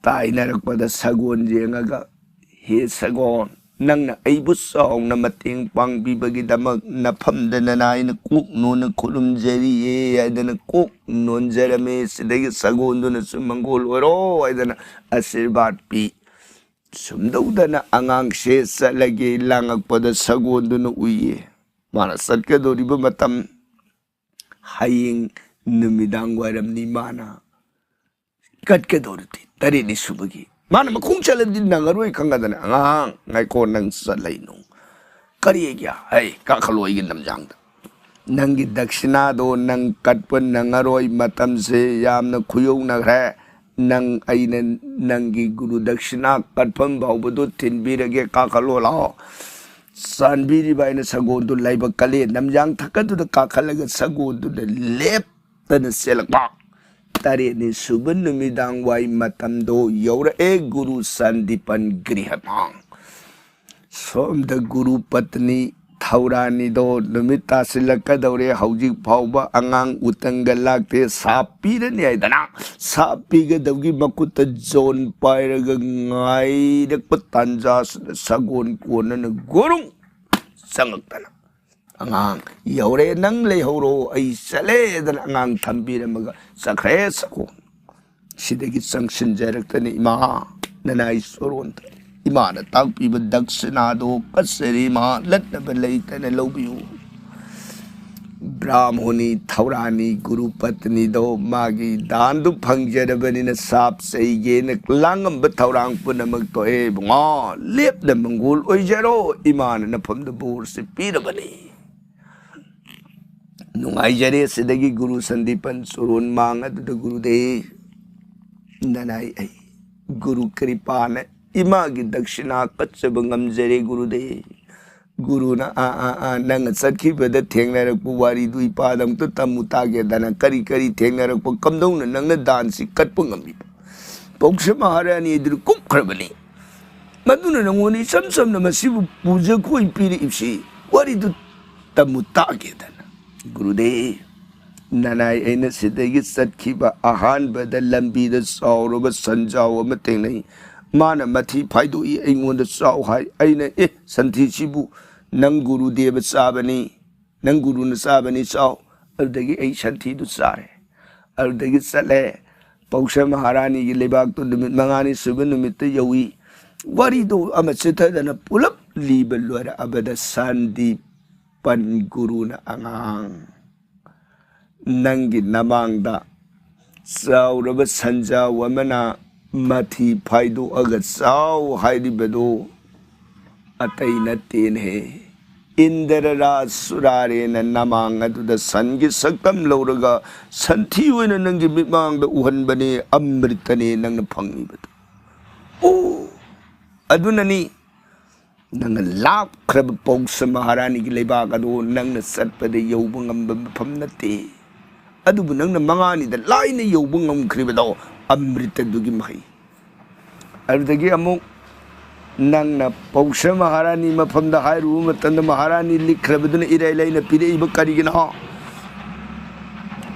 ꯇꯥꯏꯅꯔꯛꯄꯗ ꯁꯒꯣꯜ ꯌꯦꯡꯉꯒ, "ꯍꯦ ꯁꯒꯣꯜ, ꯅꯪꯅ ꯑꯩꯕꯨ ꯆꯥꯎꯅ ꯃꯇꯦꯡ ꯄꯥꯡꯕꯤꯕꯒꯤꯗꯃꯛ ꯅꯐꯝꯗ ꯅꯅꯥꯏꯅ ꯀꯣꯛ ꯅꯣꯟꯅ ꯈꯨꯔꯨꯝꯖꯔꯤꯌꯦ" ꯍꯥꯏꯗꯅ ꯀꯣꯛ ꯅꯣꯟꯖꯔꯝꯃꯦ꯫ ꯁꯤꯗꯒꯤ ꯁꯒꯣꯜꯗꯨꯅꯁꯨ "ꯃꯪꯒꯣꯜ ꯑꯣꯏꯔꯣ" ꯍꯥꯏꯗꯅ ꯑꯥꯁꯤꯔꯕꯥꯗ ꯄꯤ꯫ ꯁꯨꯝꯗꯧꯗꯅ ꯑꯉꯥꯡꯁꯦ ꯆꯠꯂꯒꯦ ꯂꯥꯡꯉꯛꯄꯗ ꯁꯒꯣꯜꯗꯨꯅ ꯎꯏꯌꯦ꯫ ꯃꯥꯅ ꯆꯠꯀꯗꯧꯔꯤꯕ ꯃꯇꯝ, ꯍꯌꯦꯡ ꯅꯨꯃꯤꯗꯥꯡ ꯋꯥꯏꯔꯝꯅꯤ ꯃꯥꯅ ꯀꯠꯀꯗꯧꯔꯤꯗꯤ ꯇꯔꯦꯠꯅꯤ ꯁꯨꯕꯒꯤ꯫ ꯃꯥꯅ ꯃꯈꯣꯡ ꯆꯠꯂꯗꯤ ꯅꯪꯉꯔꯣꯏ ꯈꯪꯉꯗꯅ, "ꯑꯉꯥꯡ, ꯉꯥꯏꯈꯣ, ꯅꯪ ꯆꯠꯂꯩꯅꯨ꯫ ꯀꯔꯤꯒꯤ? ꯍꯩ, ꯀꯥꯈꯠꯂꯣ ꯑꯩꯒꯤ ꯂꯝꯖꯥꯡꯗ꯫ ꯅꯪꯒꯤ ꯗꯛꯁꯤꯅꯥꯗꯣ ꯅꯪ ꯀꯠꯄ ꯅꯪꯉꯔꯣꯏ, ꯃꯇꯝꯁꯦ ꯌꯥꯝꯅ ꯈꯨꯌꯧꯅꯈ꯭ꯔꯦ꯫ ꯅꯪ, ꯑꯩꯅ ꯅꯪꯒꯤ ꯒꯨꯔꯨ ꯗꯛꯁꯤꯅꯥ ꯀꯠꯐꯝ ꯐꯥꯎꯕꯗꯣ ꯊꯤꯟꯕꯤꯔꯒꯦ, ꯀꯥꯈꯠꯂꯣ ꯂꯥꯛꯑꯣ"꯫ ꯆꯥꯟꯕꯤꯔꯤꯕ ꯑꯩꯅ ꯁꯒꯣꯜꯗꯨ ꯂꯥꯏꯕꯛ ꯀꯜꯂꯦ, ꯂꯝꯖꯥꯡ ꯊꯛꯀꯗꯨꯗ ꯀꯥꯈꯠꯂꯒ ꯁꯒꯣꯜꯗꯨꯗ ꯂꯦꯞꯇꯅ ꯆꯦꯜꯂꯛꯄ꯫ ꯇꯔꯦꯠꯅꯤ ꯁꯨꯕ ꯅꯨꯃꯤꯗꯥꯡ ꯋꯥꯏ ꯃꯇꯝꯗꯣ ꯌꯧꯔꯛꯑꯦ꯫ ꯒꯨꯔꯨ ꯁꯟꯗꯤꯄꯟ ꯒ꯭ꯔꯤꯍꯃꯥꯡ꯫ ꯁꯣꯝꯗ ꯒꯨꯔꯨ ꯄꯠꯅꯤ ꯊꯧꯔꯥꯅꯤꯗꯣ ꯅꯨꯃꯤꯠ ꯇꯥꯁꯤꯜꯂꯛꯀꯗꯧꯔꯦ, ꯍꯧꯖꯤꯛ ꯐꯥꯎꯕ ꯑꯉꯥꯡ ꯎꯇꯪꯒ ꯂꯥꯛꯇꯦ, ꯁꯥꯞ ꯄꯤꯔꯅꯤ ꯍꯥꯏꯗꯅ ꯁꯥꯞ ꯄꯤꯒꯗꯧꯒꯤ ꯃꯈꯨꯠꯇ ꯖꯣꯟ ꯄꯥꯏꯔꯒ ꯉꯥꯏꯔꯛꯄ ꯇꯥꯟꯖꯥꯁꯤꯗ ꯁꯒꯣꯜ ꯀꯣꯟꯅꯅ ꯒꯨꯔꯨꯡ ꯆꯪꯉꯛꯇꯅ, "ꯑꯉꯥꯡ ꯌꯧꯔꯦ, ꯅꯪ ꯂꯩꯍꯧꯔꯣ, ꯑꯩ ꯆꯠꯂꯦꯗꯅ" ꯑꯉꯥꯡ ꯊꯝꯕꯤꯔꯝꯃꯒ ꯆꯠꯈ꯭ꯔꯦ ꯁꯒꯣꯜ꯫ ꯁꯤꯗꯒꯤ ꯆꯪꯁꯤꯟꯖꯔꯛꯇꯅ ꯏꯃꯥ ꯅꯅꯥꯏ ꯆꯣꯔꯣꯟꯗ ꯏꯃꯥꯅ ꯇꯥꯛꯄꯤꯕ ꯗꯛꯁꯤꯅꯥꯗꯣ ꯀꯠꯆꯔꯤ ꯏꯃꯥ, ꯂꯠꯅꯕ ꯂꯩꯇꯅ ꯂꯧꯕꯤꯌꯨ꯫ ꯕ꯭ꯔꯥꯍꯃꯨꯅꯤ ꯊꯧꯔꯥꯅꯤ ꯒꯨꯔꯨ ꯄꯠꯅꯤꯗꯣ ꯃꯥꯒꯤ ꯗꯥꯟꯗꯨ ꯐꯪꯖꯔꯕꯅꯤꯅ ꯁꯥꯞ ꯆꯩꯒꯦꯅ ꯂꯥꯡꯉꯝꯕ ꯊꯧꯔꯥꯡ ꯄꯨꯝꯅꯃꯛ ꯇꯣꯛꯑꯦ꯫ "ꯏꯕꯨꯡꯉꯣ, ꯂꯦꯞꯅ ꯃꯪꯒꯣꯜ ꯑꯣꯏꯖꯔꯣ, ꯏꯃꯥꯅ ꯅꯐꯝꯗ ꯕꯣꯔꯁꯤ ꯄꯤꯔꯕꯅꯤ꯫ ꯅꯨꯡꯉꯥꯏꯖꯔꯦ, ꯁꯤꯗꯒꯤ ꯒꯨꯔꯨ ꯁꯟꯗꯤꯄꯟ ꯆꯨꯔꯣꯟ ꯃꯥꯡ ꯑꯗꯨꯗ ꯒꯨꯔꯨꯗꯦ, ꯅꯅꯥꯏ ꯑꯩ ꯒꯨꯔꯨ ꯀ꯭ꯔꯤꯄꯥꯅ ꯏꯃꯥꯒꯤ ꯗꯛꯁꯤꯅꯥ ꯀꯠꯆꯕ ꯉꯝꯖꯔꯦ ꯒꯨꯔꯨꯗꯦ"꯫ ꯒꯨꯔꯨꯅ, "ꯑꯥ, ꯑꯥ, ꯑꯥ, ꯅꯪꯅ ꯆꯠꯈꯤꯕꯗ ꯊꯦꯡꯅꯔꯛꯄ ꯋꯥꯔꯤꯗꯨ ꯏꯄꯥꯗ ꯑꯃꯨꯛꯇ ꯇꯝꯃꯨ ꯇꯥꯒꯦꯗꯅ, ꯀꯔꯤ ꯀꯔꯤ ꯊꯦꯡꯅꯔꯛꯄ, ꯀꯝꯗꯧꯅ ꯅꯪꯅ ꯗꯥꯟꯁꯤ ꯀꯠꯄ ꯉꯝꯃꯤꯕ?" ꯄꯧꯁ ꯃꯍꯥꯔꯥꯅꯤ ꯑꯗꯨꯗ ꯀꯨꯝꯈ꯭ꯔꯕꯅꯤ꯫ ꯃꯗꯨꯅ ꯅꯉꯣꯟꯗ ꯏꯆꯝ ꯆꯝꯅ ꯃꯁꯤꯕꯨ ꯄꯨꯖꯈꯣꯏ ꯄꯤꯔꯛꯏꯕꯁꯤ, ꯋꯥꯔꯤꯗꯨ ꯇꯝꯃꯨ ꯇꯥꯒꯦꯗꯅ꯫ ꯒꯨꯔꯨꯗꯦ, ꯅꯅꯥꯏ ꯑꯩꯅ ꯁꯤꯗꯒꯤ ꯆꯠꯈꯤꯕ ꯑꯍꯥꯟꯕꯗ ꯂꯝꯕꯤꯗ ꯆꯥꯎꯔꯕ ꯁꯟꯖꯥꯎ ꯑꯃ ꯊꯦꯡꯅꯩ꯫ ꯃꯥꯅ ꯃꯊꯤ ꯐꯥꯏꯗꯣꯛꯏ, ꯑꯩꯉꯣꯟꯗ ꯆꯥꯎ ꯍꯥꯏ꯫ ꯑꯩꯅ, "ꯑꯦ, ꯁꯟꯊꯤꯁꯤꯕꯨ ꯅꯪ ꯒꯨꯔꯨꯗꯦꯕ ꯆꯥꯕꯅꯤ, ꯅꯪ ꯒꯨꯔꯨꯅ ꯆꯥꯕꯅꯤ, ꯆꯥꯎ"꯫ ꯑꯗꯨꯗꯒꯤ ꯑꯩ ꯁꯟꯊꯤꯗꯨ ꯆꯥꯔꯦ꯫ ꯑꯗꯨꯗꯒꯤ ꯆꯠꯂꯦ꯫ ꯄꯧꯁ ꯃꯍꯥꯔꯥꯅꯤꯒꯤ ꯂꯩꯕꯥꯛꯇꯨ ꯅꯨꯃꯤꯠ ꯃꯉꯥꯅꯤ ꯁꯨꯕ ꯅꯨꯃꯤꯠꯇ ꯌꯧꯏ꯫ ꯋꯥꯔꯤꯗꯨ ꯑꯃ ꯆꯤꯊꯗꯅ ꯄꯨꯂꯞ ꯂꯤꯕ ꯂꯣꯏꯔꯛꯑꯕꯗ ꯁꯟꯗꯤꯄꯟ ꯒꯨꯔꯨꯅ, "ꯑꯉꯥꯡ, ꯅꯪꯒꯤ ꯅꯃꯥꯡꯗ ꯆꯥꯎꯔꯕ ꯁꯟꯖꯥꯎ ꯑꯃꯅ ꯃꯊꯤ ꯐꯥꯏꯗꯣꯛꯑꯒ ꯆꯥꯎ ꯍꯥꯏꯔꯤꯕꯗꯨ ꯑꯇꯩ ꯅꯠꯇꯦꯅꯦ꯫ ꯏꯟꯗ꯭ꯔ ꯔꯥꯖ ꯁꯨꯔꯥꯔꯦꯅ ꯅꯃꯥꯡ ꯑꯗꯨꯗ ꯁꯟꯒꯤ ꯁꯛꯇꯝ ꯂꯧꯔꯒ ꯁꯟꯊꯤ ꯑꯣꯏꯅ ꯅꯪꯒꯤ ꯃꯤꯠꯃꯥꯡꯗ ꯎꯍꯟꯕꯅꯦ, ꯑꯃ꯭ꯔꯤꯇꯅꯦ ꯅꯪꯅ ꯐꯪꯉꯤꯕꯗꯨ꯫ ꯑꯣ, ꯑꯗꯨꯅꯅꯤ ꯅꯪꯅ ꯂꯥꯞꯈ꯭ꯔꯕ ꯄꯧꯁ ꯃꯍꯥꯔꯥꯅꯤꯒꯤ ꯂꯩꯕꯥꯛ ꯑꯗꯨ ꯅꯪꯅ ꯆꯠꯄꯗ ꯌꯧꯕ ꯉꯝꯕ ꯃꯐꯝ ꯅꯠꯇꯦ꯫ ꯑꯗꯨꯕꯨ ꯅꯪꯅ ꯃꯉꯥꯅꯤꯗ ꯂꯥꯏꯅ ꯌꯧꯕ ꯉꯝꯈ꯭ꯔꯤꯕꯗꯣ ꯑꯃ꯭ꯔꯤꯇꯗꯨꯒꯤ ꯃꯍꯩ꯫ ꯑꯗꯨꯗꯒꯤ ꯑꯃꯨꯛ ꯅꯪꯅ ꯄꯧꯁ ꯃꯍꯥꯔꯥꯅꯤ ꯃꯐꯝꯗ ꯍꯥꯏꯔꯨꯕ ꯃꯇꯝꯗ ꯃꯍꯥꯔꯥꯅꯤ ꯂꯤꯛꯈ꯭ꯔꯕꯗꯨꯅ ꯏꯔꯥꯏ ꯂꯥꯏꯅ ꯄꯤꯔꯛꯏꯕ ꯀꯔꯤꯒꯤꯅꯣ?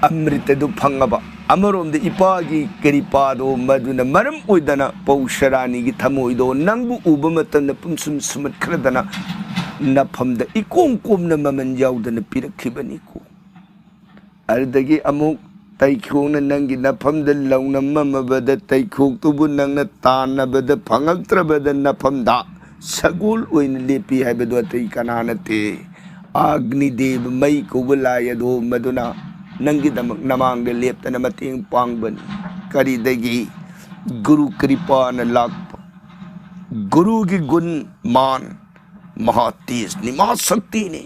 ꯑꯃ꯭ꯔꯤꯇꯗꯨ ꯐꯪꯉꯕ꯫ ꯑꯃꯔꯣꯝꯗ ꯏꯄꯥꯒꯤ ꯀ꯭ꯔꯤꯄꯥꯗꯣ ꯃꯗꯨꯅ ꯃꯔꯝ ꯑꯣꯏꯗꯅ ꯄꯧꯁ ꯔꯥꯅꯤꯒꯤ ꯊꯃꯣꯏꯗꯣ ꯅꯪꯕꯨ ꯎꯕ ꯃꯇꯝꯗ ꯄꯨꯝꯁꯨꯝ ꯁꯨꯝꯍꯠꯈ꯭ꯔꯗꯅ ꯅꯐꯝꯗ ꯏꯀꯣꯝ ꯀꯣꯝꯅ ꯃꯃꯜ ꯌꯥꯎꯗꯅ ꯄꯤꯔꯛꯈꯤꯕꯅꯤꯀꯣ꯫ ꯑꯗꯨꯗꯒꯤ ꯑꯃꯨꯛ ꯇꯩꯈꯣꯛꯅ ꯅꯪꯒꯤ ꯅꯐꯝꯗ ꯂꯧꯅꯝꯃꯝꯃꯕꯗ ꯇꯩꯈꯣꯛꯇꯨꯕꯨ ꯅꯪꯅ ꯇꯥꯟꯅꯕꯗ ꯐꯪꯉꯛꯇ꯭ꯔꯕꯗ ꯅꯐꯝꯗ ꯁꯒꯣꯜ ꯑꯣꯏꯅ ꯂꯦꯞꯄꯤ ꯍꯥꯏꯕꯗꯨ ꯑꯇꯩ ꯀꯅꯥ ꯅꯠꯇꯦ, ꯑꯒꯅꯤꯗꯦꯕ ꯃꯩ ꯀꯧꯕ ꯂꯥꯏ ꯑꯗꯨ ꯃꯗꯨꯅ ꯅꯪꯒꯤꯗꯃꯛ ꯅꯃꯥꯡꯗ ꯂꯦꯞꯇꯅ ꯃꯇꯦꯡ ꯄꯥꯡꯕꯅꯤ꯫ ꯀꯔꯤꯗꯒꯤ? ꯒꯨꯔꯨ ꯀ꯭ꯔꯤꯄꯥꯅ ꯂꯥꯛꯄ꯫ ꯒꯨꯔꯨꯒꯤ ꯒꯨꯟ, ꯃꯥꯟ, ꯃꯍꯥ ꯇꯦꯖꯅꯤ, ꯃꯍꯥ ꯁꯛꯇꯤꯅꯤ꯫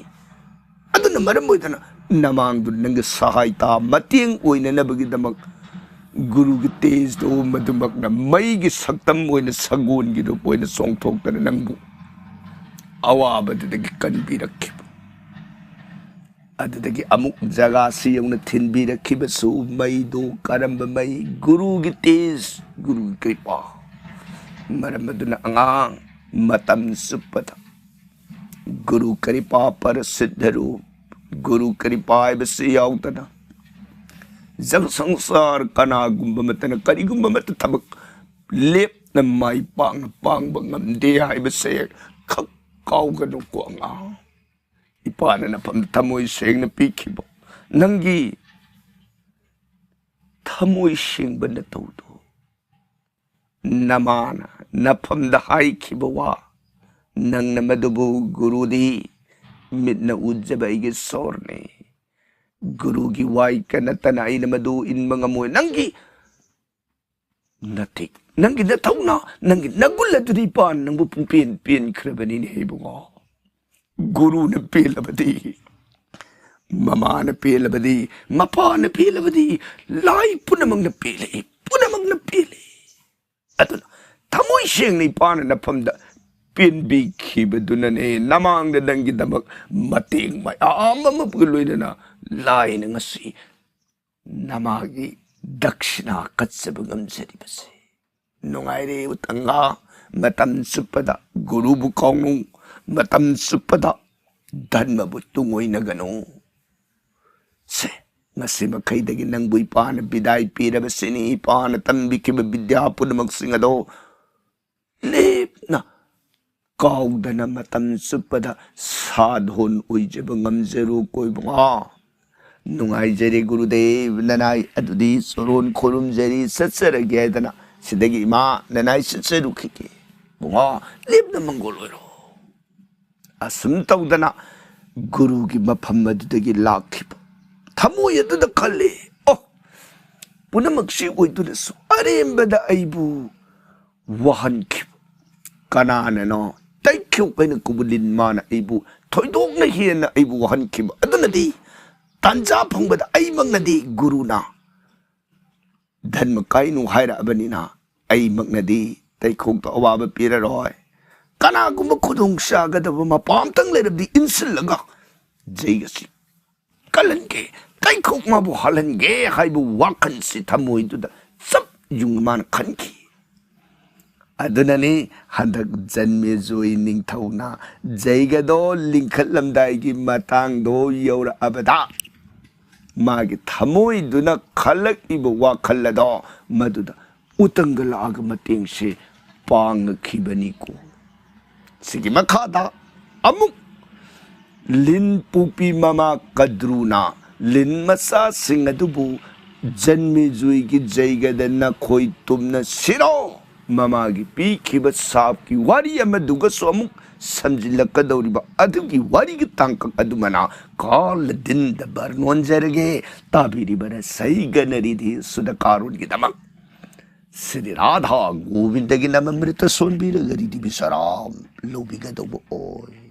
ꯑꯗꯨꯅ ꯃꯔꯝ ꯑꯣꯏꯗꯅ ꯅꯃꯥꯡꯗꯨ ꯅꯪꯒꯤ ꯁꯍꯥꯏꯇꯥ ꯃꯇꯦꯡ ꯑꯣꯏꯅꯅꯕꯒꯤꯗꯃꯛ ꯒꯨꯔꯨꯒꯤ ꯇꯦꯖꯇꯨ ꯃꯗꯨꯃꯛꯅ ꯃꯩꯒꯤ ꯁꯛꯇꯝ ꯑꯣꯏꯅ ꯁꯒꯣꯜꯒꯤ ꯔꯨꯞ ꯑꯣꯏꯅ ꯆꯣꯡꯊꯣꯛꯇꯅ ꯅꯪꯕꯨ ꯑꯋꯥꯕꯗꯨꯗꯒꯤ ꯀꯟꯕꯤꯔꯛꯈꯤꯕ꯫ ꯑꯗꯨꯗꯒꯤ ꯑꯃꯨꯛ ꯖꯒꯥꯁꯤ ꯌꯧꯅ ꯊꯤꯟꯕꯤꯔꯛꯈꯤꯕꯁꯨ ꯃꯩꯗꯨ ꯀꯔꯝꯕ ꯃꯩ? ꯒꯨꯔꯨꯒꯤ ꯇꯦꯖ, ꯒꯨꯔꯨꯒꯤ ꯀ꯭ꯔꯤꯄꯥ꯫ ꯃꯔꯝ ꯑꯗꯨꯅ ꯑꯉꯥꯡ, ꯃꯇꯝ ꯆꯨꯞꯄꯗ ꯒꯨꯔꯨ ꯀ꯭ꯔꯤꯄꯥ ꯄꯔꯁꯤꯗ ꯔꯨꯞ, ꯒꯨꯔꯨ ꯀ꯭ꯔꯤꯄꯥ ꯍꯥꯏꯕꯁꯤ ꯌꯥꯎꯗꯅ ꯖꯒ ꯁꯪꯁꯥꯔ ꯀꯅꯥꯒꯨꯝꯕ ꯑꯃꯠꯇꯅ ꯀꯔꯤꯒꯨꯝꯕ ꯑꯃꯠꯇ ꯊꯕꯛ ꯂꯦꯞꯅ ꯃꯥꯏ ꯄꯥꯛꯅ ꯄꯥꯡꯕ ꯉꯝꯗꯦ ꯍꯥꯏꯕꯁꯦ ꯈꯛ ꯀꯥꯎꯒꯅꯨꯀꯣ ꯑꯉꯥꯡ꯫ ꯏꯄꯥꯅ ꯅꯐꯝꯗ ꯊꯃꯣꯏ ꯁꯦꯡꯅ ꯄꯤꯈꯤꯕ ꯅꯪꯒꯤ ꯊꯃꯣꯏ ꯁꯦꯡꯕ ꯅꯇꯧꯗꯣ, ꯅꯃꯥꯅ ꯅꯐꯝꯗ ꯍꯥꯏꯈꯤꯕ ꯋꯥ, ꯅꯪꯅ ꯃꯗꯨꯕꯨ ꯒꯨꯔꯨꯗꯤ ꯃꯤꯠꯅ ꯎꯖꯕ ꯑꯩꯒꯤ ꯁꯣꯔꯅꯤ, ꯒꯨꯔꯨꯒꯤ ꯋꯥꯏꯀ ꯅꯠꯇꯅ ꯑꯩꯅ ꯃꯗꯨ ꯏꯟꯕ ꯉꯝꯃꯣꯏ꯫ ꯅꯪꯒꯤ ꯅꯇꯤꯛ, ꯅꯪꯒꯤ ꯅꯊꯧꯅꯥ, ꯅꯪꯒꯤ ꯅꯒꯨꯟ ꯑꯗꯨꯗꯤ ꯏꯄꯥꯅ ꯅꯪꯕꯨ ꯄꯨꯡꯄꯦꯟ ꯄꯦꯟꯈ꯭ꯔꯕꯅꯤꯅꯦ ꯏꯕꯨꯡꯉꯣ꯫ ꯒꯨꯔꯨꯅ ꯄꯦꯜꯂꯕꯗꯤ, ꯃꯃꯥꯅ ꯄꯦꯜꯂꯕꯗꯤ, ꯃꯄꯥꯅ ꯄꯦꯜꯂꯕꯗꯤ, ꯂꯥꯏ ꯄꯨꯝꯅꯃꯛꯅ ꯄꯦꯜꯂꯤ, ꯄꯨꯝꯅꯃꯛꯅ ꯄꯦꯜꯂꯤ꯫ ꯑꯗꯨꯅ ꯊꯃꯣꯏ ꯁꯦꯡꯅ ꯏꯄꯥꯅ ꯅꯐꯝꯗ ꯄꯦꯟꯕꯤꯈꯤꯕꯗꯨꯅꯅꯦ ꯅꯃꯥꯡꯗ ꯅꯪꯒꯤꯗꯃꯛ ꯃꯇꯦꯡ ꯃꯌꯥꯝ ꯑꯃꯒ ꯂꯣꯏꯅꯅ ꯂꯥꯏꯅ ꯉꯁꯤ ꯅꯃꯥꯒꯤ ꯗꯛꯁꯤꯅꯥ ꯀꯠꯆꯕ ꯉꯝꯖꯔꯤꯕꯁꯦ꯫ ꯅꯨꯡꯉꯥꯏꯔꯦ ꯎꯇꯪꯒ, ꯃꯇꯝ ꯆꯨꯞꯄꯗ ꯒꯨꯔꯨꯕꯨ ꯀꯥꯎꯅꯨ, ꯃꯇꯝ ꯆꯨꯞꯄꯗ ꯙꯔꯃꯕꯨ ꯇꯨꯡꯑꯣꯏꯅꯒꯅꯨ꯫ ꯁꯦ, ꯉꯁꯤ ꯃꯈꯩꯗꯒꯤ ꯅꯪꯕꯨ ꯏꯄꯥꯅ ꯕꯤꯗꯥꯏ ꯄꯤꯔꯕꯁꯤꯅꯤ꯫ ꯏꯄꯥꯅ ꯇꯝꯕꯤꯈꯤꯕ ꯕꯤꯗ꯭ꯌꯥ ꯄꯨꯝꯅꯃꯛꯁꯤꯡ ꯑꯗꯣ ꯂꯦꯞꯅ ꯀꯥꯎꯗꯅ ꯃꯇꯝ ꯆꯨꯞꯄꯗ ꯁꯥꯙꯣꯟ ꯑꯣꯏꯖꯕ ꯉꯝꯖꯔꯨ ꯀꯣ ꯏꯕꯨꯡꯉꯣ꯫ ꯅꯨꯡꯉꯥꯏꯖꯔꯦ ꯒꯨꯔꯨꯗꯦꯕ, ꯅꯅꯥꯏ ꯑꯗꯨꯗꯤ ꯆꯣꯔꯣꯟ ꯈꯨꯔꯨꯝꯖꯔꯤ, ꯆꯠꯆꯔꯒꯦ ꯍꯥꯏꯗꯅ ꯁꯤꯗꯒꯤ ꯏꯃꯥ ꯅꯅꯥꯏ ꯆꯠꯆꯔꯨꯈꯤꯒꯦ꯫ ꯏꯕꯨꯡꯉꯣ, ꯂꯦꯞꯅ ꯃꯪꯒꯣꯜ ꯑꯣꯏꯔꯣ꯫ ꯑꯁꯨꯝ ꯇꯧꯗꯅ ꯒꯨꯔꯨꯒꯤ ꯃꯐꯝ ꯑꯗꯨꯗꯒꯤ ꯂꯥꯛꯈꯤꯕ ꯊꯃꯣꯏ ꯑꯗꯨꯗ ꯈꯜꯂꯤ, ꯑꯣ, ꯄꯨꯝꯅꯃꯛꯁꯤ ꯑꯣꯏꯗꯨꯅꯁꯨ ꯑꯔꯦꯝꯕꯗ ꯑꯩꯕꯨ ꯋꯥꯍꯟꯈꯤꯕ ꯀꯅꯥꯅꯅꯣ? ꯇꯩꯈ꯭ꯌꯨꯛ ꯍꯥꯏꯅ ꯀꯧꯕ ꯂꯤꯟ ꯃꯥꯅ ꯑꯩꯕꯨ ꯊꯣꯏꯗꯣꯛꯅ ꯍꯦꯟꯅ ꯑꯩꯕꯨ ꯋꯥꯍꯟꯈꯤꯕ ꯑꯗꯨꯅꯗꯤ ꯇꯥꯟꯖꯥ ꯐꯪꯕꯗ ꯑꯩꯃꯛꯅꯗꯤ ꯒꯨꯔꯨꯅ ꯙꯔꯃ ꯀꯥꯏꯅꯨ ꯍꯥꯏꯔꯛꯑꯕꯅꯤꯅ ꯑꯩꯃꯛꯅꯗꯤ ꯇꯩꯈꯣꯛꯇ ꯑꯋꯥꯕ ꯄꯤꯔꯔꯣꯏ꯫ ꯀꯅꯥꯒꯨꯝꯕ ꯈꯨꯗꯣꯡ ꯆꯥꯒꯗꯕ ꯃꯄꯥ ꯑꯝꯇꯪ ꯂꯩꯔꯕꯗꯤ ꯏꯟꯁꯤꯜꯂꯒ ꯖꯩꯒꯁꯤ ꯀꯜꯍꯟꯒꯦ, ꯇꯩꯈꯣꯛ ꯃꯥꯕꯨ ꯍꯜꯍꯟꯒꯦ ꯍꯥꯏꯕ ꯋꯥꯈꯜꯁꯤ ꯊꯃꯣꯏꯗꯨꯗ ꯆꯞ ꯌꯨꯡ ꯃꯥꯅ ꯈꯟꯈꯤ꯫ ꯑꯗꯨꯅꯅꯤ ꯍꯟꯗꯛ ꯖꯟꯃꯦꯖꯣꯏ ꯅꯤꯡꯊꯧꯅ ꯖꯩꯒꯗꯣ ꯂꯤꯡꯈꯠꯂꯝꯗꯥꯏꯒꯤ ꯃꯇꯥꯡꯗꯣ ꯌꯧꯔꯛꯑꯕꯗ ꯃꯥꯒꯤ ꯊꯃꯣꯏꯗꯨꯅ ꯈꯜꯂꯛꯏꯕ ꯋꯥꯈꯜ ꯑꯗꯣ ꯃꯗꯨꯗ ꯎꯇꯪꯒ ꯂꯥꯛꯑꯒ ꯃꯇꯦꯡꯁꯦ ꯄꯥꯡꯉꯛꯈꯤꯕꯅꯤꯀꯣ꯫ ꯁꯤꯒꯤ ꯃꯈꯥꯗ ꯑꯃꯨꯛ ꯂꯤꯟ ꯄꯣꯛꯄꯤ ꯃꯃꯥ ꯀꯗ꯭ꯔꯨꯅ ꯂꯤꯟ ꯃꯆꯥꯁꯤꯡ ꯑꯗꯨꯕꯨ ꯖꯟꯃꯦꯖꯨꯏꯒꯤ ꯖꯩꯒꯗ ꯅꯈꯣꯏ ꯇꯨꯝꯅ ꯁꯤꯔꯣ꯫ ꯃꯃꯥꯒꯤ ꯄꯤꯈꯤꯕ ꯁꯥꯞꯀꯤ ꯋꯥꯔꯤ ꯑꯃꯗꯨꯒꯁꯨ ꯑꯃꯨꯛ ꯁꯝꯖꯤꯜꯂꯛꯀꯗꯧꯔꯤꯕ ꯑꯗꯨꯒꯤ ꯋꯥꯔꯤꯒꯤ ꯇꯥꯡꯀꯛ ꯑꯗꯨꯃꯅ ꯀꯥꯂꯗꯤꯟꯗ ꯕꯔꯅꯣꯟꯖꯔꯒꯦ꯫ ꯇꯥꯕꯤꯔꯤꯕ ꯔꯁꯩꯒꯅꯔꯤꯗꯤ ꯁꯨꯗꯀꯥꯔꯣꯟꯒꯤꯗꯃꯛ ꯁ꯭ꯔꯤ ꯔꯥꯙꯥ ꯒꯣꯕꯤꯟꯗꯒꯤ ꯅꯃ ꯃ꯭ꯔꯤꯇ ꯁꯣꯟꯕꯤꯔꯒ ꯔꯤꯗꯤ ꯕꯤꯁꯔꯥꯝ ꯂꯧꯕꯤꯒꯗꯧꯕ ꯑꯣꯏ꯫